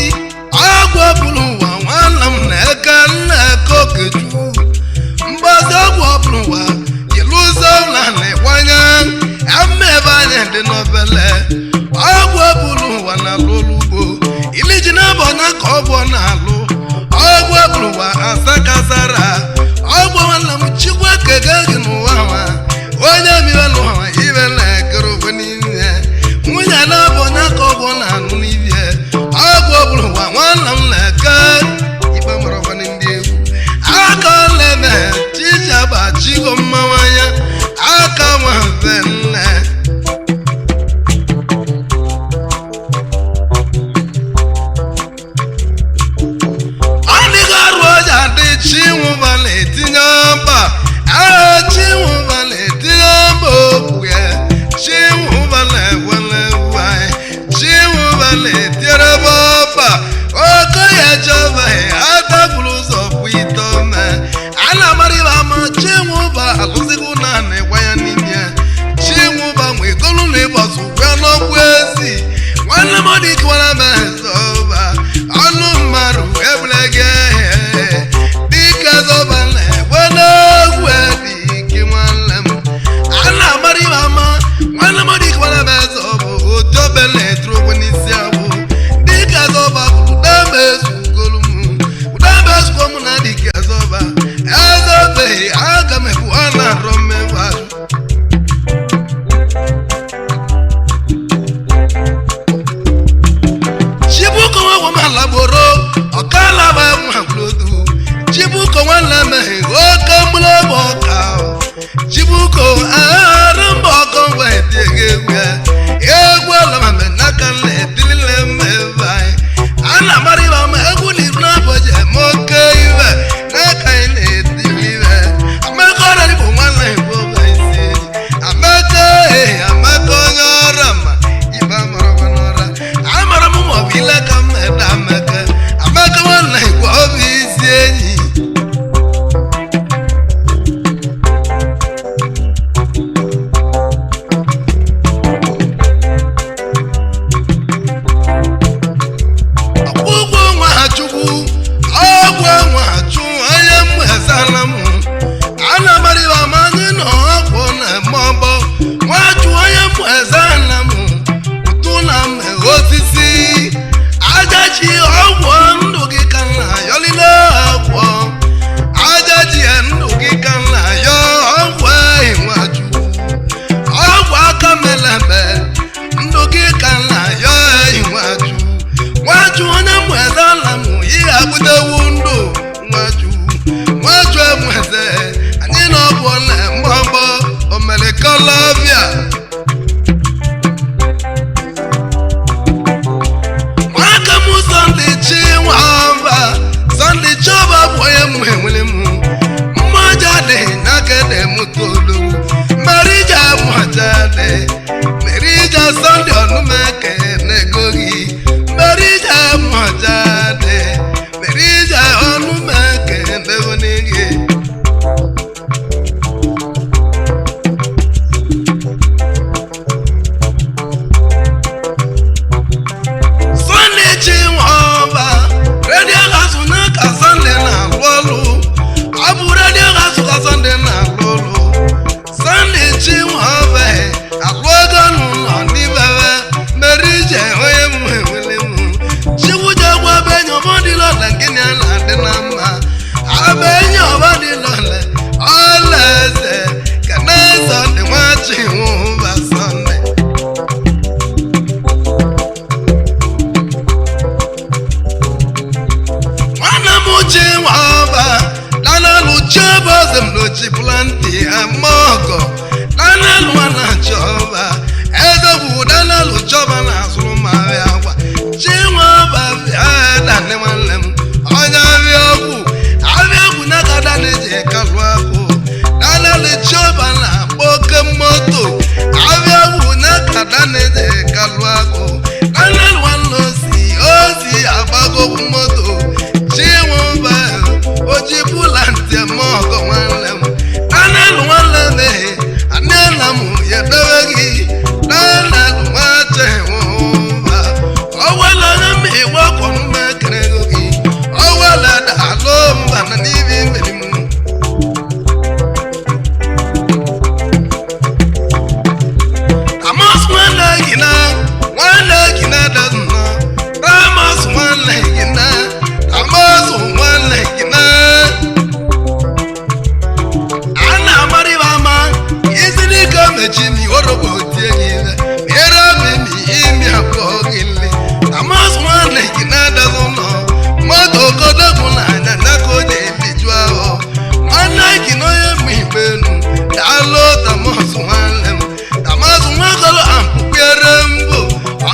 ọgwụ ọbụrụ ụwa nwanne m na-eke nna-eke okechukwu mgbazi ọgwụ ọbụrụ ụwa ilu ụzọ ụlọ na-ịgbanye ama ebe anyị dị n'obele. Ọgwụ ọbụrụ ụwa na-alụ ọrụ ugbo iliji na-abọ na ka ọgwụ na-alụ ọgwụ ọbụrụ ụwa asakasara. Ọgwụ nwanne m chikwa keke gị n'ụwa nwa onye mibe n'ụwa ibe na-ekere okwe n'ime nwunye na-abọ na ka ọgwụ na-anụ n'ibie. Ọgwụ ọbụrụ ụwa nwanne m na-eke ikpe mara ndị egwu aka leme chichaba chigo mmawanya aka nwafe nne. Ọ dịghị arụ ọja dị chinwụba na-etinye mba agha chinwụba na-etinye mba okwu ya chinwụba na-ewele anyị chinwụba na-etinyere ọba oke ya chọba atapụrụ ụzọ bụ ite ome a na-amara ibe ama chinwụba alụzigo naanị gwa ya n'ime ya chinwụba nwegolu na ịgbasa ụgwọ n'ọgwụ ezi nwanne m dị kwara m zọba ọnụ mmadụ ebule gị dịka zọba na-egwe n'ogwu dị ike nwanne m a na-amara ibe ama nwanne m dị kwara m zọba otu obe na-eturu okwe n'isi agbụ dịka zọba bụ ụdamezugolu m ụdamezugbo m na dịka zọba ezobeghị aga m ebu ọ na-arọ mmegbu azụ. Chibuko nwa nwa lagboro ọkala ba nwa gbulodu Chibuko nwanne meghe oke mgbụlọgba ọka Chibuko arụ mba ọkọ ngwa etighi egwu ya egwu alamame n'aka nna etilile mmebe anyị a na-amara ibe ama egwu na iru n'abọji eme oke ibe n'aka anyị na-etili ibe amaka ọrịa bụ nwanne igbo bụ isi amaka ee amaka onye ọrụ ma ibe amara n'ọra amara m maọbụ ile ka m ede amaka amaka nwanne igbo ọ bụ isi enyi. Chiọba m n'ochi planti ama ọgọ Daniel nwana Chiọba ezegwu Daniel Chiọba na-azụrụ m ahịa agwa Chinwaba bịa dani nwanne m onye ahịa ọgwụ ahịa ọgwụ n'aka Dani ji kalụ akwụ Daniel Chiọba na-agba oke moto ahịa ọgwụ n'aka Dani ji kalụ akwụ Daniel nwanne osi osi agbagokwu moto Chinwaba oji bụla ntị m ọgọ nwanne m Daniel nwanne m anela m ya edowe gị Daniel nwa Chinwaba ọwela onye m iwe ọkwọ m ekere ego gị ọwela daalụ mba na n'ime imeri m. Amos nwanne gị na nwanne gị na dazụ Amos nwanne gị na Amos nwanne gị na a na-amara ibe ama isi n'ike mechi mi orogbo tie gị ire mere mimi imi abụọ gị nle Amos nwanne gị na-adazụ nọ mmadụ ogodogwu n'anya n'aka onye eliju ahụ nwanne gị na onye mma igbe enu daalụ Amos nwanne m Amos nwagolo ampụkpere mbụ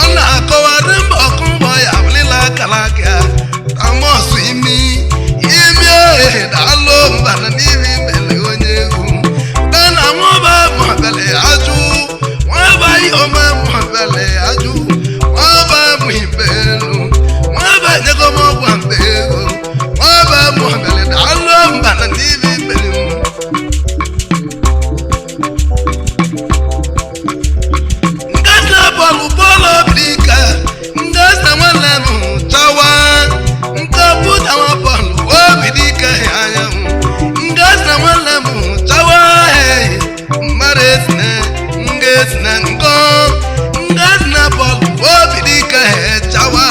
ọ na-akọwarị mbọ ọkụmbọ ya abụlịla akara aka Amos imi imi ohe daalụ mbana n'ime imele onye egwu dana nwaba mabele ajụ nwaba ihe ọma mabele ajụ nwaba mụ ibe elu nwaba nyego m ọgwa mgbe ego nwaba mabele daalụ mbana n'ime imele m. Ngasa bọọlụ bọọlụ obirika ngasa nwanne m chawa nke pụtawa bọọlụ obirika anyanwụ ngasa nwanne m chawa mmadụ esine nga esine nkọ ngasa bọọlụ obirika chawa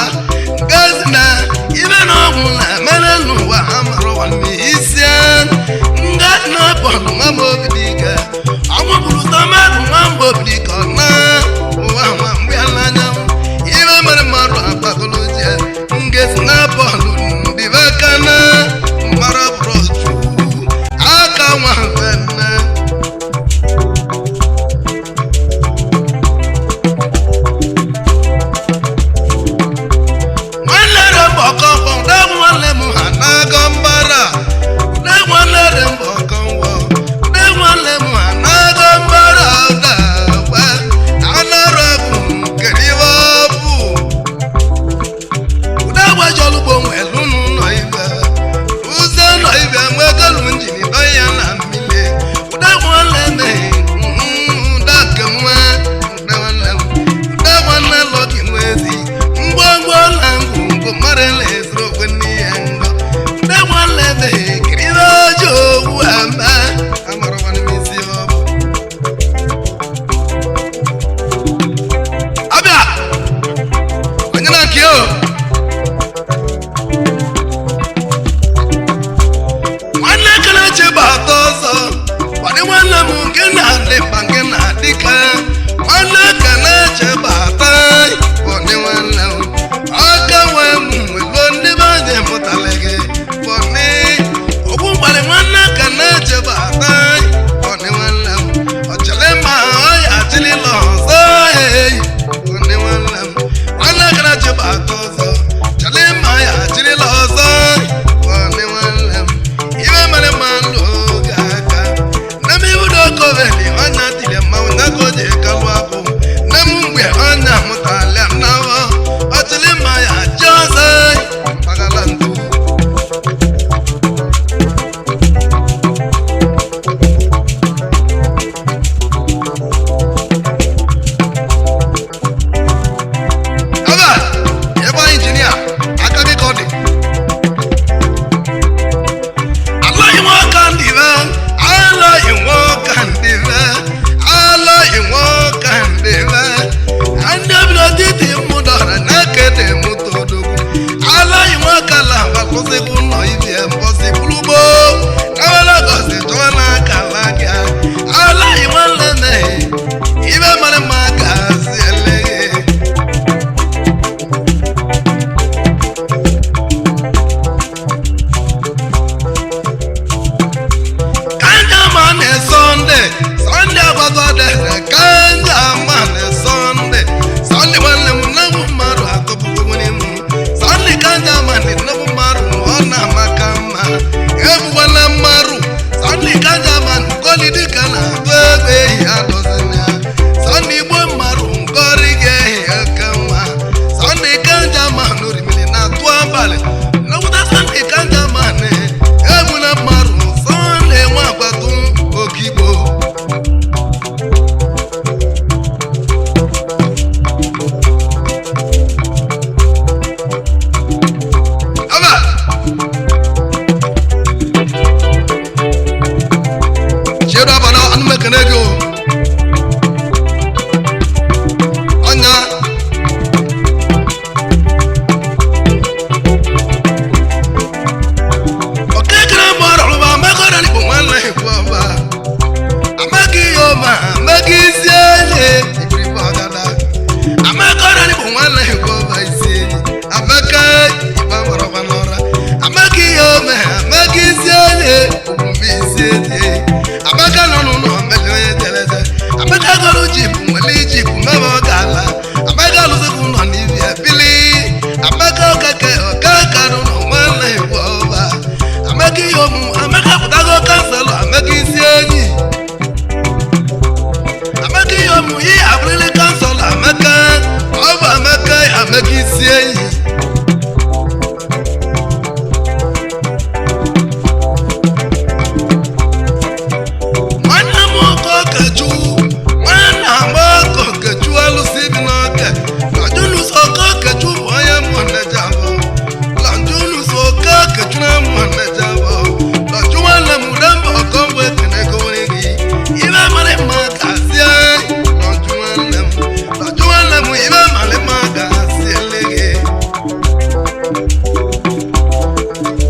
ngasa ibe na ọgwụ na mere n'ụwa ha mara ụwa n'isi ngasa bọọlụ nwa m obirika ọnwụ bụrụ tomato nwa m obirika ọ na ụwa nwa mgbe ya n'anya ibe mere mmadụ agbagolo je ngesi na bọọlụ ndịbe aka na mara bụrụ chukwu aka nwa mfenne. Nwanne re mbọ kọngwọ ndegwu nwanne m ha na-agọ mbara ndegwu nwanne re mbọ kọngwọ ndegwu nwanne m ha na-agọ mbara dakwa anara bụ kedu ibe ọ bụ udegbe jọlugbo nwelu n'ụlọ ibe ụzọ nọ ibe nwegolu njin dọ ya na mmiri udegbe nwanne m udeke nwa ude nwanne m ude nwanne lọki nwezi ngwongwo na ngwongwo mmadụ na-ezuru okwe n'ihe ngọ ude nwanne m kiri ibe ọjọọ owu ama amarakwana m isi ọ bụ abịa onye na nke o nwanne kelechi bụ atọ ọzọ kwadị nwanne m nke na-adị mkpa nke na-adị ka nwanne kelechi bụ atọ bọdị nwanne m ọka nwe m nwelo ndị be anyị mụtara gị bọdị ogbu mgbalị nwanne kelechi bụ atọ bọdị nwanne m ọchịrị ma ọ ya achịrịla ọzọ eyi bọdị nwanne m nwanne kelechi bụ atọ ọzọ chịrị ma ya achịrịla ọzọ bọdị nwanne m ibe mere mmanụ oge aka nne m ibudo okoveli ọnya tiri mmanwụ nyaka o ji kalụ akwụ nne m mgbe ọnya mụtalịa nnawa ọchịrị mma ya ji ọzọ mpaghara ndụ. Ebe a, ebe injinia aka gị ka ọ dị alọghị nwoke ndị be alọghị nwoke ndị be alọghị nwoke ndị be ndị obido titi mụ dọrọ na-ekede mụ todogwu alọghị nwoke ala akwụsịkwụ nọ ibie mbọsị kwurugbo nawelagọsi chọọ n'aka ala gị alọghị nwanne m ibe mara mma ga-asị ele.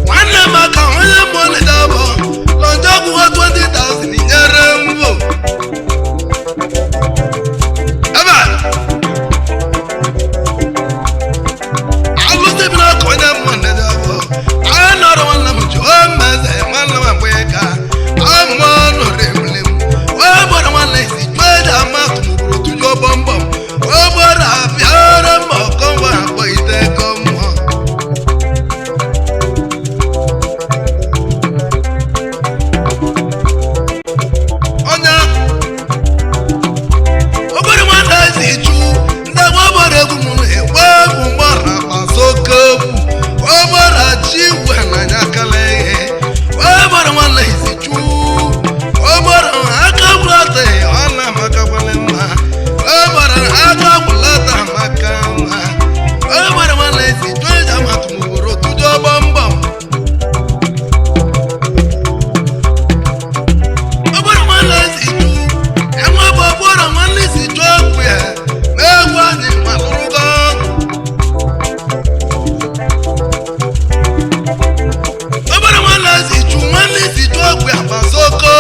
Nwanne m aka onye mmụọ na-edabọ lọnjọ gwụwa 20,000 nyere mbụ ebe alụsị bi n'ọkụ onye mmụọ na-edabọ a nọrọ nwanne m ji o meze nwanne m mgbe ka amụọ nọrọ emulem o gbara nwanne isi jụọ eji ama atụmụgburu tụjụọ gbọmgbọm o gbara abịara mma ọkọngwa akpọ ite kọ mmụọ. Ọnya obere nwata ezi chu ndị nwa gbara egwu m na-egbe egwu mgbara gbasoke egwu ọgbara chi igwe n'anya kala ihe ọgbara nwanne ezi chu ọgbara aka gwụlata ọ na-amaka kwale mma ọgbara aka gwụlata maka mma ọgbara nwanne ezi chu eji amatụmụgboro tụjọ gbọmgbọm. Ọgbọ́dọ̀ wọn lọ sí ju ẹ̀wọ̀n bọ̀ gbọ́dọ̀ wọn lè sì ju ọ̀pẹ̀ ẹ̀ mẹ́wàá ní màlúrúkọ. Ọgbọ́dọ̀ wọn lọ sí ju wọn lè sì ju ọ̀pẹ̀ àbàsókò.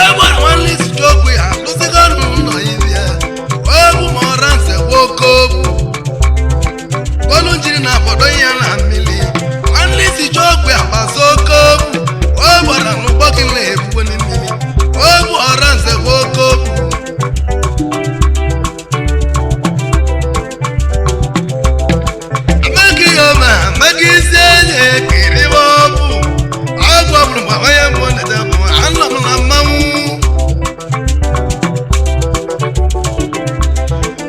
Ọgbọ́dọ̀ wọn lè sì ju ọ̀pẹ̀ àlùsíkọ́nù nà ibi ẹ̀ ọ̀gbùn mọ̀ ránṣẹ́ wọ́kọ́. Bọ́lú jiri na àbọ̀dọ̀ yẹn na mmiri nwanne isi chọọ ogbe àgbàsókò o gbara n'ụgbọ gị na-ebugbo n'mmiri ogbu ọra nze nwoke ogbu. Amaghị ya ma amaghị isi enyi ekiribe ọbụ ọgwụ ọbụrụ mgbe onye mbụ na-ede bụ anọ m na mmanwụ.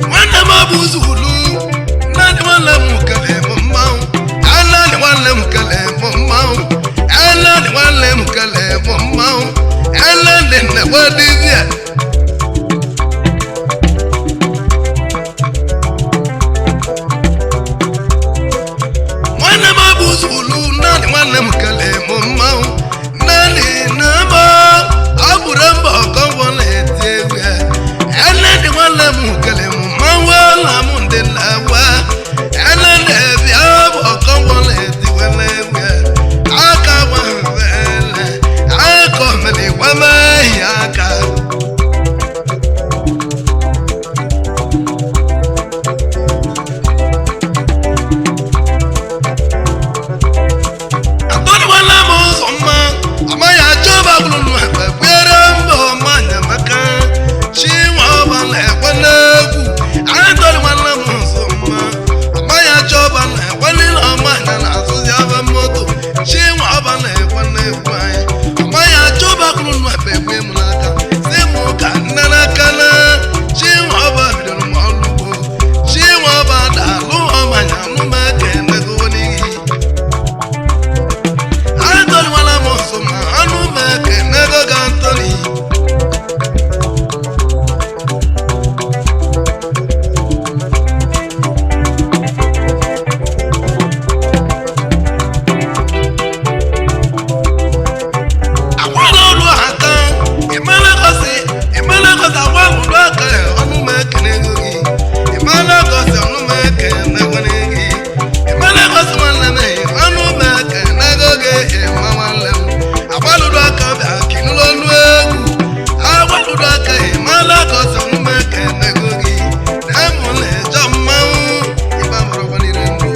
Nwanne m bụ zulu naanị nwanne m kele m mmanwụ naanị nwanne m kele m mmanwụ naanị nwanne m kele m mmanwụ naanị nnekwe dibịa. Nwanne m bụ zulu naanị nwanne m kele m mmanwụ naanị na mba abụrụ mba ọkọngwọ na-eti egwu ya ene dị nwanne m kele m mmanwụ ọla m ndị na-agwa ene na-ebịa bụ ọkọngwọ na-etiwe n'egwu ya aka nwafele aka omere igwe aka. Atọ́niwálé m ụzọ mma amaghị achọ ọba bụrụ nụ ekpe kwere mba ọma nyamaka chinwe ọba na-ekwe n'egwu. Atọ́niwálé m ụzọ mma amaghị achọ ọba na-ekwe n'ile ọma anya na-azụzi aba moto chinwe ọba na-ekwe n'egwu anyị amaghị achọ ọba bụrụ nụ ekpe ekwe m n'aka si m ka nne n'aka na chinwe ọba bidoro m ọrụ ugbo chinwe ọba da-alụ ọma nya anụma ka emego n'ihi. Anthony wala mosoma anu meke nego ga Anthony. Akwala olu aka imelegosi imelegosi agwa olu aka ọnụ meke nego gị imelegosi ọnụ meke nego gị imelegosi nwanne m ọnụ meke nego gị ịma nwanne m agbalụrụ aka bịa kinụlụ ọnụ egwu agbalụrụ aka imelegosi ọnụ meke nego gị na mụ na-ejọ mmanwụ ịba mụrụkwanire mbụ.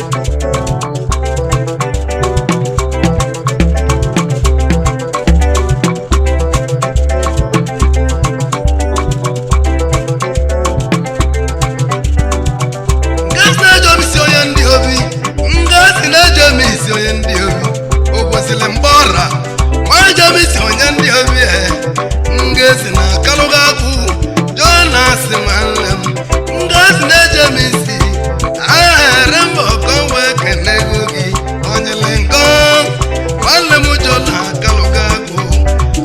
Ngasị na-eje m isi onye ndị obi ngasị na-eje m isi onye ndị obi o kwesịrị mgbe ọra nwaje m isi onye ndị obi e ngasị na kalụgakwu Jonas nwanne m ngasị na-eje m isi aghere mba ọkọnwe kenego gị onyele nkọ nwanne m Jona kalụgakwu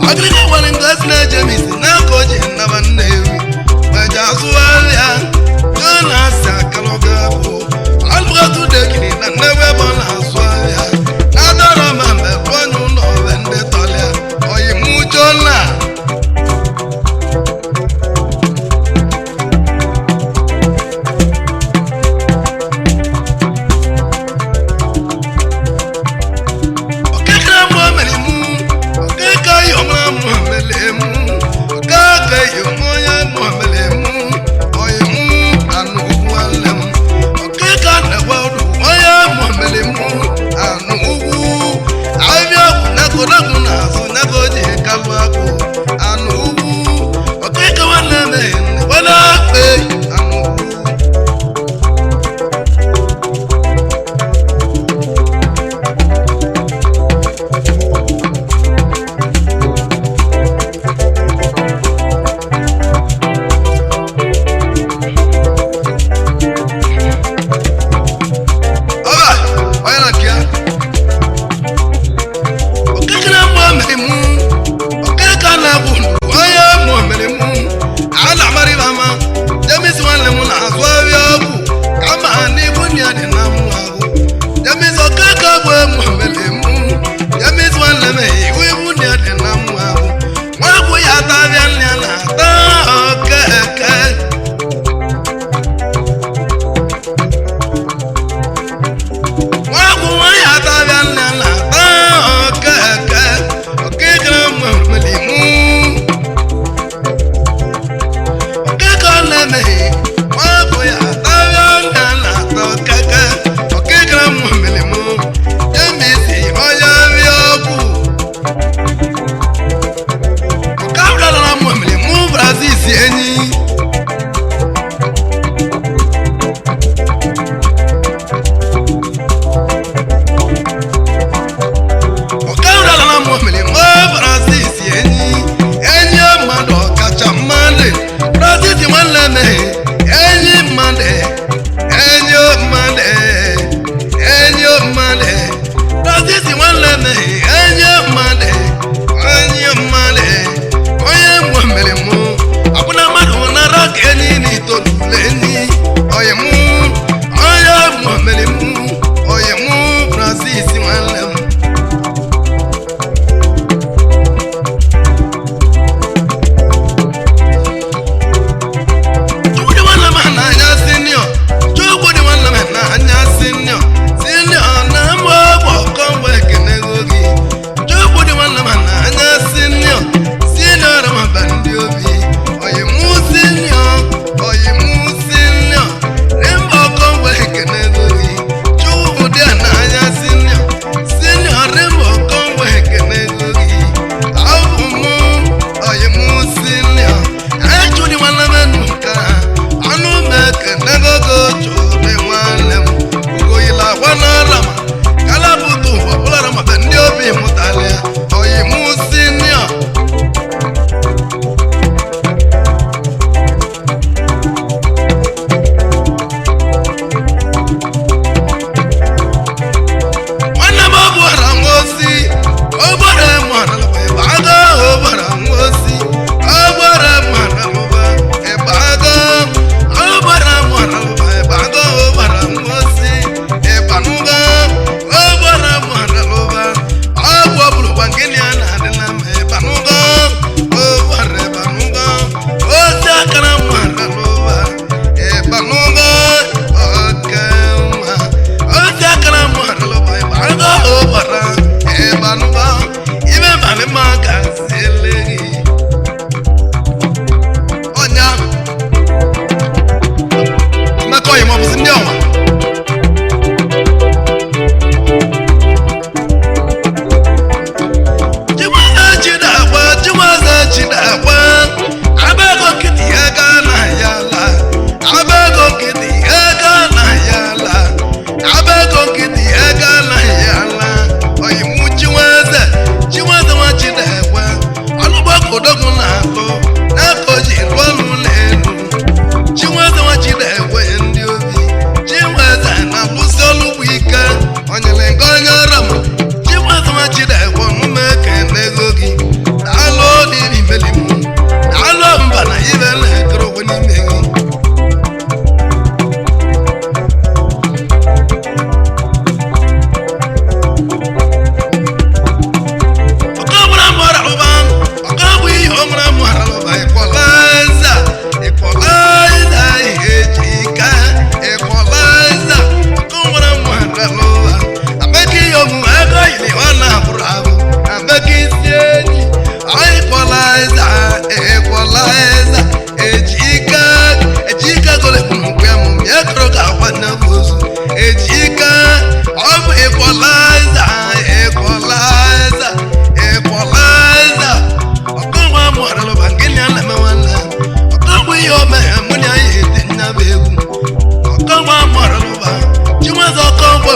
ọgịrịga nwere ngasị na-eje m isi n'aka o ji nnaba Nnewi gbaja azụgharịa Jonas akalụgakwu alụgatu dekiri na nnewe ebe ọ na-azụ ahịa na-adọrọ ma mgbe onye ụlọ ọbịa ndị tọlịa oyi mụ Jona.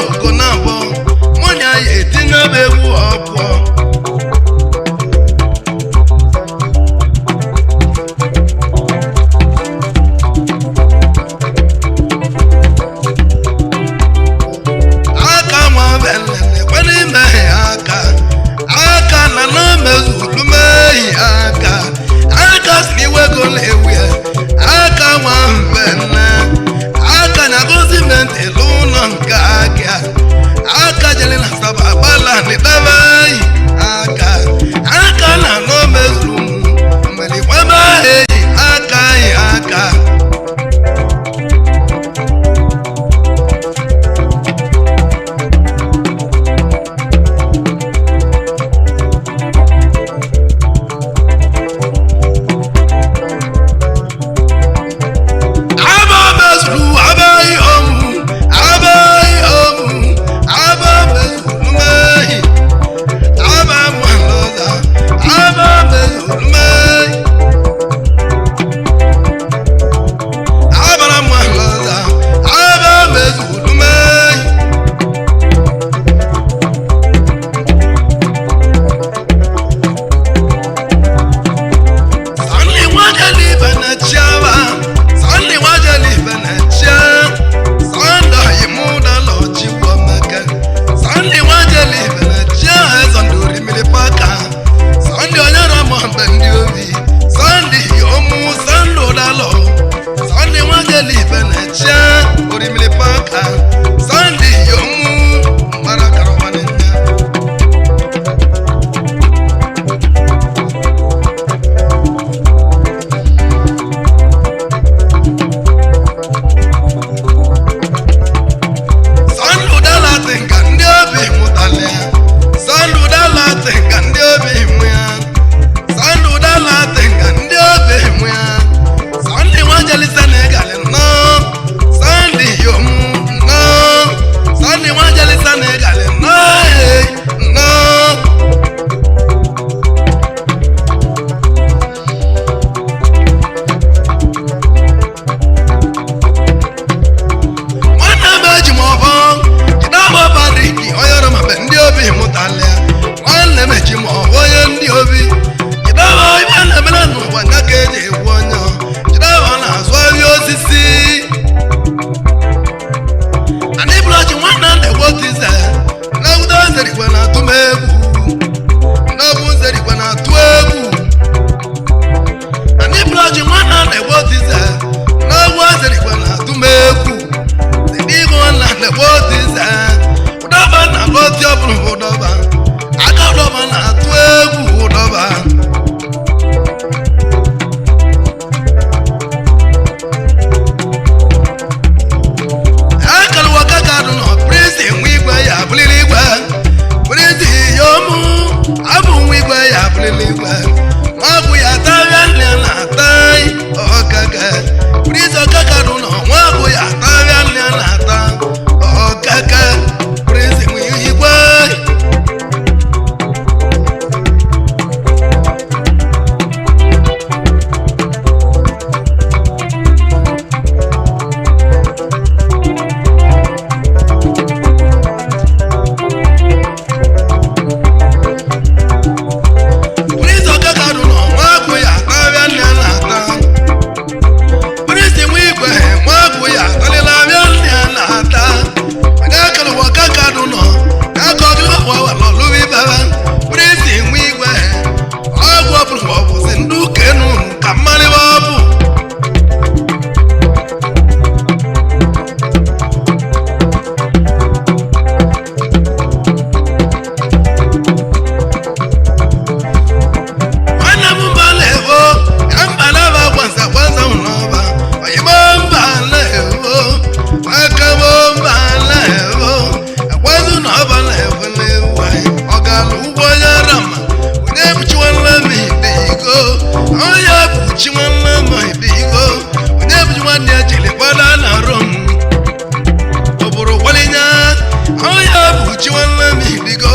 ugo na abụọ mụnya ya etinye m egwu ọpụọ. Aka nwa belele kwere ime aka aka na na mezuru mehi aka aka siri iwego na-ewu ya aka nwa mbene aka na gọọmenti elu ụlọ nke aka aka jere na saba agbala n'ịdabaghị aka aka na na mezuru mmeri kwebe eyi aka yi aka. Aba mezuru abaghị ọmụ abaghị ọmụ aba mezuru mehi aba mmalọza aba mezuru mehi abara mmalọza aba mezuru mehi. Sanni wajali bana chiaba, sanni wajali bana chia, sanda imuda lo chiwa maka. Sanni wajali bana chia, sanduri mili paka. Sandi onyara mo ndi obi, sandi omu sando dalo. Sandi wajali bana chia, ori mili paka. Sandi omu maraka romanenya. Sandudala tinka ndị obi mụtara ya. Sandudala tinka ndị obi mụ ya. Sandudala tinka ndị obi mụ ya. Sandi nwajeli Senegal nnọọ. Sandi yom nnọọ. Sandi nwajeli Senegal nnọọ ee, nnọọ. Nwanne m eji m ọbọ jide ọbọ bariki onye ọrụ ma be ndị obi mụtara ya. Nwanne m eji m ọbọ onye ndị obi jide ọbọ ibe na-emere n'ụwa nya ka eji egwu onye ọ. Jide ọbọ na-azụ ahịa osisi anyị bụrọchi nwanne m na-egwu otu ize na-ewude nzerigwe na-atụ m egwu na-egwu nzerigwe na-atụ egwu anyị bụrọchi nwanne m na-egwu otu ize na-egwu nzerigwe na-atụ m egwu. Ụdọba na-alụ otu ọbụla ụdọba aka ụdọba na-atụ egwu ụdọba. Akarụwa kaka dụ nọ prịnsị nwa igwe ya abụlịla igwe prịnsị ya ọmụ abụ nwa igwe ya abụlịla igwe nwagwụ ya tarịa nne na-ata ọkaka prịnsị ọkaka dụ nọ nwagwụ ya tarịa nne na-ata ọkaka prịnsị nwa igwe. Prince ọkaka dụ nọ nwagwụ ya tarịa nne na-ata Prince nwa igwe nwagwụ ya atalịla abịa nne na-ata onye akara ụwa ọkaka dụ nọ aka ọgịrịwa lọlụwa ibebe Prince nwa igwe ọgwụ ọbụla ọ bụzi ndị ukenu ka mmalịwa ọ bụ. Nwanne m mba na-evo ya mba na-aba gwanza gwanza n'ọba oyigbo mba na-evo akabo mba na-evo agwazu n'ọba na-evo n'ewu anyị ọ gara ugbo onye rama onye bụchi nwanne m ibe iko onye bụchi nwanne m ibe iko onye bụchi nwanne ya jiri gbada na rom obodo kwalinya onye bụchi nwanne m ibigo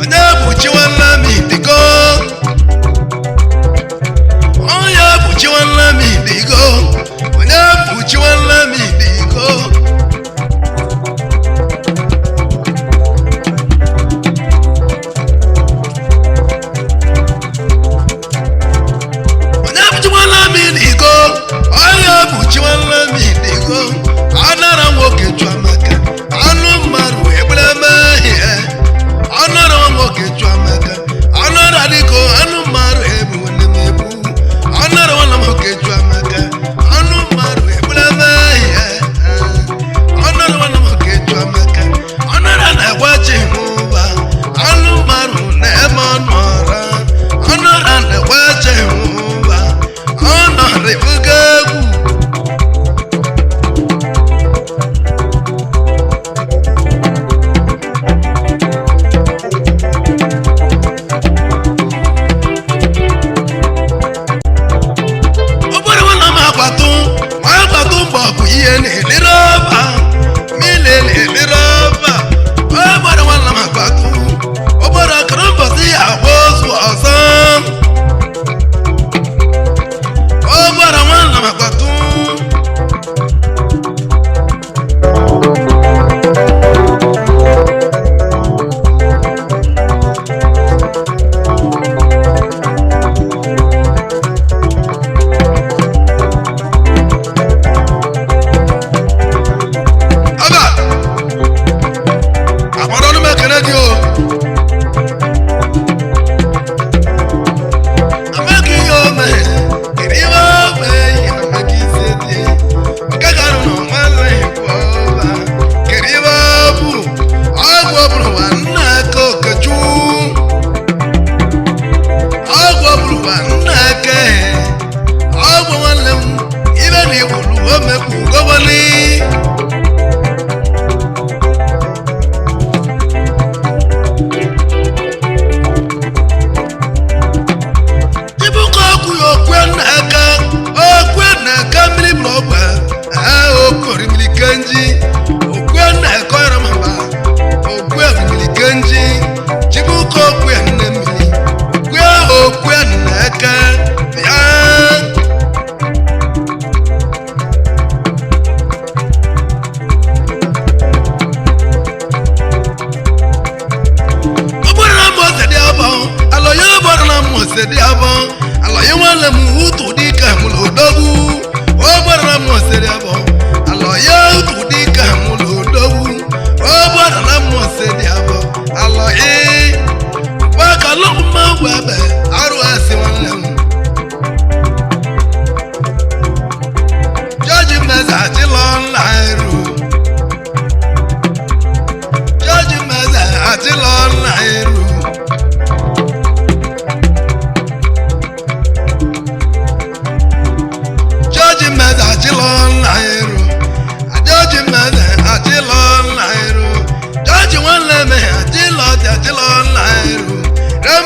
onye bụchi nwanne m ibigo onye bụchi nwanne m ibigo onye bụchi nwanne m ibigo.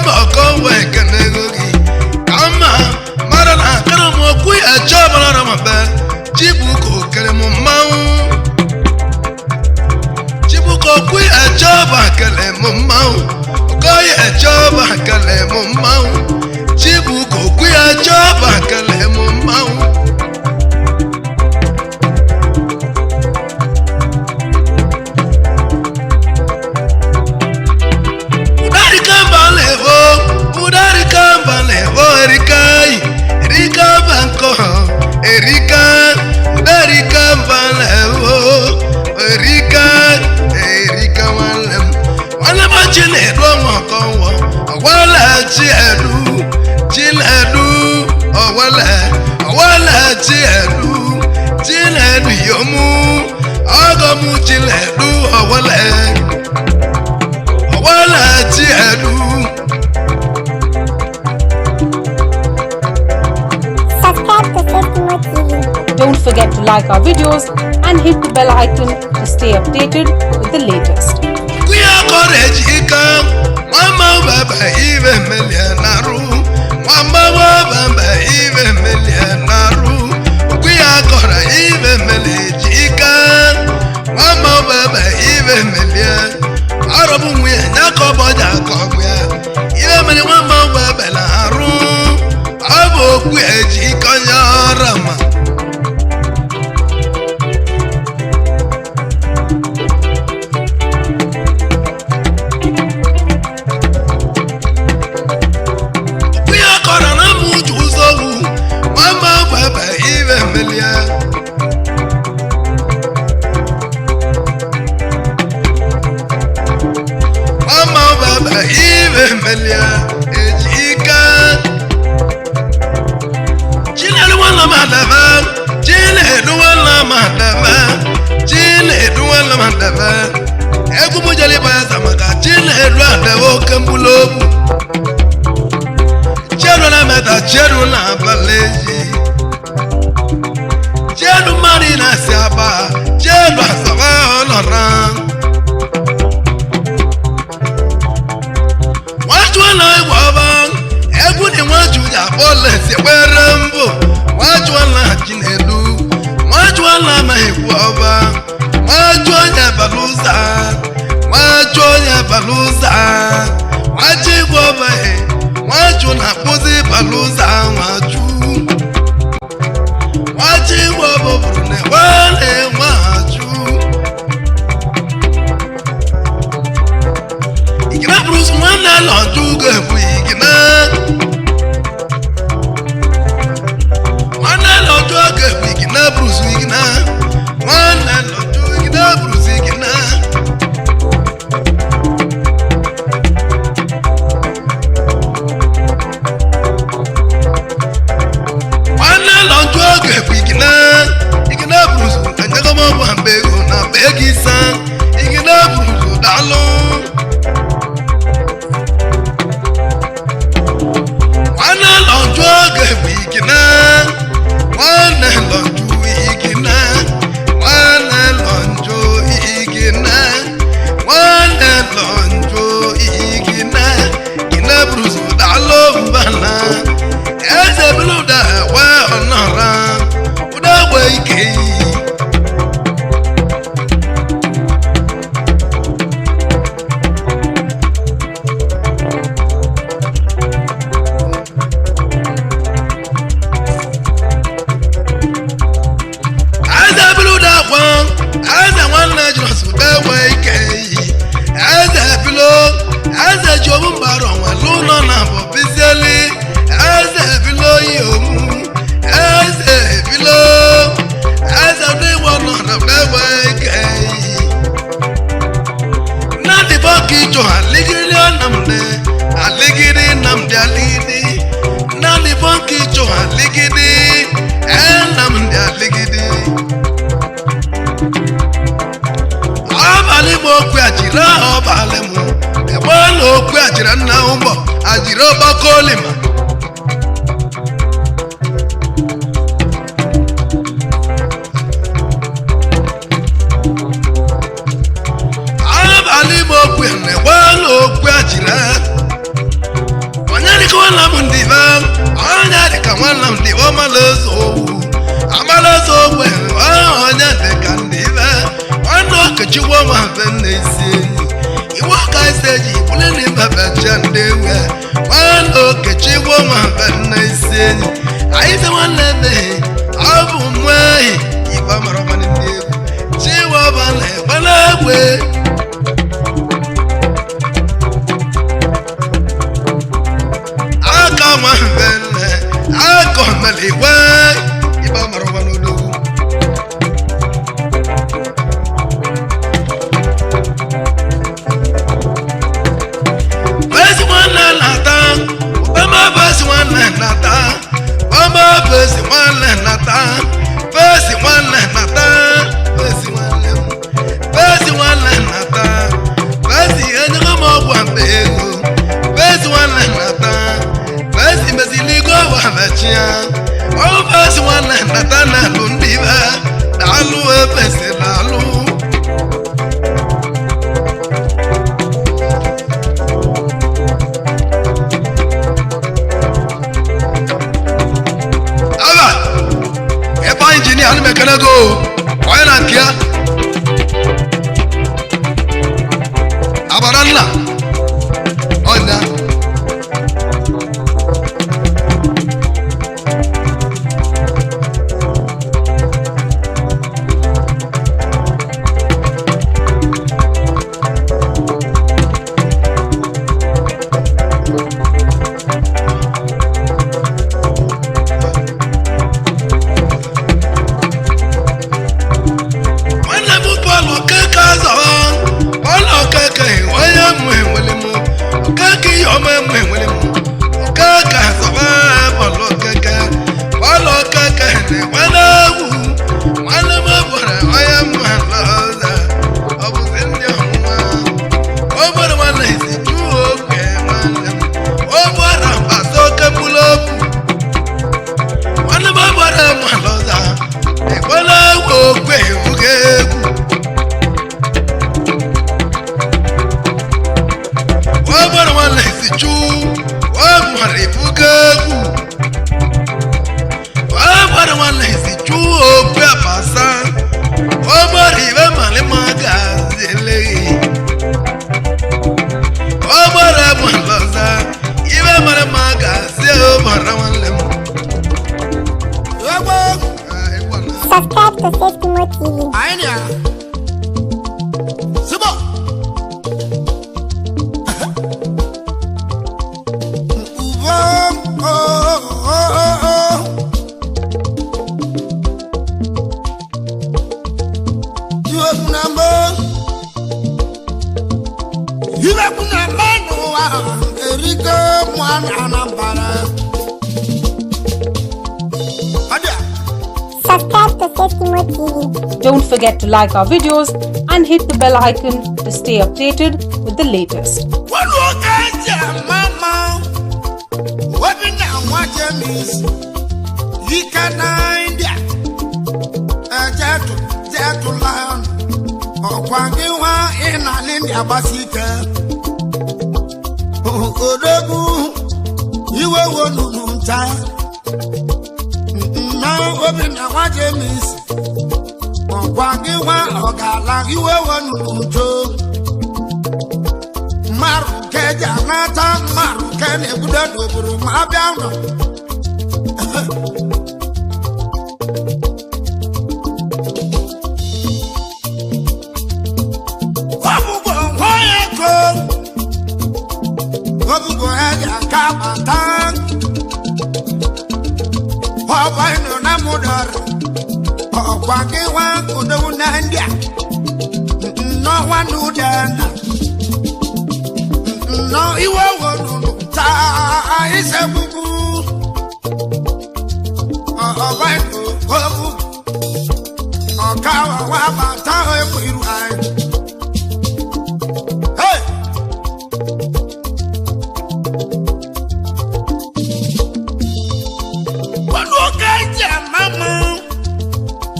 Kama ọkọnwụ ekene ego gị kama mara na akara m okwu ya chọbara m be Chibuko kere m mmanwụ Chibuko okwu ya chọba kele m mmanwụ okoye chọba kele m mmanwụ Chibuko okwu ya chọba kele m mmanwụ. Erika banko Erika Erika balewo Erika Erika walem walem Chinedu ọmọkọwọ ọwọlẹ Chinedu Chinedu ọwọlẹ ọwọlẹ Chinedu Chinedu yomu ọgọmu Chinedu ọwọlẹ ọwọlẹ Chinedu. Subscribe to Sesmo TV. Don't forget to like our videos and hit the bell icon to stay updated with the latest. Kuya kọrọ ejika nwama baba ibe melie narụ nwama baba ibe melie narụ kuya kọrọ ibe melie ejika nwama baba ibe melie arọbụ nwunye nyakọbọja kọbụ ya ibe mere nwama baba na arụ ọ bụ okwu ejika onye ọrụ ma. Egwu m jere ịgba ya maka Chinedu adewe oke mkpụrụ okwu Chiedu na meta Chiedu na abalị eji Chiedu mmadụ na-asị aba Chiedu asaba ọnọrọ nwachuo na egwu ọba egwu dị nwachu ji akpọ lesi kwere mbụ nwachuo na Chinedu nwachuo na amaghị egwu ọba nwachu onye baluza nwachu onye baluza nwachu igwe ọba nwachu na-akpụzi baluza nwachu nwachu igwe ọba bụrụ na nwanne nwachu igina bụrụ nwanne lọjụ ugo ebu igina nwanne lọjụ oge ebu igina bụrụ igina nwanne lọjụ igina bụrụ igina. Nwanne lọjụ oge ebu igina igina bụrụ anyagọmọgwụ mgbe ego na mgbe ego isa igina bụrụ daalụ. Nwanne lọjụ oge bụ igina nwanne lọjụ igina nwanne lọjụ igina nwanne lọjụ igina igina bụrụzụ daalụ mbana eze bụrụda we ọnọra ụda gbe ike yi. Eze bụrụda kwa eze nwanne jụrụ ụda gbe ike yi eze bilo eze ji omu mbara onwe n'ụlọ na bụ bizieli eze bilo yi omu eze bilo eze ndị igbo nọ na egbe ike yi nnadị bọka ijụ aligiri nnamdị aligiri nnamdị aligidi nnadị bọka ijụ aligidi nnamdị aligidi abalị m okwu ajiri ọbalị m ebe na okwu ajiri nna ụgbọ ajiri ọgbakọ olima abalị m okwu na-egbe na okwu ajiri dịka nwanne m ndị be onye dịka nwanne m ndị be ọmala eze owu amala eze ogbe onye dịka ndị be nwanne okechukwu ọma mfe nna isi enyi iwe ọka ise ji bụrụ na ibebe che ndị ewe nwanne okechukwu ọma mfe nna isi enyi anyị sị nwanne emeghị ọ bụ mmụọ ehi igwe mara ọma ndị egwu chiwaba na-egbele egbe aka nwa mfe nne aka omele igwe igbe mara ọma n'olugwu besi nwanne nata ọma besi nwanne nata ọma besi nwanne nata besi nwanne nata besi nwanne m besi nwanne nata besi enyego m ọgwụ mgbe ego besi nwanne nata besi mezili ego ọgwụ mechia ọ besi nwanne nata na-alụ ndị be na-alụ ebesi na-alụ. Aba, ebe injinia ni mekene go, onye na nke ya. Abara nna, ọnya. Nwanne m bọọlụ okeke azọrọ, bọọlụ okeke onye mụ enwere m, okeke ihe ọma mụ enwere m, okeke azọrọ bọọlụ okeke, bọọlụ okeke na-enwe n'egwu, nwanne m bụrụ onye mụ ala ọzọ, ọ bụzi ndị ọnwụnwa. O bụrụ nwanne isi jụụ oge nwanne m, o bụrụ mkpasa oke mkpụrụ okwu. Nwanne m gbara m ala ọzọ, ekwela egwu okwe ebuga egwu. Ọ gbara nwanne isi chụ, ọ gbara ebuga egwu. Ọ gbara nwanne isi chụ okwe abasa, ọ gbara ibe malima gazi eleghị. Ọ gbara m ala ọzọ, ibe malima gazi ọ gbara nwanne m. Subscribe to Faith Mo TV. Anyị na Sibo. Uvo, oh, oh, oh, oh. Iwe kuna mbo. Iwe kuna mbo n'ụwa, erike mwana Anambra. Ọdịa. Subscribe to Faith Mo TV. Don't forget to like our videos and hit the bell icon to stay updated with the latest. Wọ́n ká jẹ́ mama, wọ́n bí na wọ́n jẹ́ miss, yíká náírà, ẹ̀jẹ̀ tó jẹ́ tó lánà, ọ̀pọ̀ àgbẹ̀ wá ìnàlẹ́ ní abasíkẹ́. Òdògùn ìwé wo nùnú ta, nná wọ́n bí na wọ́n jẹ́ miss, ọ̀pọ̀ àgbẹ̀ wá ọ̀gàlà ìwé wo nùnú tó. Mmarụ nke ji anata mmarụ nke na-ebudo n'obodo ma a bịa ụlọ. Ọbụbụ nwa ego, ọbụbụ ya ji aka bata. Ọba ịnụ na mụdọrọ, ọkwa gị nwa odogwu na ndị a, nnọọ n'ụdị na. Nnọọ iwe wọnụ taa ise gbugbu ọba ìlú ogun ọ̀ka wà bàtà ẹ̀kọ́ irú ayé. Hey! Wọ́n ló ká jẹ́ mọ́mọ́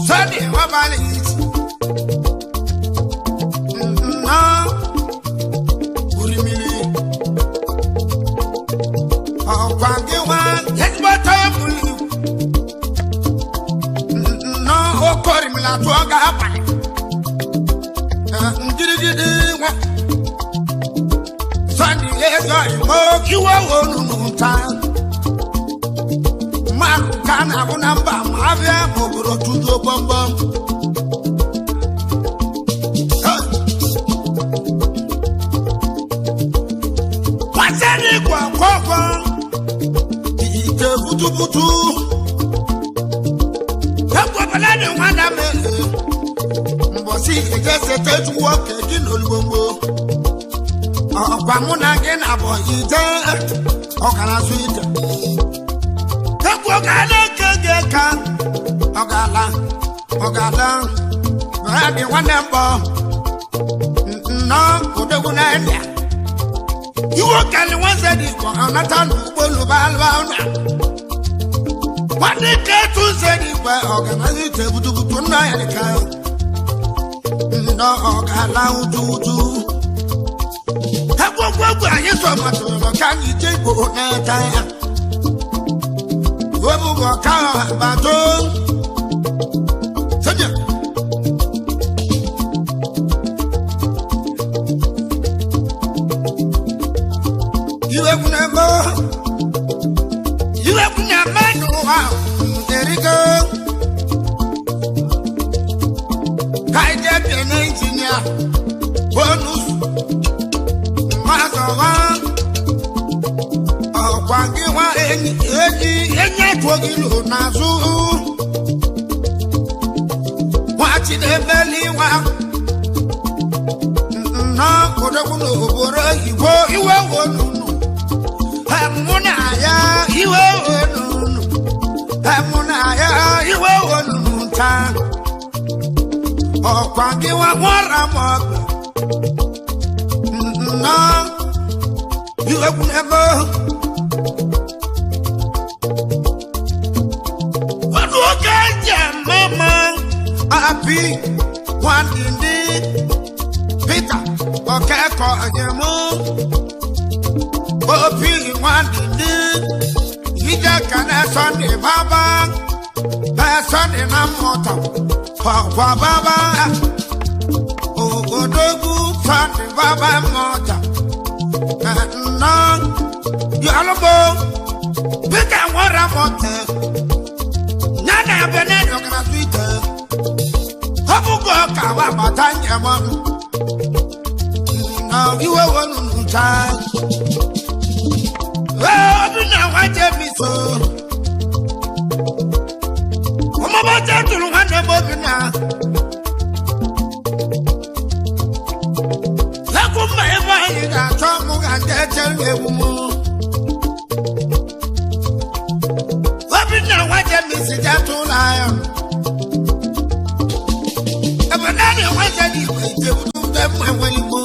sọ́ni wọ́n bá lè yí sí. Nnọọ orimiri. Iwe onu nta mmadụ ka a na-abụ na mba ma abịa ma obodo tụjuo gbọmgbọm. Kwasịrị igwe kwọkwọ ite butubutu ekwebele dị nwanne m mbọsị eje sete chukwu oke gị n'olugbogbo ọkwa mụ na gị na abụ ije ọkara asụ ije ekwu ọgala eke gị ka ọgala ọgala ya dị nwanne mbọ nnọọ odogwu na India iwe kali nwanze dị ka ọnata n'ụgbọelu balụba na nwanne ke etu nze dị kwe ọganazi ite butubutu nna ya dị ka nnọọ ọgala uju uju egwu egwu anyị sọ matụrụ ka anyị je igbo na-eta ya obugo ka abato sọjà. Iwe kunabo iwe kunyamanu wa eriko kaije bene engineer bonus mazowa ọkwa gị nwa enyi enyi enyi atụọ gị lụ n'azụ nwa Chinebeli nwa nnọọ odogwu n'obodo oyibo iwe wonunu mụ na ya iwe wonunu mụ na ya iwe wonunu nta ọkwa gị nwa nwara m ọgụ nnọọ iwe kwunebe ọdún oge jẹ mọ́mọ́ àbí wàndìndí Peter ọ̀kẹ́kọ̀ọ́ ẹ̀yẹ̀mú òbí wàndìndí ìjẹ́ kẹ́nẹ́ Sunday bàbá ẹ̀ Sunday náà mọ̀tọ̀ ọ̀pọ̀ bàbá ògòdógún Sunday bàbá mọ̀tọ̀ ẹ̀ ǹnà yọlọ́bọ̀ Peter wọ́n rà mọ̀tẹ̀. Nana bene dọkara suite. Ọbụgo ka wa bata nyem na iwe wonu ncha. Obi na nwa Jemiso. Ọmọbọchị tụrụ nwanne m obi na. Ekwu mma ebe anyị ga-achọ mụ ga ndị echere ewu m. Obinna nwa Jemisi jatụ ụlọ ahịa. Ebe naanị nwa Jemi igwe ite mma nwere igbo.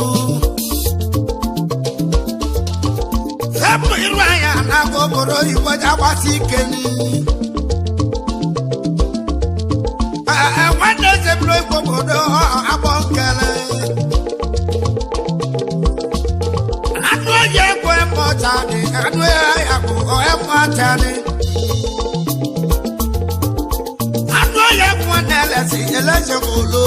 Hapụ iru anya na-agba obodo oyibo ji agbasi ike n'iyi. Nwanne eze bụrụ igbo obodo agbọ nkele. Anụ oyi egwu eme ọcha dị, anụ ya bụ eme ọcha dị. Anụ ọhịa bụ nwanne elesi elesi bụlụ.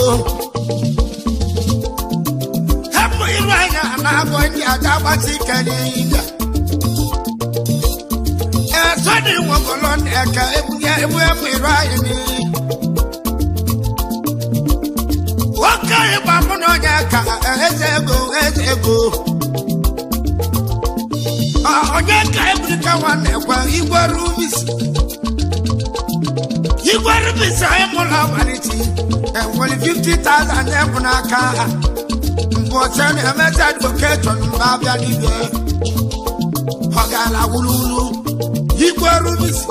Hapụ iru anya na-abụ ndị aja agbasi ike n'ihe. Sọdị nwokolo na-eke ebunye ebu emu iru anyị n'iyi. Nwoke ịgba mụ na onye ka eze ego eze ego. Onye ka ebulika nwanne kwe igwe rubisi. Igwe rubisi anyị mụrụ ọmaliti enwere 50,000 egwu n'aka. Mbọchị na-emecha advokeshọn mgbe abịa dibịa. Ọ gara wululu. Igwe rubisi.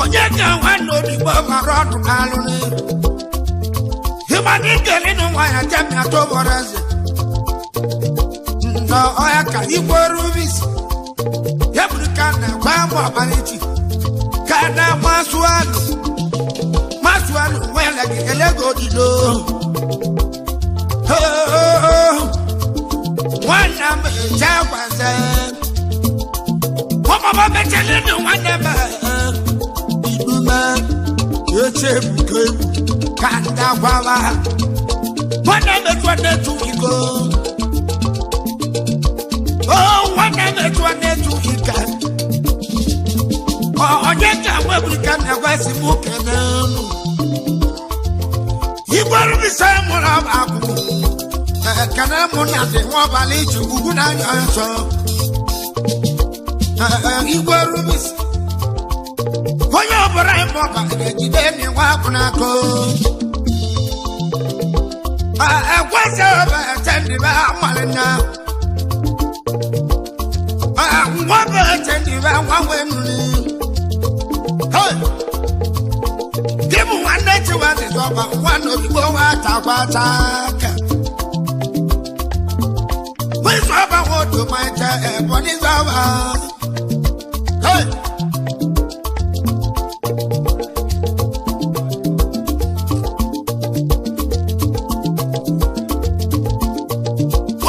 Onye ka nwanne odigbo mara ọdụ n'alụ n'ihu. Ịgbadị nkele nụ nwaanyị jemi atọbọrọ eze. Ndọ ọya ka igwe rubisi. Ebulika na-egwe amụ ọmaliti. Ka na masualu. Masualu nwere gị elego odido. Nwanne m eje gwaze. Ọmọbọ mechele nụ nwanne m. Ibume echebuka ebu ka ndị agwaba. Nwanne m etu nne tu iko. Oh, nwanne m Igwe na gwasi mụ kenenu. Igwe rubisa mụrụ akwụ. Ekene mụ na dị nwa ọbalị iji ugwu na-anya nsọ. Igwe rubisa. Onye ọbụla ịmụ ọba ga-ejide n'iwa akwụ n'aka. Ekwesị ọba eche ndị be amalị na. Nwa bụ eche ndị be nwa nwee nri. Gị bụ nwanne Chiwa ọba nwanne ozugbo nwa atakwa aka. Wíṣọ ọba wọn tó máa jẹ ẹ̀bọ nígbà wá.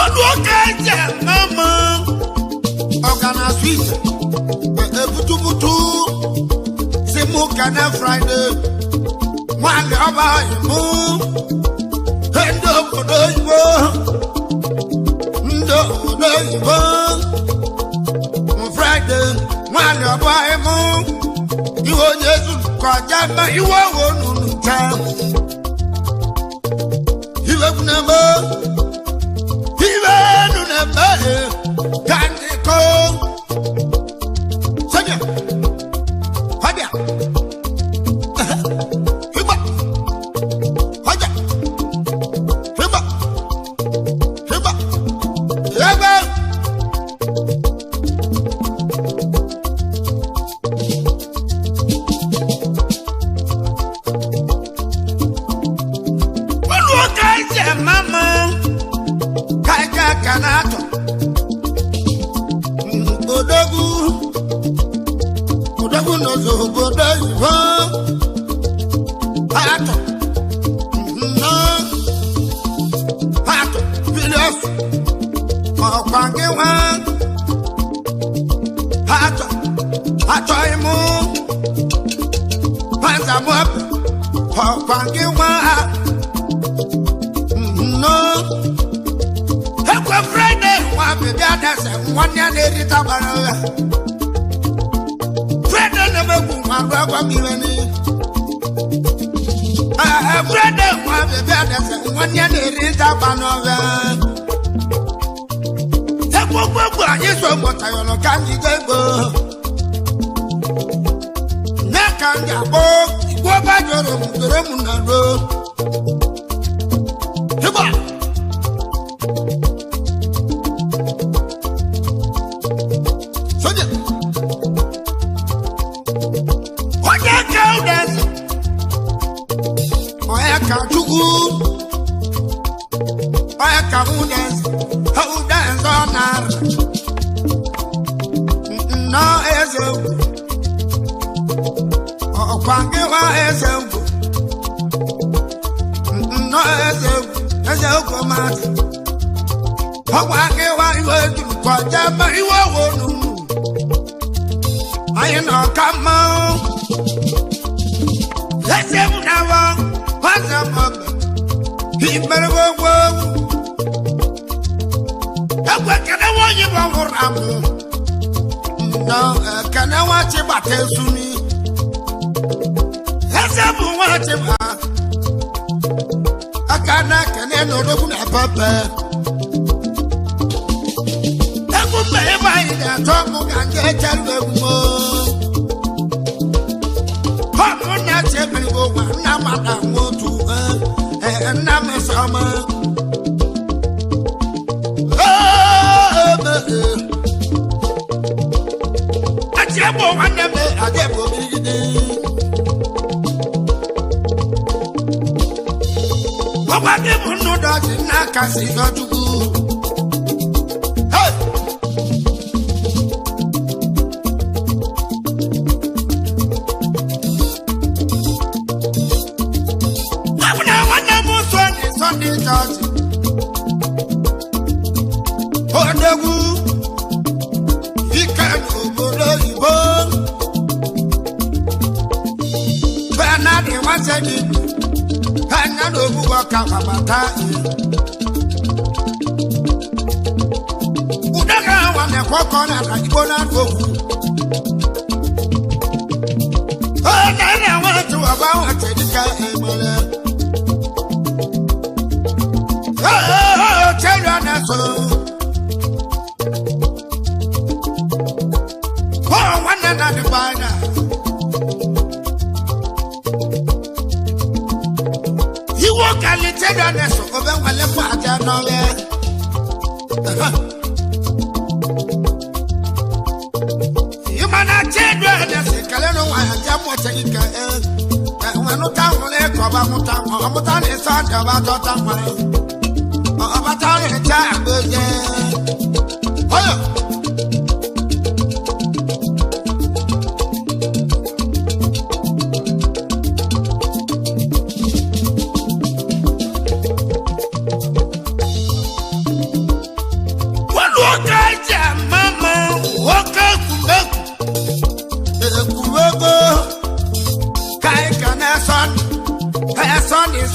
Olú ọkà ẹ̀jẹ̀ mọ́mọ́ ọ̀gànà sweet ebutubutu sí mú kẹ́nẹ́ Friday wọn lè ọba ìmú ndị obodo oyibo ndị obodo oyibo Friday wọn lè ọba ìmú iwe onye zuru kọjá mma iwe owo nunu ncha iwe kwunebe iwe enu na-eme ka ndị ko sọbịa ọbịa ịgba ọjà ịgba ịgba ebe. Olú ọkà ẹ̀jẹ̀ mama ka ẹ̀jẹ̀ aka na-atọ odogwu odogwu n'ụzọ obodo oyibo atọ nnọọ atọ bilios ọkwa gị nwa atọ atọ imụ panzamọpụ ọkwa gị nwa nnọọ ekwe Friday nwa bebi adase nwanne ya na-erita gbara ya Friday na-emegbu nwa rụ agwa m iwe n'ihe Friday nwa bebi adase nwanne ya na-erita gba n'ọbịa ekwe ogbu anyị so mụtayọrọ ka anyị ga egbo nne ka m ga-akpọ igwe ọba jọrọ m doro m na ruo ịgba. Soja. Onye ka udeze. Onye ka Chukwu. Onye ka udeze. Udeze ọ nara. Nnọọ eze ugwu. Ọkwa gị nwa eze ugwu. Nnọọ eze ugwu. Eze ugwu mmadụ. Ọkwa gị nwa iwe duru kọjá ma iwe wo nunu. Anyị nọ ka mmanwụ. Eze m na wa, ọzọ m ọbụ. Imere gbogbo. Egwu ekene nwanyị bụ ọhụrụ amụ. Nnọọ ekene nwachi gbata esumi. Eze bụ nwachi ma. Aka na ekene n'odogwu na papa. Egwu mgbe ebe anyị ga-atọ mụ ka nke echere egwu m. Ọ na chebiri ụwa nna mata nwa otu nna m sọma. Achịegbu nwanne m adịbụ obirigide. Ọgwa gị bụ nnụ dọji nna kasị yọchukwu. Hey! Nwanne nwanne m Sunday Sunday church. Odogwu ike n'obodo oyibo. Bernard Nwansedi anya n'ogbugbo ka gbabata. Udoka nwanne kwọkọ na Igbo na-adụ okwu. na-eso obe nwale mma aja n'ọhịa. Ịmana Chidu na-esi kele n'ụwa ya je mụcha ike enwenụta nwere ka ọba mụta ọmụta na ịsọ dị ọba tọta nwere ọbata na-eche agba oje. Oyo!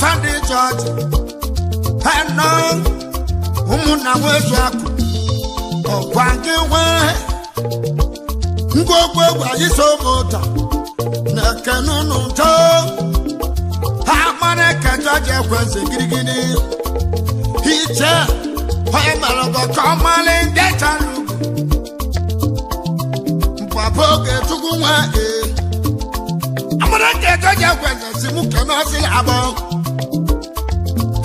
Sunday church, and no woman, I was oh, go, go, you so motor. Nakano, how many can judge a question? He said, I'm a common and get a look. Papa, get to go. I'm gonna get a question. You cannot see about.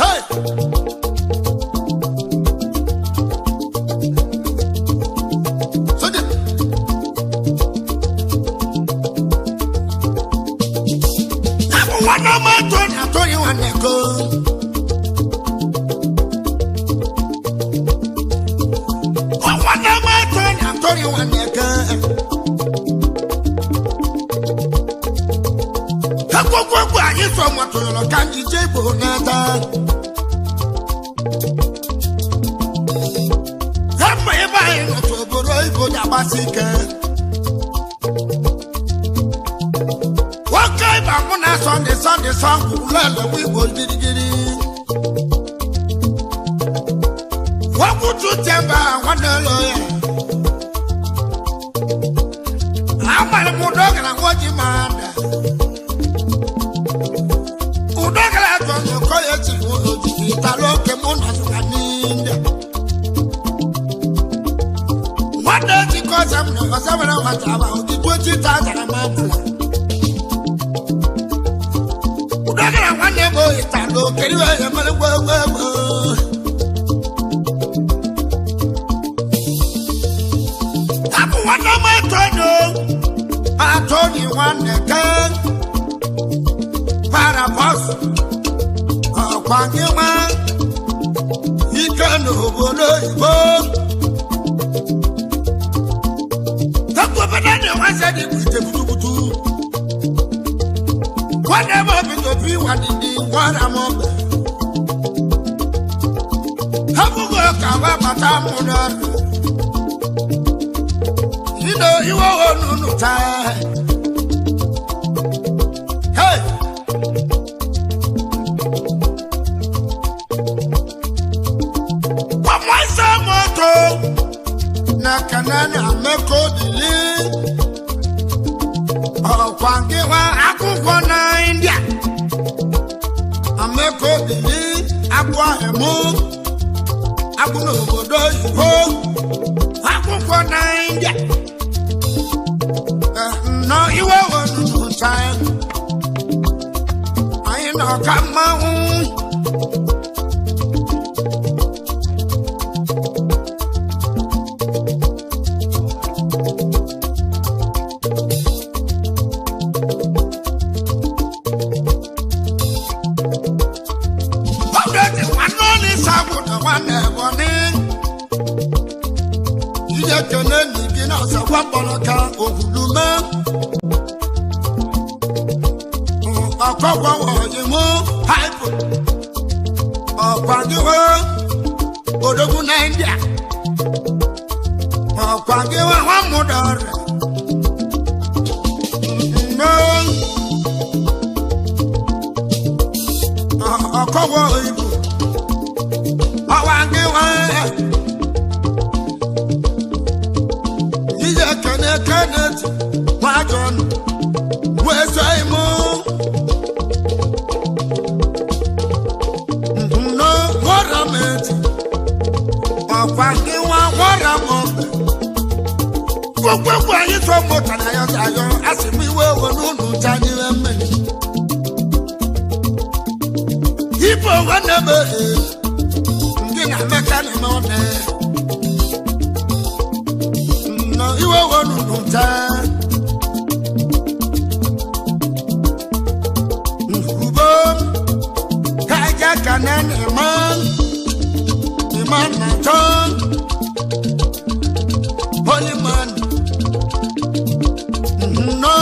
Hey! So the one man told you one go. One man told you one go. Sunday, Sunday, song, we will get it. What would you tell me? One lawyer. I'm a dog and I'm watching man. What does it cost? I'm not 20,000 a month. I told you one again. Parabos, Kwangima, he can obodo Ibo. Whatever be to be what it is, what I'm up. Have a work about you know, you are no time. Hey! What my son moto? Nakanana Meko Dili. Oh, Kwangiwa, Akukwa na India. Ameko Dili, Akwa Emu, Akuno Obodo Ibo, Akukwa na India. No, you won't no time. I know come my own. You just can't get us a one nwanne m ndị na-emeka na-eme nwanne nọ iwe wonu nta ugbo kaja ka na eme eme na chọ holy man nọ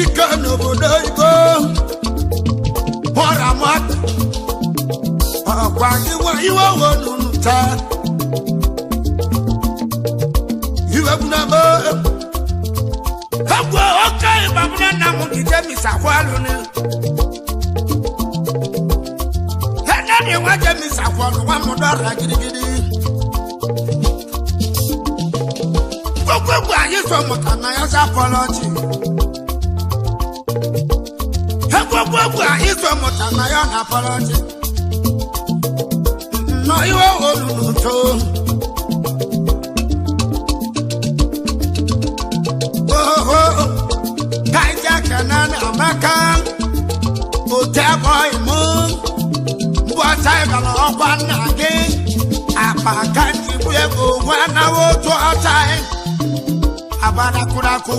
ike n'obodo igbo bọ́ra mọ́tò ọ̀pá ìwọ ìwọ wo nùnú ta ìwé múná bọ́ ẹ̀kọ́ ọ̀kẹ́ ìbámúná náà mú kìjẹ́ mi sàkóálù ni ẹ̀dá ni wọ́n jẹ́ mi sàkóálù wọ́n mú dọ́ra gidigidi gbogbo àyè sọ mọ̀tà náà yọ sá fọlọ́ọ̀tì. Gbogbo anyị sọ mụta na ya na apọlọchi nọ iwe olulu to oho kaija kana na amaka ote abọghị mụ mbụ ọcha ịbara ọkwa nna gị akpa ka njikwu ego nwa nawa otu ọcha abadakwurakwu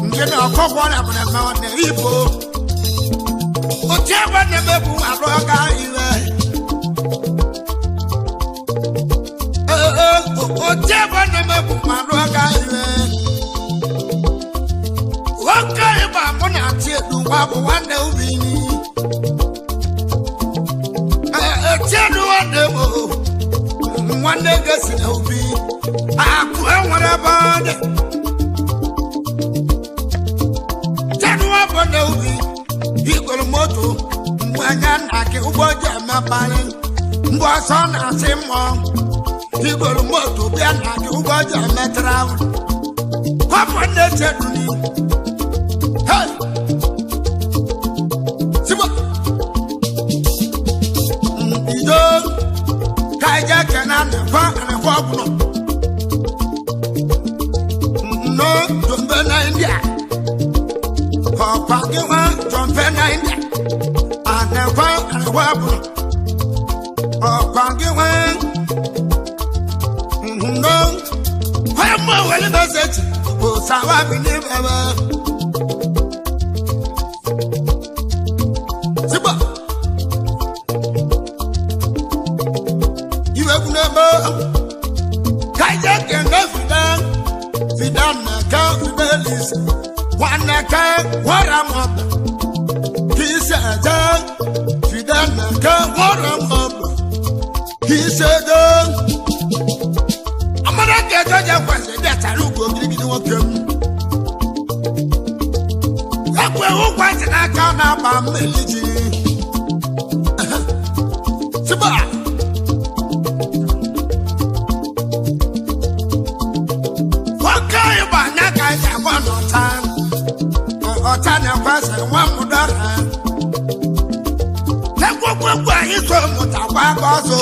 nke na ọkọkwọ na mmereme ọ na-ibo otu ebe na-emebu arụ ọga iwe otu ebe na-emebu arụ ọga iwe oke ịgba mụ na achị edu nwa bụ nwanne ubi echiedu nwanne m nwanne gesi na ubi akụ enwere ebe ọ dị igoro moto mgbe anya nna gị ụgbọ ji emekparị mgbe ọsọ na-asị mmụọ igoro moto bịa nna gị ụgbọ ji eme travel kọpụ nne cheduni ido ka ije kena nekwa anekwa ọgwụnọ nno jombe na India ọ̀pá kí wọ́n jọ̀ǹfẹ́ náà ń dà ànẹ̀kọ́ ànẹ̀kọ́ àbùrọ̀ ọ̀pá kí wọ́n ǹdọ́ wọ́n mú wọlé mẹ́sẹ̀jì kò sáwá mi ní bẹ̀rẹ̀. síbọ̀ ìwé kúnlẹ̀ mọ́ káyọ̀ kẹ̀kẹ́ fìdá fìdá nàkẹ́ fìdá lìsì. Wanaka wara mọba kìí ṣe fidanaka wara mọba kìí ṣe dé. Amada kẹjọ jẹ kwẹsẹ bí ẹsàrú ugo gidigidi wọn kẹmu. Ẹkọ ewu kwẹsẹ n'aka n'agba mmeli ji. Síbà. Wọ́n ká ìbà n'aka ìjàgbọ́ n'ọ̀tá. Ọ̀tá na-ekwesị nwa m dọra n'egwegwegwu anyị so mụtakwa aka ọzọ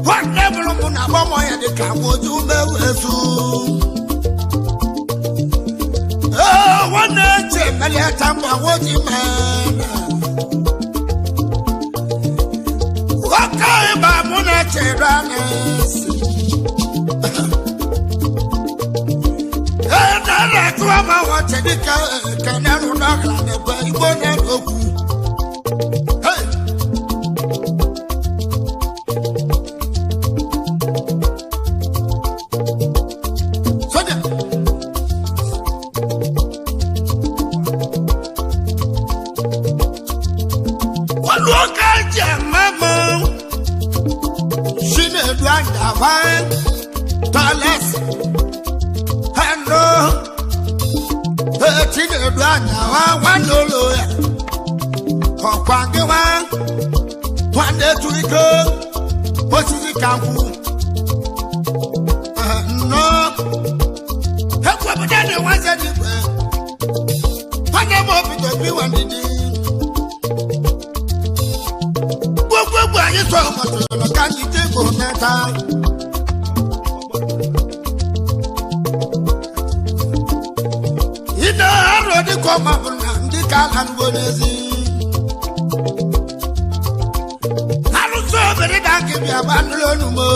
nwanne bụrụ mụ na agbọmọ ya dị ka nwoju mewezu ee nwanne eche meleta mgba nwoji mee nwoke ịba mụ na-echere anya-esi ka na n'ezi. Alụsọ obere da nke bịa gba nụlọ onumo.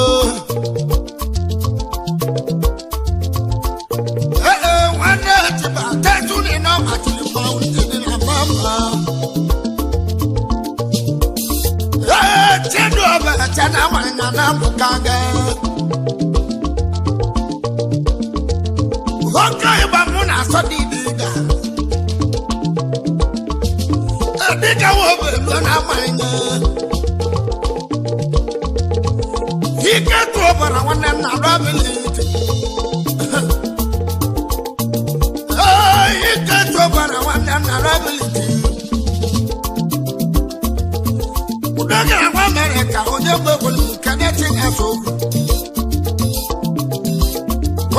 Ee, nwanne chiba tetu ni nọ ma tiri mmanwụ ndị dị na mama. Ee, chedu ọbara chana nwanyị na mbụ ka ga. Oke ịgba mụ na asọ dị dị ga. Dịka nwa obelu na amanye. Ike tụọ ọbara nwanne m na abiliti. Ee, ike tụọ ọbara nwanne m na abiliti. Udo gara nwa mere ka onye gbegwuru nke na-echi na-eso okwu.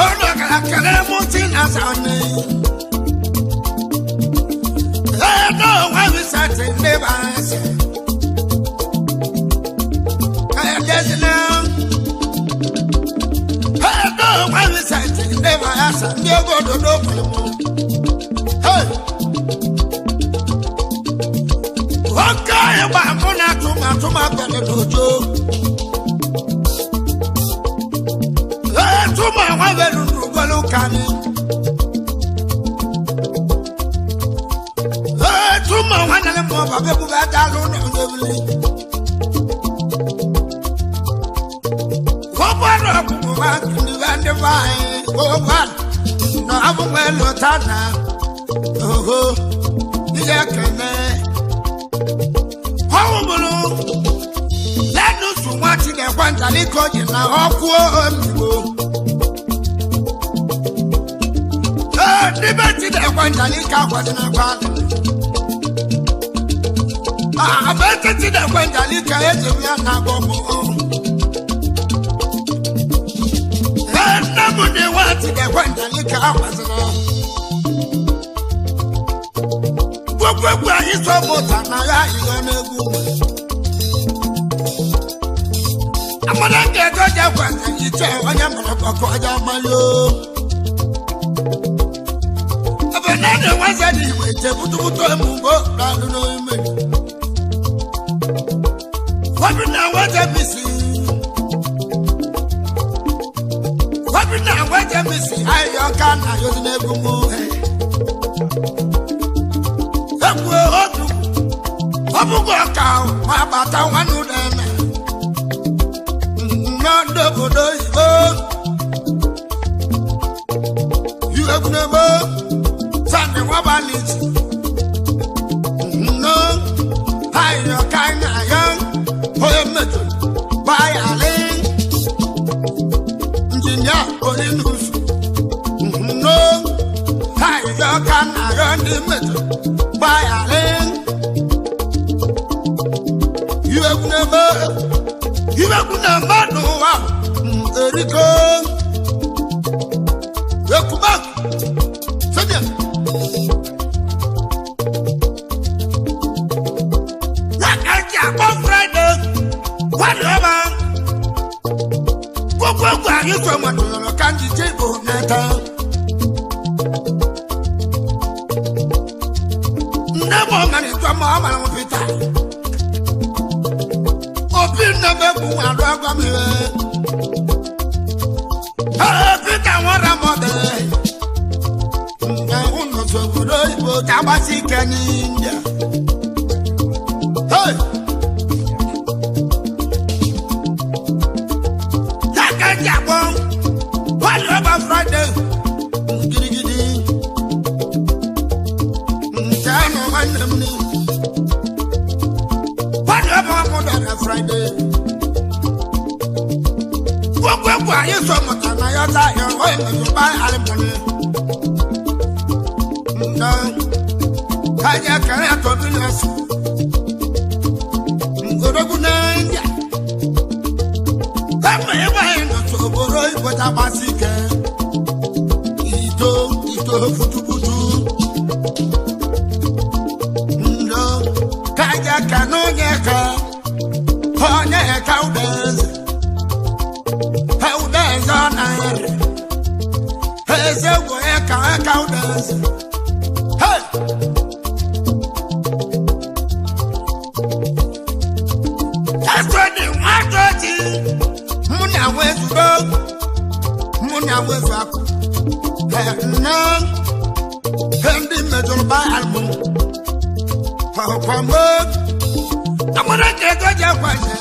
Ono gara kele mụ ti na sani. Ee, no nwa wisati ndị ba ese. Ee, dezina. Ee, no nwa wisati ndị ba ese. Ndị obodo n'obodo mụ. Hey! Oke ịgba mụ na atụmatụ bere n'ojo. Ee, tụmụ nwa bere n'ugwelu kani. Ee, tụmụ nwa nane mụ ọba bebube dalụ na ndebili. Ụgbọrọ ọkpụkpụ nwa ndị be ndị be anyị. Ụgbọrọ na abụghị lụta na oho ihe kene. Ọnwụ bụrụ lẹ́nu sùn wá tilẹ̀ kwanta ní kọjì na ọkú òmìnirò. Ee, níbẹ̀ tilẹ̀ kwanta ní ká kwanta na kwanta. Àbẹ̀tẹ̀ tilẹ̀ kwanta ní ká ẹ̀jẹ̀ mi àná bọ̀ mọ́. Ee, nnamù ni wá tilẹ̀ kwanta ní ká kwanta na. Gbogbo egwu anyị sọ mụta na ya ịyọ n'egwu. Amada nke ejo je kwanta iche onye mụrụ kọkọ ọjọ mmalụ. Ebe na ndị nwaze dị igwe che butubutu emugo n'alụ n'ime. Obi na nwaze bisi. Obi na nwaze bisi ayọ ka na yozi n'egwu mụ. Egwu otu ọbụgụ ọka ma bata nwanne ụlọ ndị obodo oyibo. Iwe egwu n'egbo sandị nwabalị nno ayọ ka anyị na-ayọ onye mmejọ gbayalị injinia olinusu nno ayọ ka na-ayọ ndị mmejọ gbayalị iwe egwu n'egbo iwe egwu na-eme n'ụwa eriko ekuba sẹ́díà. Lákàtí àpọ̀ Friday wọ́n lè ọba gbogbo egwu anyị sọ mọ̀tòlọ́lọ́ ká ń jíjẹ́ ìbò n'ẹ̀ta. Nne m ọmọrị tọ́ mọ ọmọrị m Peter. Obi nne m egwu nwa alụ agwa m ihe. Ee, Peter nwara m ọdẹ. Nne unu so obodo oyibo ka agbasi ike n'India. Hey! Ya ka eji akpọ nwanne ọba Friday gidigidi. Nke anụ nwanne m ni. Nwanne ọba mụ dara Friday. Gbogbo egwu anyị so mụta na ya taa ya ọ emezu ba alịmọnị. Ndo ka anyị ekere atọ bi na-esi. Ngorogwu na India. Ebe ebe anyị nọ so obodo oyibo ta gbasi ike. Ito ito futubutu. Ndo ka anyị ekene onye ka onye ka udeze. Udeze ọ na-ere. Eze bụ onye ka ka udeze. Hey! na nwezu akụ nne ndị mejọrọ ba alụmụ kwamgbe amara ka ego ji akwa ihe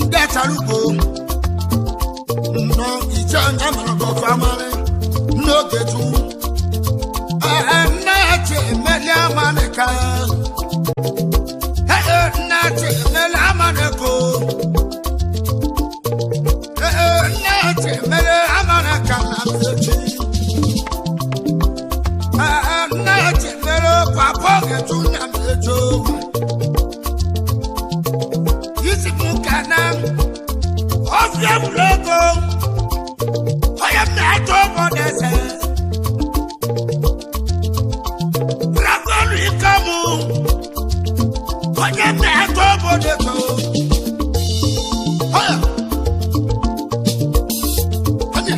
ndị achara ugbo nnọọ iche nga mara ka ọkụ amarị n'oge ju nne eche emeli amarịka nne eche emeli amarịka nne eche emeli amarịka na mmechi nne eche emeli papa oge ju na mmechi isi m ka na ọfịa bụrụ ego onye m na-achọ obodo eze ragolu ike mụ onye m na-achọ obodo ego Oya! Onye!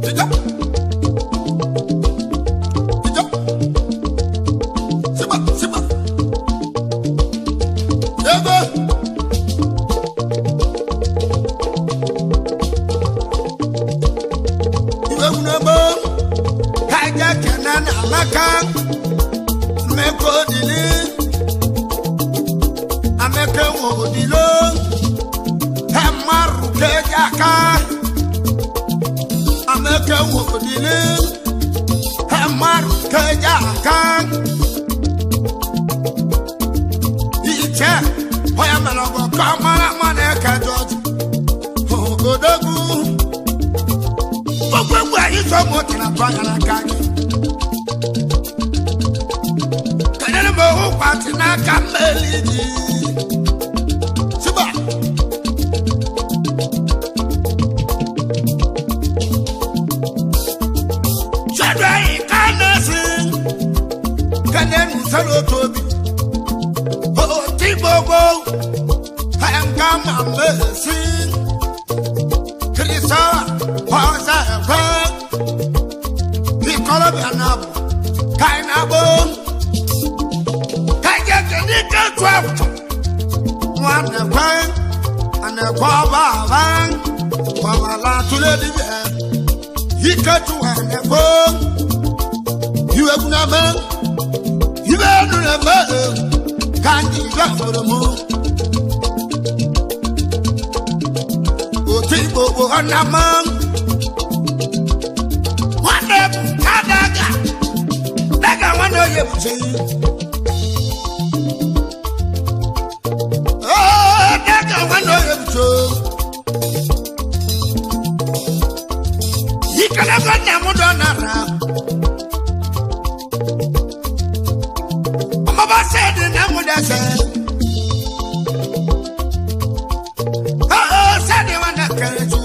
Ija! Ija! Siba! Siba! Ego! Kaja kena na amaka meko dili ameke wo dilo emaru keja ka ameke wo dili emaru keja ka iche oya malogo kamara mane ka judge ogodogu gbogbo ayé sọmọ tìǹà tó àyàrá káàkiri. Kẹ̀lẹ́ mo ń pa tìǹà ká mẹ́lì jì. Síbà. Sọ́dọ̀ yìí ká náà sí. Kẹ̀lẹ́ nù sọ́dọ̀ tóbi. Òtí gbogbo. Ẹ̀ǹkà màmá sí. Kìrìsọ́wà ọ̀sẹ̀ ẹ̀fẹ́. Ìkọlọ́bẹ̀ náà bò. Káyìnà bò. Káyẹ̀ kìíní kẹ́tù ẹ̀fọ́. Wọ́n ànẹ̀kọ́ ànẹ̀kọ́ bàbá. Bàbá látúlẹ̀ níbẹ̀. Ìkẹ́tù ànẹ̀kọ́. Ìwé kúnà mẹ́. Ìwé nùnà mẹ́. Káyì ìgbà fọ̀rọ̀ mọ́. Òtí gbogbo ọ̀nà mọ́. Nwanne bụ ka daga. Daga nwanne onye bụchi. Oo, daga nwanne onye bụchi. Ikelebe nna m dọ nara. Ọmọba sị dị na mụ dese. Oo, sị dị nwanne kere ju.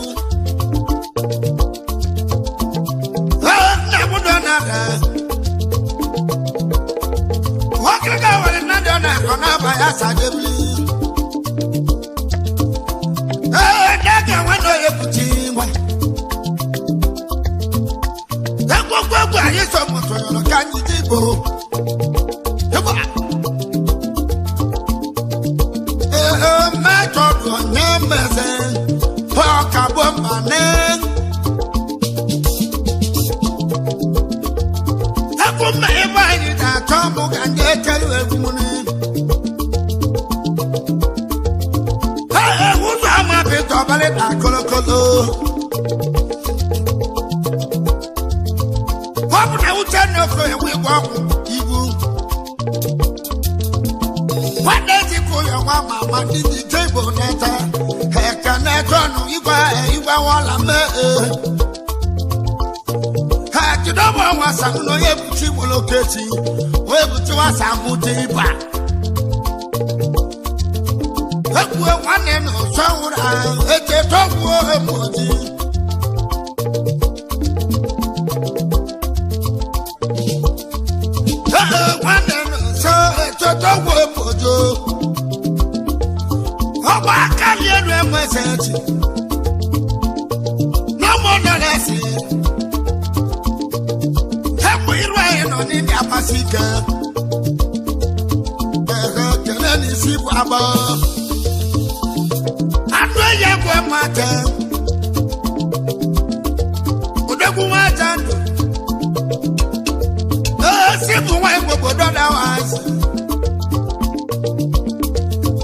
Airways.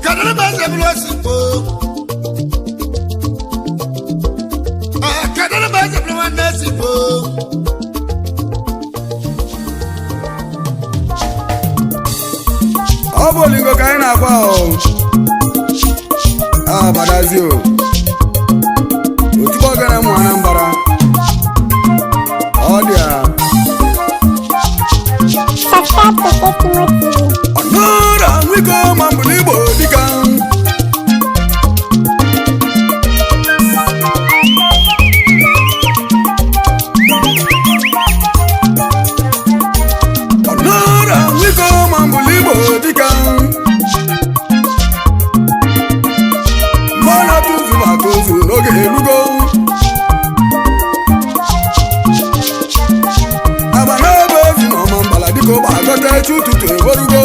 Kedu ebe eze bụrụ osikpo? Kedu ebe eze bụrụ nwanne sikpo? Ọ bụ olingo ka anyị na-agwa o abadazi o otukpo gara mụ Anambra ọ dị a. Subscribe to Ekimo TV. Ọnụra nwiko ma mbụ n'Igbo dịka ọnụra nwiko ma mbụ n'Igbo dịka mgbe ọ na-atụzu ma atụzu n'oge erugo aba n'ebe ozu na ọma mbala dịka ụgbọ agọta echi ụtụtụ ewerugo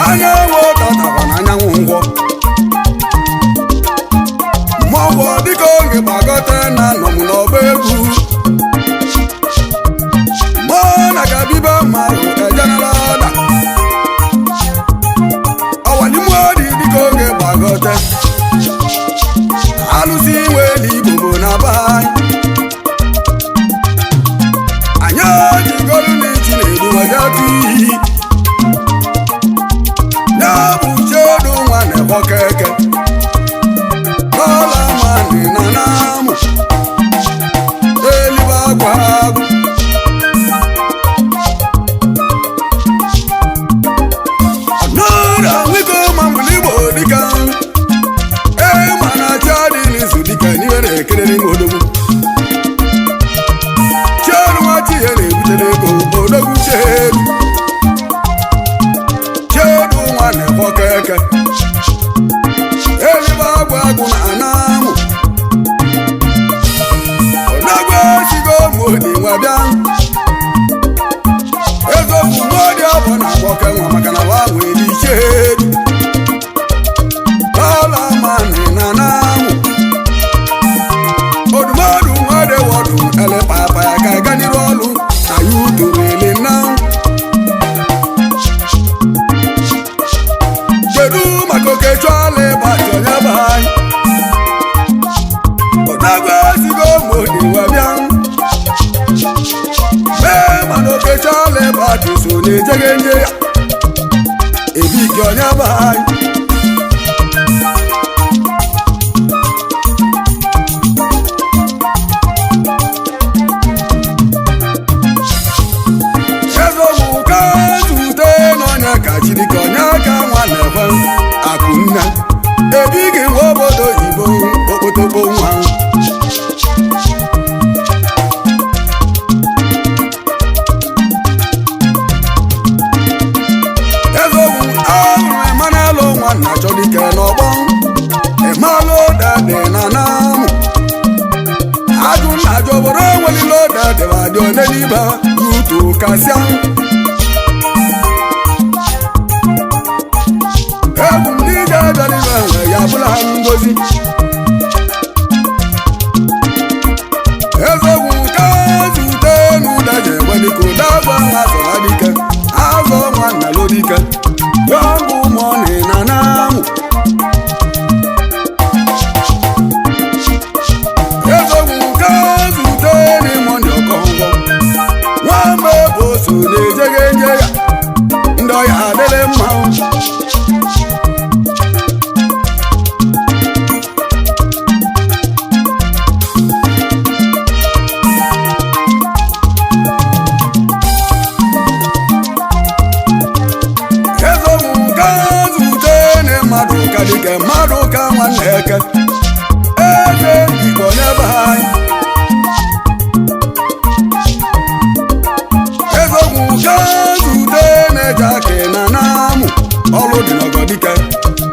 anyanwụ tatakwa na anyanwụ ngwọ mmọnwụ dịka oge gbagọta na anọm n'ọba egwu mmụọ na gabiba mmadụ ejenala ọda ọwalimuodi dịka oge gbagọta alụsị inwe n'igbo bụ na be anyị anyị ejigolu n'ichi na-edu ọjatụ iyi ya bụ chedu nwa na-ebo keke ọla mani na namụ elibe agwa agụ ọnụra nwiko ma mbụligbo dịka ee mana chi adị n'izu dịka n'iwe na-ekere n'ime odogwu chedu nwa chi ya na-ebutere ego odogwu chedu chedu nwa na-ebo keke elibe agwa agwụ na anamụ odogwu esigo modi nwa bịa eziokwu modi ọbụ na agwọke nwa maka na nwa nwere ichedu ọla mani na anamụ odumodu nwa dewọdụ elepapa ya ka aga n'iru ọlụ na ya uturu ele na kedu maka okechụọla ịgbachi onye be anyị odogwu esigo modi nwa bịa mee mana okechụọla ịgbachi so na-ejeghe nje ya ebike onye be anyị eziokwu ka zute n'ọnya ka chidike onye aka nwa na-ekwe akụnne ebighị nwa obodo oyibo okpotokpo nwa eziokwu ahụrụ emanalụ nwa nna chọdike n'ọgbọ ịmalụ dade na namụ ajụ nna ajụ obodo enwelile odade adị one n'ibe yutu kasịa egwu ndị ga-abịara ibe nwe ya bụla ha ngozi eziokwu ka zute n'ụda ji egwe dịka ụda agwa nwa zọra dike azọ nwa nnalụ dike yọngụ mọni na namụ eziokwu ka zute n'ịmụ ndị ọkọngwọ nwamba bụ oso na-ejeghe nje ya ndị ọya adịrị mma. Eziokwu ka zute na mmadụ ka dịka mmadụ ka nwanne eke eze Igbo n'ebe anyị eziokwu ka zute na-eje aka na namụ ọlụ dị n'ọgọ dike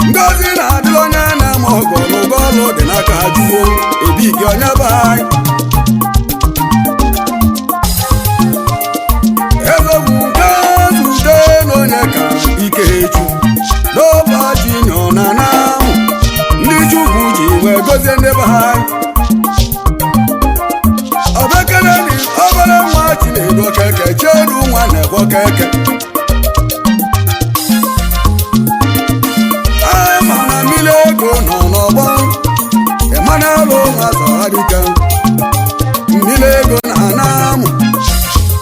ngozi na-adịrị onye na-ama ọgọ n'ụgọ ọlụ dị n'aka ha juwo ebigi onye be anyị eziokwu ka zute na onye ka ikechu n'oba ji nọ na namụ ndị chukwu ji wee gozie ndị be ha ọbekele ni obere nwa chinedu okeke chedu keke. Ama na mmiri ego nọ n'ọgbọ. Emmanuel nwa zọharike mmiri ego na anamụ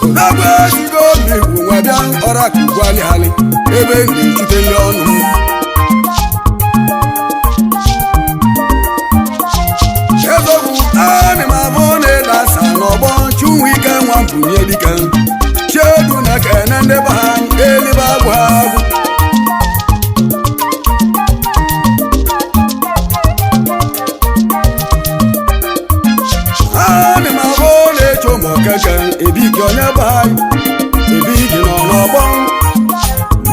odogwu ejigo mmigwu nwa bịa ọra ka ugwu alịalị ebe m na-echute ndị ọnụ m. Ezogwu anị m abụ na ịdasa n'ọgbọ chunwu ike nwa mbunye dike chiedu na kene ndị be anyị elibe agwụ agwụ. Anị m abụ na-eche ụmụ okeke ebigi onye be anyị ebigi nọ n'ọgbọ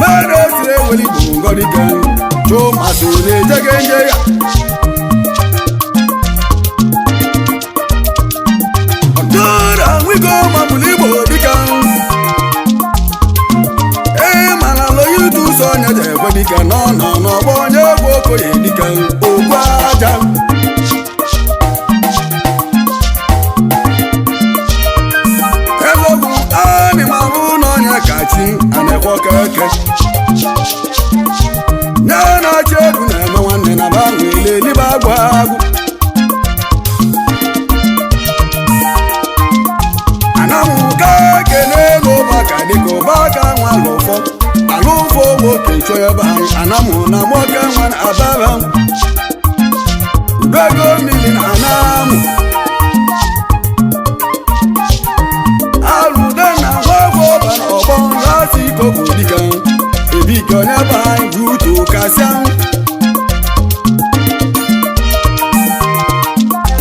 mere esiri eweli bụ ngọdike chụmasị na-ejege nje ya. Ọdụra nwigo mabụlụ igbo dịka ee mana loyitu ụzọ onye ji ekwe dike nọ nọ n'ọgbọ onye egwu okoye dike okwu aja. Ezogwu anị m abụ na onye kachi a na-ekwe okeke nye na-achị egwu na-eme nwanne na banwe elibe agwụ agwụ. Anamụka kene ego ụbaka dịka ụbaka nwa alụfọ alụfọ nwoke chọọ ebe anyị anamụ na nwoke nwa na ababa ubego mmiri na anamụ alụde na nwagwọ ọba na ọgbọ lasị ikobo dịka ebike onye be anyị butu kasịa.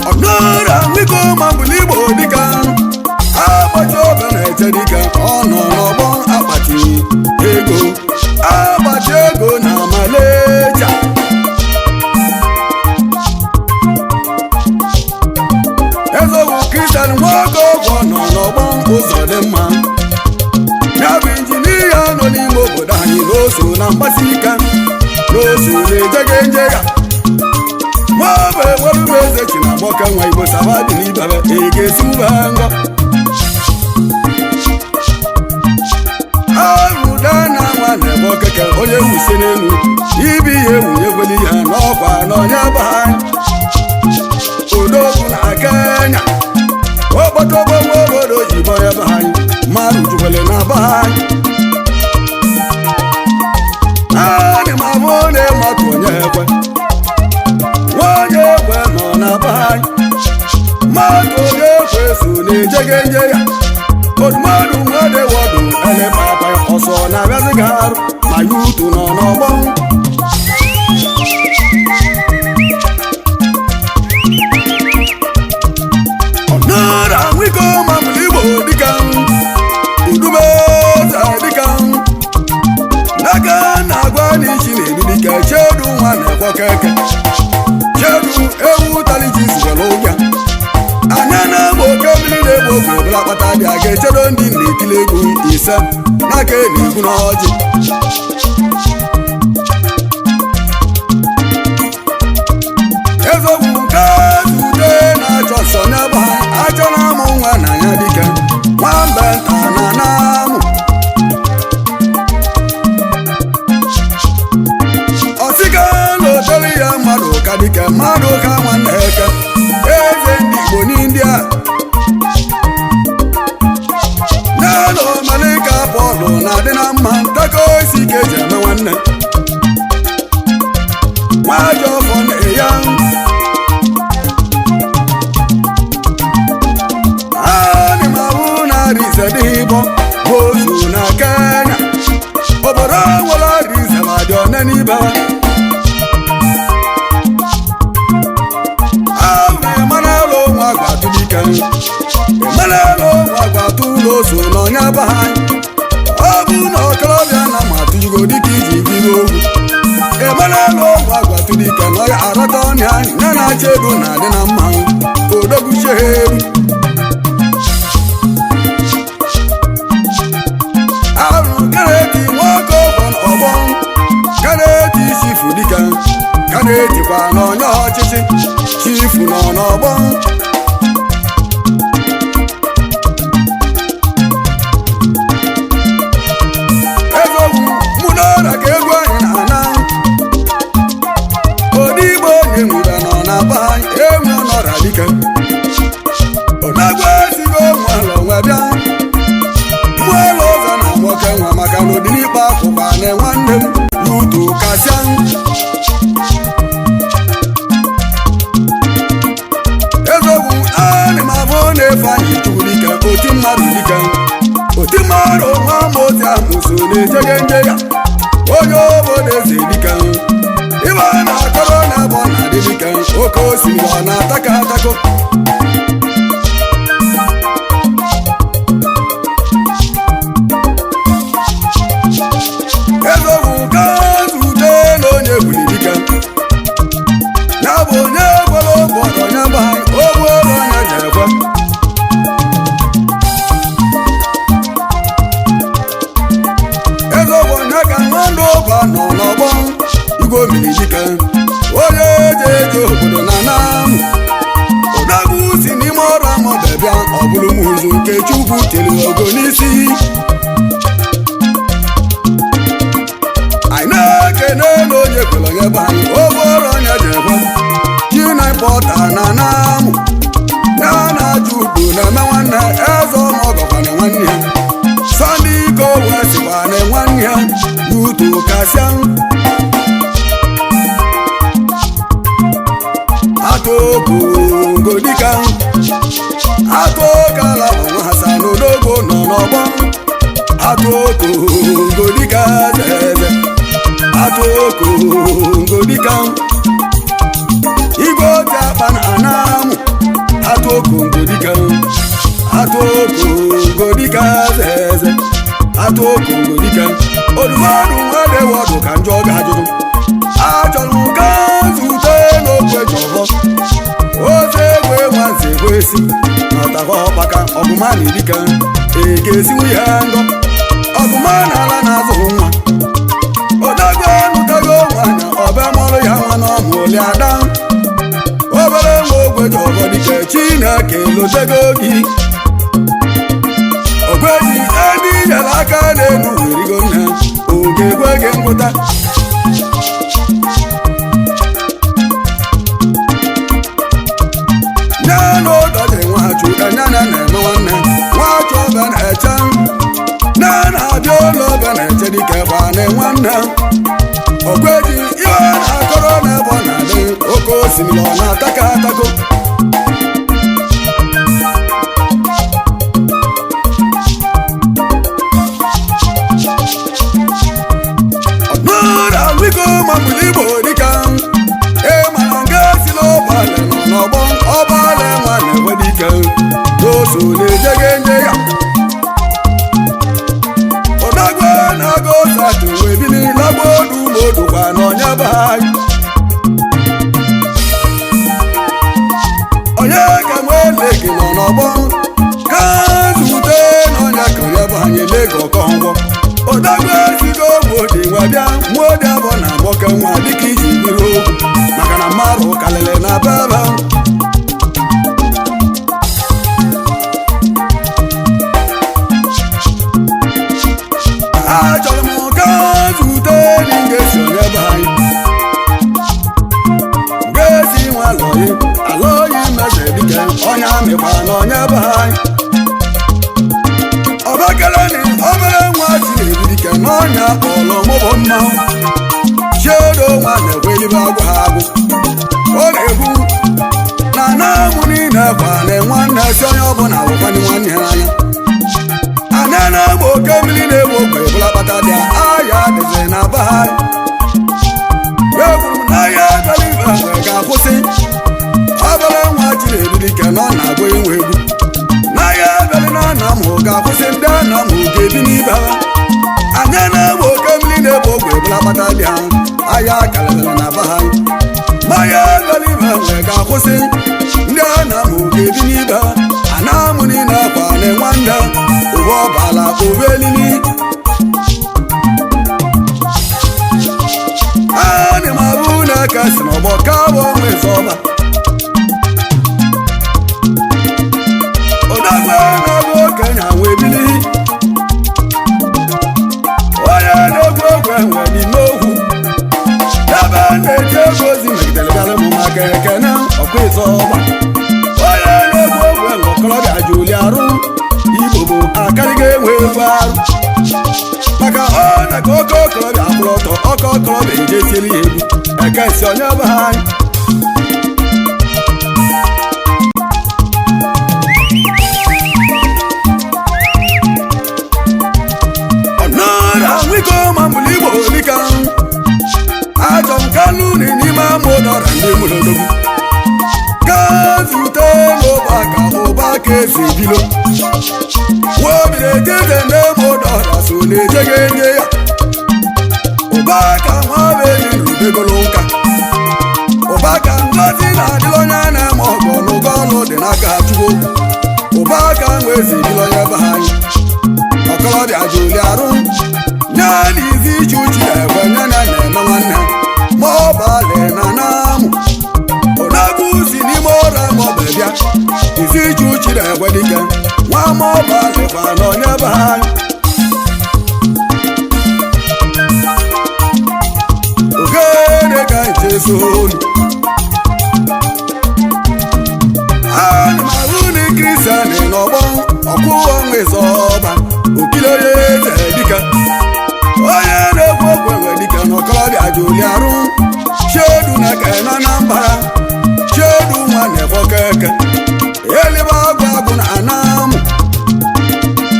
Ọnụra nwiko mabụlụ igbo dịka agbachi ọba na-eche dịka ọ nọ n'ọgbọ akpati ego agbachi ego na Malaysia. Ezogwu Kristian nwoke ọgwọ nọ n'ọgbọ ụzọ dị mma ya bụ injinia nọ n'ime obodo anyị n'oso na mgbasi ike n'oso na-ejege nje ya maọbụ enwerube eze chi na agbọka nwa igbo saba dị n'ibebe ị ga-esi ube ngọ. Arụda na nwa na-ebe okeke onye wusie n'elu ibi ihe nwunye gweli ya n'ọkwa n'onye be anyị odogwu na Kenya okpotogbo nwa obodo oyibo ya be anyị mmadụ jukwele na be anyị. Anị m abụ na ịmatụ onye ekwe nwa onye ekwe nọ na be anyị mmadụ onye ekwe so na-ejege nje ya odumọdụ nwadị wọdụ ele papa ọsọ na-abịazi gị arụ ma ya utu nọ n'ọgbọ. Ọnara nwiko mabụlụ igbo dịka udumeze dịka n'aka na-agwa n'ichi na-edu dịka chedu nwa na-ekwe keke chedu ewu taliji ziwere ụbịa anya na-agba oke mmiri na-egbu ogwe ebula akpata dị a ga-echedo ndị na-etili egwu ise n'aka na-egwu n'ọjị. Ezogwu nke ude na-achọ nsọ n'ebe ha achọrọ amụ nwa na ya dike nwamba nta na namụ ọsịga na odori ya mmadụ ka dike mmadụ ka nwanne eke eze ndị Igbo n'India nana omalika bọọlụ na-adị na mma ntako isi ike eji eme nwanne nwajọ ọfọ na ya. Anị m ahụ na Arinze dị ịbọ bụ otu na Kenya obodo nwere Arinze ma dị one n'ibe ha. Emmanuel nwa agbatụdike Emmanuel nwa agbatụ n'oso n'ọnya be anyị ọ bụ na okorobịa na matụjugo dịka iji biri ogwu Emmanuel nwa agbatụdike na ọya arata ọnya anyị ya na-acha ego na-adị na mma odogwuchieru. Arụ kareti nwoke ọgbọ ọgbọ kareti chifu dike kanetikwa n'ọnya ọchịchị chifu nọ n'ọgbọ. n'ikpe akwụkwa na nwanne m yutu kasịa ezogwu ana m abụ na-efe anyị chukwulike oti mmadụ dike oti mmadụ nwa moti amụso na-ejege nje ya onye obodo eze dike ibe na-akọrọ na abọ na-adị dike oke osimiri ọ na-atako atako ezogwu ka zute na onye gburu dike ya bụ onye gwere ụbọchị onye bụ anyị ogbuoro onye ga-ekwe ezogwu onye ka nwanne ụba nọ n'ọgbọ igwe omiri dike onye eji eji obodo na namụ odogwu si n'ime ọrụ amọbịa ọ bụrụ m ụzụ nke chukwu tiri ogo n'isi anyị na-ekene na onye kwere onye bụ anyị obere onye ji ekwe ji na ịkpọta na namụ na na-achụ ugwu na-eme nwanne eze ọmọgọkwana nwanne ya sọnde ike wee sikwa na nwanne ya yutu kasịa atụokogodika atụokala bụ nwasa n'odogbo nọ n'ọgbọ atụokogodika zeze atụokongodika igwe otu akpa na anamụ atụokongodika atụokongodika zeze atụokongodika olumọdụ nwadewọdụ ka njọ ga-ajụjụ achọrọ m ka zute n'okwu ejọbọ oze egwe nwanze egwesi n'ọtakwa ọkpaka ọgụma na idika egesiwu ya ngọ ọgụma na ala na-azụ nwa odago nụtago nwanyị ọbịa mụrụ ya nwa na ọmụ oli ada obere nwa ogwe jọbọ dike chineke lotego gị ogweji ebe inyere aka n'elu werigo nne oge ekwe gị ngwụta nne na ụdọji nwachu anya na na-eme nwanne nwachu ọbịa na-eche nne na-abịa ụlọ ọbịa na-eche dike gbane nwanne ogweji iwe na-akọrọ n'ebe ọ na-adị oke osimiri ọ na-atako atako ọdụra biko mapụrụ igbo dịka ị mara nga si n'ọbalị nọ n'ọgbọ ọbalị nwa na-enwe dike n'oso na-ejege nje ya ọdagwe na-aga osatu wee bili lagbo odu ma odukwa n'ọnya be anyị onye ka nwee leki nọ n'ọgbọ ka zute n'ọnya ka onye bụ anyị leki ọkọngwọ odogwu ezigo modi nwa bịa modi abọ na nwoke nwa dịka iji biri okwu maka na mmadụ kalịrị na bebe achọrọ m ka zute enyi m ga-esi onye be anyị ga-esi nwa alọghị alọghị meze dike onye amịkwa na onye be anyị ọbakeleni obere nwa chinedu dike n'ọnya kpọrọ mụbụ mmanwụ chiedo nwa na-ekwelibe agwụ ha agwụ ọ na-egbu na anamụ niile kwane nwanne si onye ọbụla wụkwanye nwanne ya anya anya na-agba oke mmiri na-egbu ogbe bụla kpata dị ahịa dịzị na be ha ekwuru m na ahịa ebere ibe mgbe ga-akwụsị obere nwa chinedu dike nọ na-agba inwe egwu n'ahịa ebere na nna m ga-akwụsị ndị nna m ga-ebi n'ibe ha anya na-egbu oke mmiri na-egbu ogbe bụla kpata dị ha ahịa karịrị na be ha mmanya ebere ibe mgbe ga-akwụsị ndị nna m ga-ebi n'ibe ha ana mụ niile akwa na nwanne ụwa ọbala ụwa elili ana m abụ na aka si n'ọgbọ ka bụ ọnwa ịzọba odogwu na-abụ okenye wee bili onye na-egwu egwu enwe n'ime okwu ebe a na-eti ego ozi megidere bịara m maka ekene ọkwa ịzọba onye na-egwu egwu enwe okorobịa juli arụ igbo bụ akarịga enwe egwu arụ. na ka oke okorobịa akwụrụ ọtọ ọkọ okorobịa eje tiere ya egwu ekesi onye be anyị. Ọnara nwiko ma mbụli igbo dịka ajọ nkanụ n'ime ama ụdọra ndị mụrụ odogwu gaa zute n'ụba ka ụba ka esi bilo nwaobi na-ejeje n'ebe ụdọra so na-ejeghị enye ya ụba ka nwa be rubegolo ụka ụba ka ngozi na-adịla onye a na-eme ọgọ n'ụgọ ọlụ dị n'aka Chukwu ụba ka nwa ezi bilo onye be anyị ọkọlọbịa juli arụ nye na izi iche uche ekwe nye na na-eme nwanne ma ọ balị na namụ odogwu si n'ime ụra ma ọ bụ bịa izi iche uche na-ekwe dike nwa ma ọ balịkwa na onye be anyị ogene ka nche sonu ana m ahụ na kristian n'ọgbọ ọkwụwa nwezọba okile onye eze dike onye na-ekwu okwu enwe dike na ọkọlọbịa juli arụ chedu na kena Anambra chedu nwa na-ekwo keke elibe agwụ agwụ na anamụ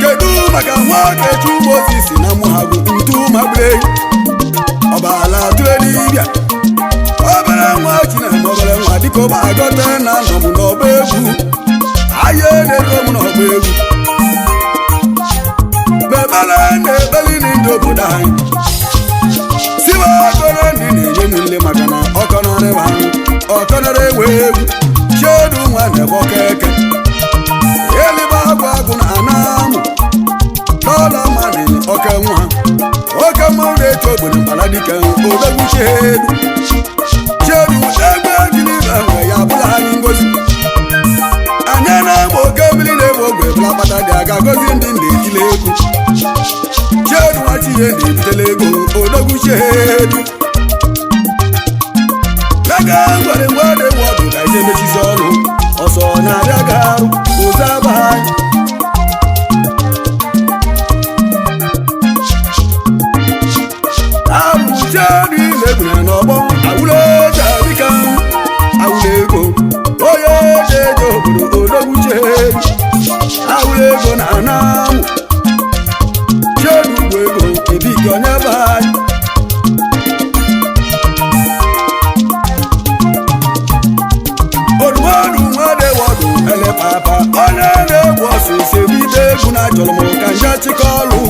kedu maka nwoke Chumozisi na mụhagwu ntu magburu ọbala tụle dibịa obere nwa chineme obere nwa dịka ụba agọta na nọ m n'ọgba egwu ahịa na-ero m n'ọgba egwu mebere na-ekpeli ndị obodo anyị sibe okoro ndị na-enye m nle maka na ọkọnọrịba ọkọnọrọ ewe egwu chedu nwa na-ebe keke elibe agwụ agwụ na anamụ n'ọla mmadụ oke nwa oke mmanwụ na-eto ogbenye mkpara dike odogwu chedu chedu egbe ejilibe nwe ya bụla anyị ngozi anyị na-agba oke mmiri na-egbe ogwe bụla kpata dị aga gozi ndị na-etile egwu chedu nwachi ihe na-ebutela ego odogwu chedu lega nwere ngwa dị wọdụ ka ije mechisi ọnụ ọsọ na-abịa ga arụ ụzọ aba anyị arụchedu ile egbuna n'ọgbọ awụla eje dịka awụla ego onye eje eje obodo odogwu chedu awụla ego na anamụ chedu ugwu ego ebike onye be anyị odumodu nwadewọdụ ele papa onye na-egwu ọsịsọ ebido egwu na achọrọ m ka nje chịkọ ọlụ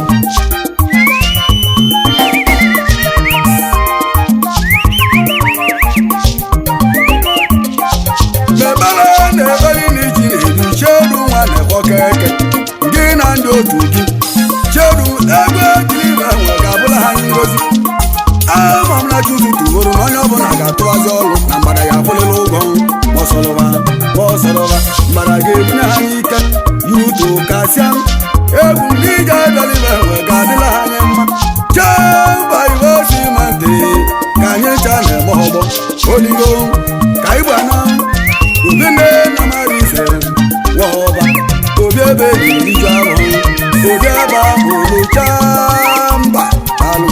mebere na-ebeli na iji na-edu chedu nwa na-ekwo keke gị na ndị otu gị chedu egbe jiribe nwe ga-abụla ha ngozi ama m na chuzu tugoro na onye ọbụla ga-atụwazi ọrụ na mgbada ya afụlịla ụgwọ mọsọlụba mọsọlụba mgbada ga-ebunye ha n'ike yutu kasịa egwu ndị ije abịalibe nwe ga-adịla ha anyị mma chee mba iwe osi ma ntị ka anyị ncha na-eme ọgbọ oligo ka igba na obi nne na mara ise wọba obi ebe na-eriju ahụ obi ebe ahụ olucha mba alụ.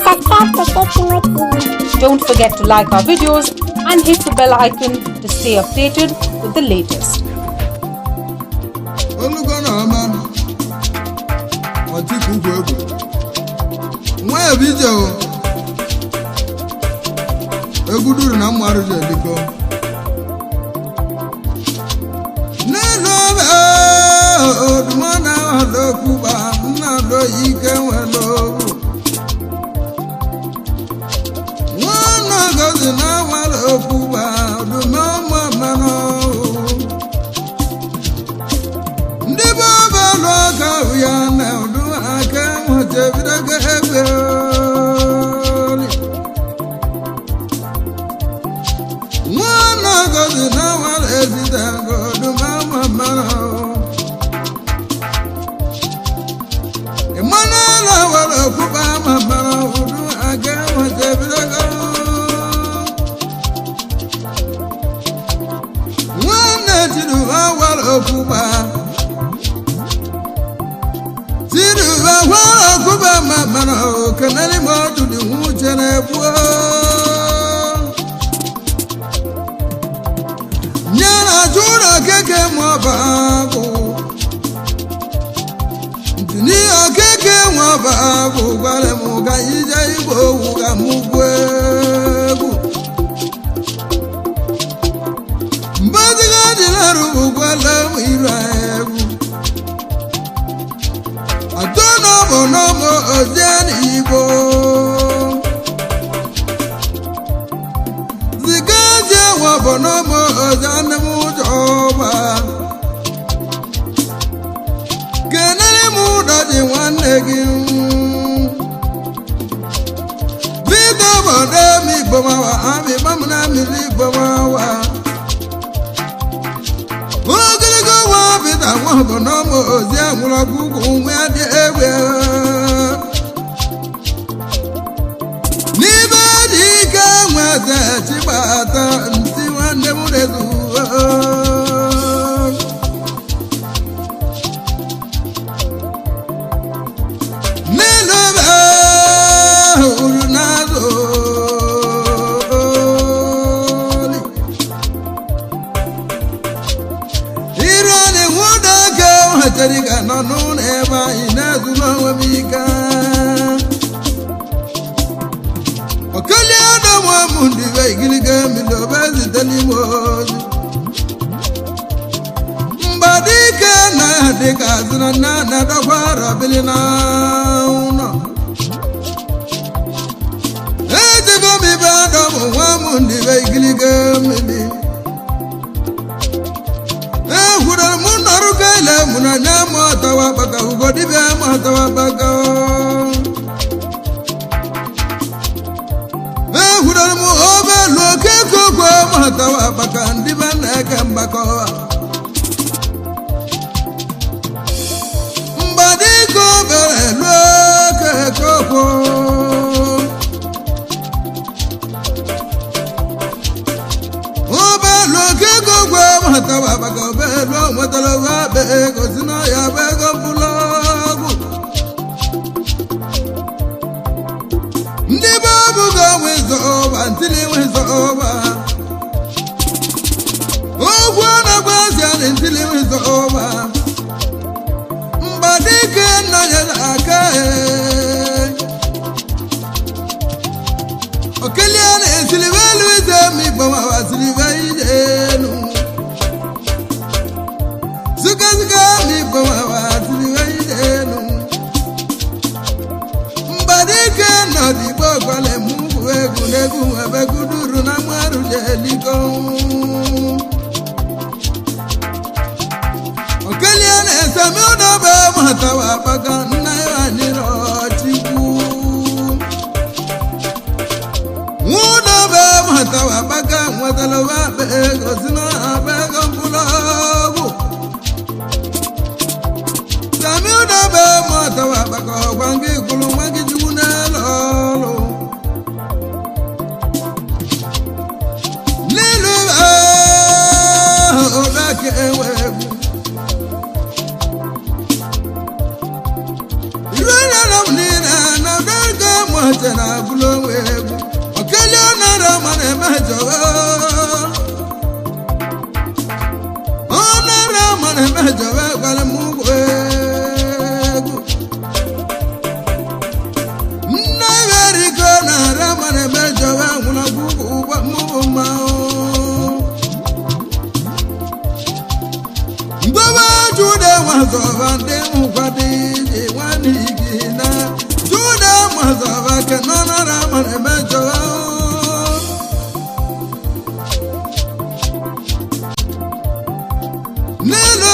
Subscribe to Shekimo TV. Don't forget to like our videos and hit the bell icon to stay updated with the latest. Olugo na ọma ọtịkụ ugwu egwu nwa ya bụ ije o egwu duru na mmadụ ji edikọ n'elu obe oduma na ọdọkwuba nnadọ ike nwere ogwu nwanne gozi na nwere okwuba oduma ọma mmanụ ndị be ọbara ọka ya na udu aka nwụchebidogo egbe ori. Nwanne gozi na nwere ezite ngo oduma ọma mmanụ. Obe mama kenele mo dudu nwuche na-ebu. Nyana jura keke mwababu. Ntini okeke mwababu gwale muga ije igbo wuga mugwebu. Mbaziga dilaru gwale mwira ebu. Adono bonomo ozeni igbo. Zigaje wa bonomo ozani mujoba. Kenele muda di nwanne gị. Bido bodo mi bomawa ami bamna miri bomawa. Ogologo wa bida nwa bonomo ozi anwụrụ ọgwụgwụ nwa dị egbe. N'ibe dị ike nweze chigbata ntị nwanne m rezu. N'elu ebe uru n'azụ. Iru na-enwuda aka nwetara ga nọ n'ụlọ ebe anyị na-ezuru onwe m ike. Okelie ọdọmọ mụ ndị be igiliga mmiri obe zite n'ime ozi. Mgbadike na dịka azụna na na-adọkwa arọbili na ụlọ. Ejego m ibe adọmụ nwa m ndị be igiliga mmiri. Ehwuru m nọrụ ka ile mụ na nya m ọtawa gbaka ugo dibịa m ọtawa gbaka. Ehwuru m obe lu okeke okwe m ọtawa gbaka ndị be na-eke mgbakọ. Mgbadike obere lu okeke okwo. Obelu okeke ogwe matawa baka obelu nwetara wabe ego si na ya bụ ego mkpụrụ ọgwụ. Ndị be ọbụgo nwezoba ntili nwezoba. Ogwu na-agba azịa na ntili nwezoba. Mgbadike nna ya na-aka ee. Okelie na-esilibe elu ize mi gbamawa silibe ije elu. Zuka zuka mi gbamawa silibe ije elu. Mgbadike nọdịgbo gwale mụ bụ egwu n'egwu ebe guduru na mmarụ jeliko. Okelie na-esemi ụdọbe matawa gbaka nna ya anyị rọchikwu. Nwụdobe matawa gbaka nwetara wabe ego si na aba ego mkpụrụ ọgwụ. Sami ụdọbe matawa gbaka ọgwa nke kwuru nwa gị chukwu n'elu ọrụ. N'elu ahụ ụdaka enwe egwu. Iru na m niile na ụdaka mụche na abụrụ onwe egwu. Okelie nara mana emejọba. Ọ nara mana emejọba gwara m ụgwọ egwu. Nne iberiko nara mana emejọba nwụrụ ọgwụgwụ ụgwọ mụbụ mmanwụ. Mgbe Jude nwazọba ndị nkwado iji nwanne igi na Jude nwazọba ke nọ nara mana emejọba. N'elu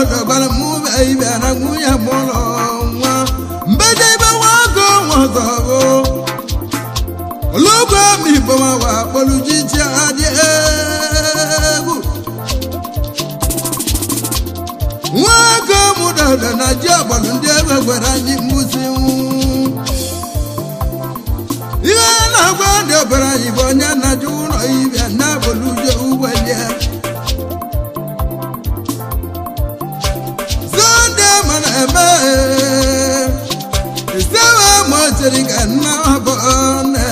N'odo gwara m ibe na nwunye mụrụ nwa mbedebe nwago nwazọgo olugbo m igbo ma wa kpọrọ jiji adị egwu nwago m dọdọ na ji ọgbọrọ ndị egbe gwara anyị mgbụsi ihe na-agwa ndị ọbara anyị bụ onye na-ajụ ụlọ ibe na-abụrụ uje ugbelie zonde mana eme isewe mọchiri ka nna ọbụ na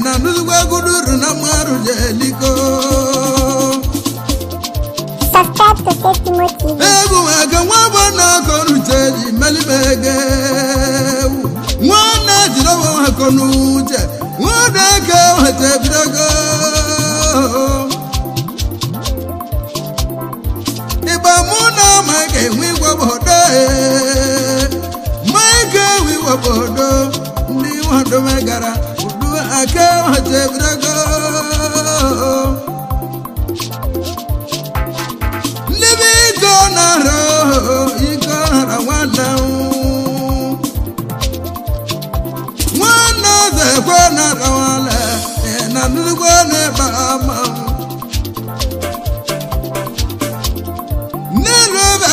na nnukwu egwururu na mmarụ jeliko. Subscribe to Safety Mode TV. Egwu maka nwa bụ na akọnuche ji melibege nwanne jiri ọbụ akọnuche nwanne ka weta ebidogo ịgba mụ na ma ga-enwe igwe obodo ma ga-enwe igwe obodo ndị nwadome gara udu aka weta ebidogo ndị bụ iko na-ara iko nara nwanne nwanne ọzọ ekwe nara nwanne na nnukwu na-ebe ama n'elu ebe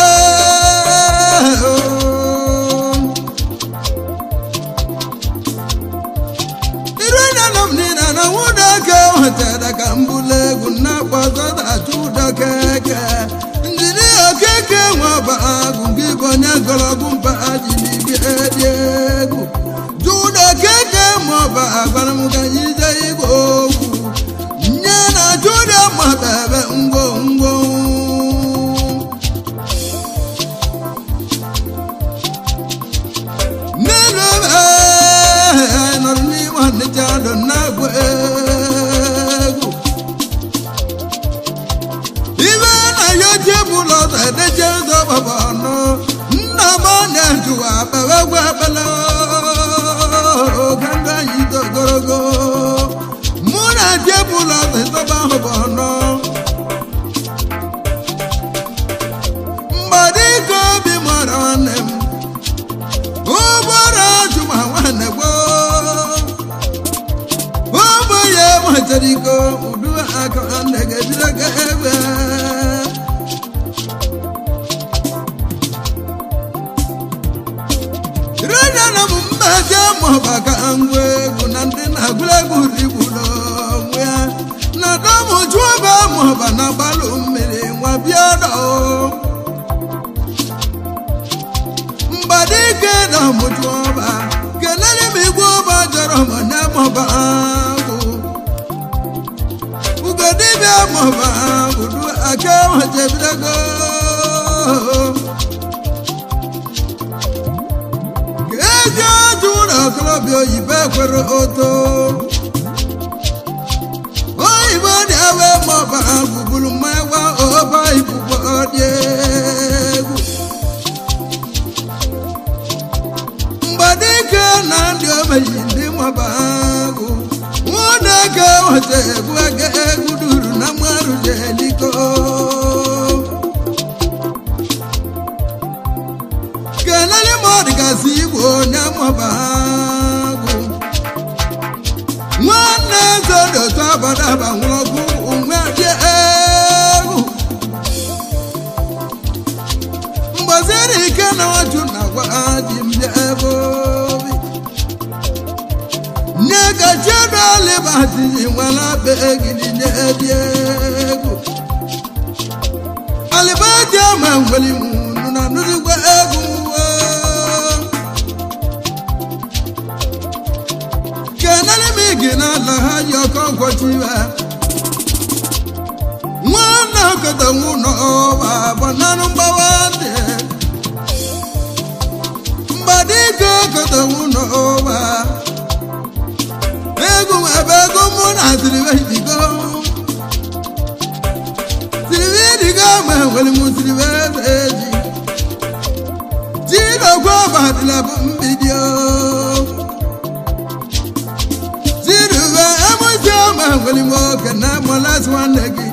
iru na nọ m niile na nwụda ka nwetara ka mbụlụ egwu na-akpọ zọdachi ụdọ keke njiri okeke nwe ọba agụ gị bụ onye gọrọgwụ mba ji n'ibie dị egwu jụda keke ma ọba agwara m ka anyị jee igwe okwu nye na jụda ma bebe ngwongwo n'elu ebe nọrọ n'ime ọnịcha dọ na-agba egwu ibe na ya ji bụlọ ọzọ edeje ụzọ gbaba ọnụ nna m na-ejụwa bebe gwa ebele oge ndị anyị dị ogologo mụ na ji bụlọ ọzọ ịzọba ahụ bụ ọnụ mgbadike obi mara nwanne m ụgbọrọ ajụma nwanne gboo ụmụ ya nwetara iko udu aka nne ga-ebido ga egbe rena m mmaji maọbụ ka ngwa egwu na ndị na-agwụregwu rigburu onwe ya na dọmụjuoba maọbụ na gbalụ mmiri nwa bịa dọ mgbadike na mụjuọba kelere m igwe ọba jọrọ m na mọba agwụ ugodibịa mọba agwụ aka majebidogo eji ajụ ụlọ okorobịa oyibo ekwere oto oyibo dị ewe mọba agwụ buru mmanya gwa ọba ibubo dị egwu mgbadike na ndị omeyi ndị nwaba agụ nwụdeke weta egwu ege egwu duru na mmarụ jeliko kelele ma ọ dịgasị igwe onye nwaba agụ nwanne eze dị otu abadaba nwụrụ ọgwụ nwe dị egwu mgbaziri ike na nwaju na gwa ji mbịa ebe obi nye ka chedolibatiji nwere be egidi nye dị egwu alibaji ama nwere munu na nụrụgwa egwu kenere m igi na ala ha ji ọkọ nkwọchiwe nwanne okota nwụnọ ọba gbananụ mgbawa ntị mgbadike okota nwụnọ ọba egwu ebe ego mụ na siribe idigo siribe idigo ma enwere m siribe eze eji ji n'ogwe ọba dịla bụ mbidio zirube emụzi ọma nwere m oke na mụlasị nwanne gị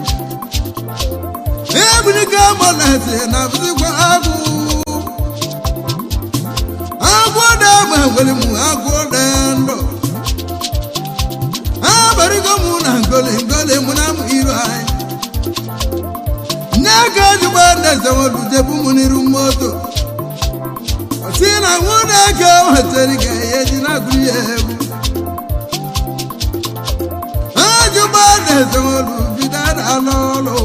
Ebunike mọlẹsị na bụzikwa agwụ. Agwụ na-egbe nwere mụ agwụ dị ndụ. Abarigo mụ na ngoli ngoli mụ na mụ iru anyị. Nye ka ejigbo ndeze nwere ujebu mụ n'iru moto. Si na nwụ na-eke wetere ga eji na-agụrụ ya egwu. Ejigbo ndeze nwere bido na-alụ ọlụ.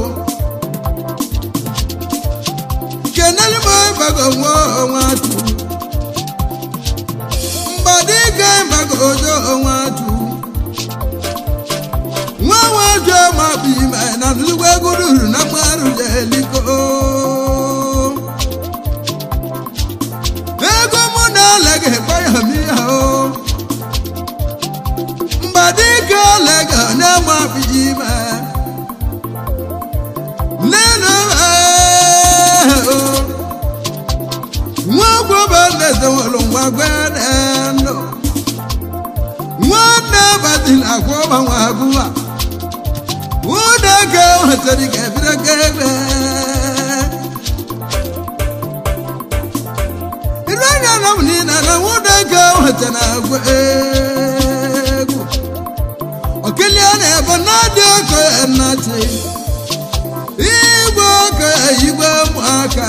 Kenelu m ịgbago nwa onwe atụ. Mgbadike ịgbago ojo onwe atụ. Nwa nwa jụọ ma bụ ime na nnukwu ego ruru na mmarụ jeliko. Ego mụ na ole ga-ekpe ya m ihe o. Mgbadike ole ga na-ama bụ ime. Nenu nwa gwọba ndeze nwere nwa gwere ndụ. Nwanne batila agwọba nwa agụwa. Ụda ka nwetara ga-ebiro ka ebe. Iru anya na m niile na nwụda ka nwetara agwa egwu. Ọkịlịa na-ebe na-adị oke nnachi. Igwe oke igwe ụmụaka.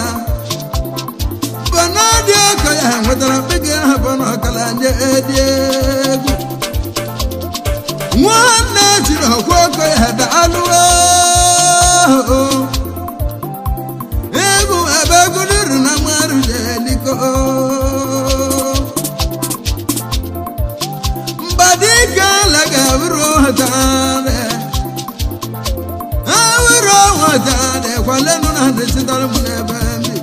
Bọnadị ọkọ ya nwetara mkpege ahụ bụ na ọkala nye dị egwu. Nwanne jiri ọkwa ọkọ ya daalụ. Egwu ebe egwu ruru na mmadụ jeliko. Mbadike alaga bụrụ hụtara. Awụrụ hụtara kwalenụ na ndịchitara m n'ebe ndị.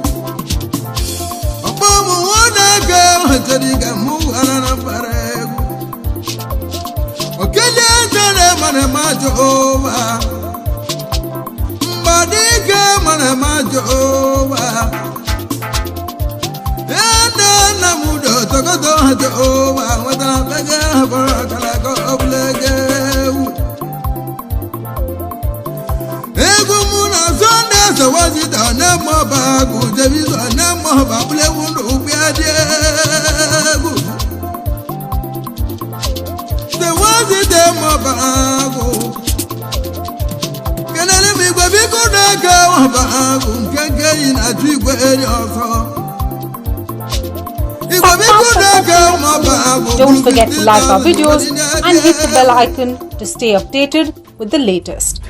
Ọkpọ ụmụ nwoke nwetara ka mụ ghara na mbara egwu. Okelie ntere mara ma Jehova. Mgbadike mara ma Jehova. Ene nna m udo togoto Jehova nwetara mkpege bụrụ ọkara ka ọ bụla ego ewu. Egwu mụ na Sọnde sọwazita na-eme ọba agụ jebizo na-eme ọba bụla ewu ndụ ụgbọ dị egwu. Sọwazita eme ọba agụ. Kenere m igwe biko na-eke ọba agụ nke nke yi na-achụ igwe eri ọsọ. Igwe biko na-eke ọba agụ. Don't forget to like our videos and hit the bell icon to stay updated with the latest.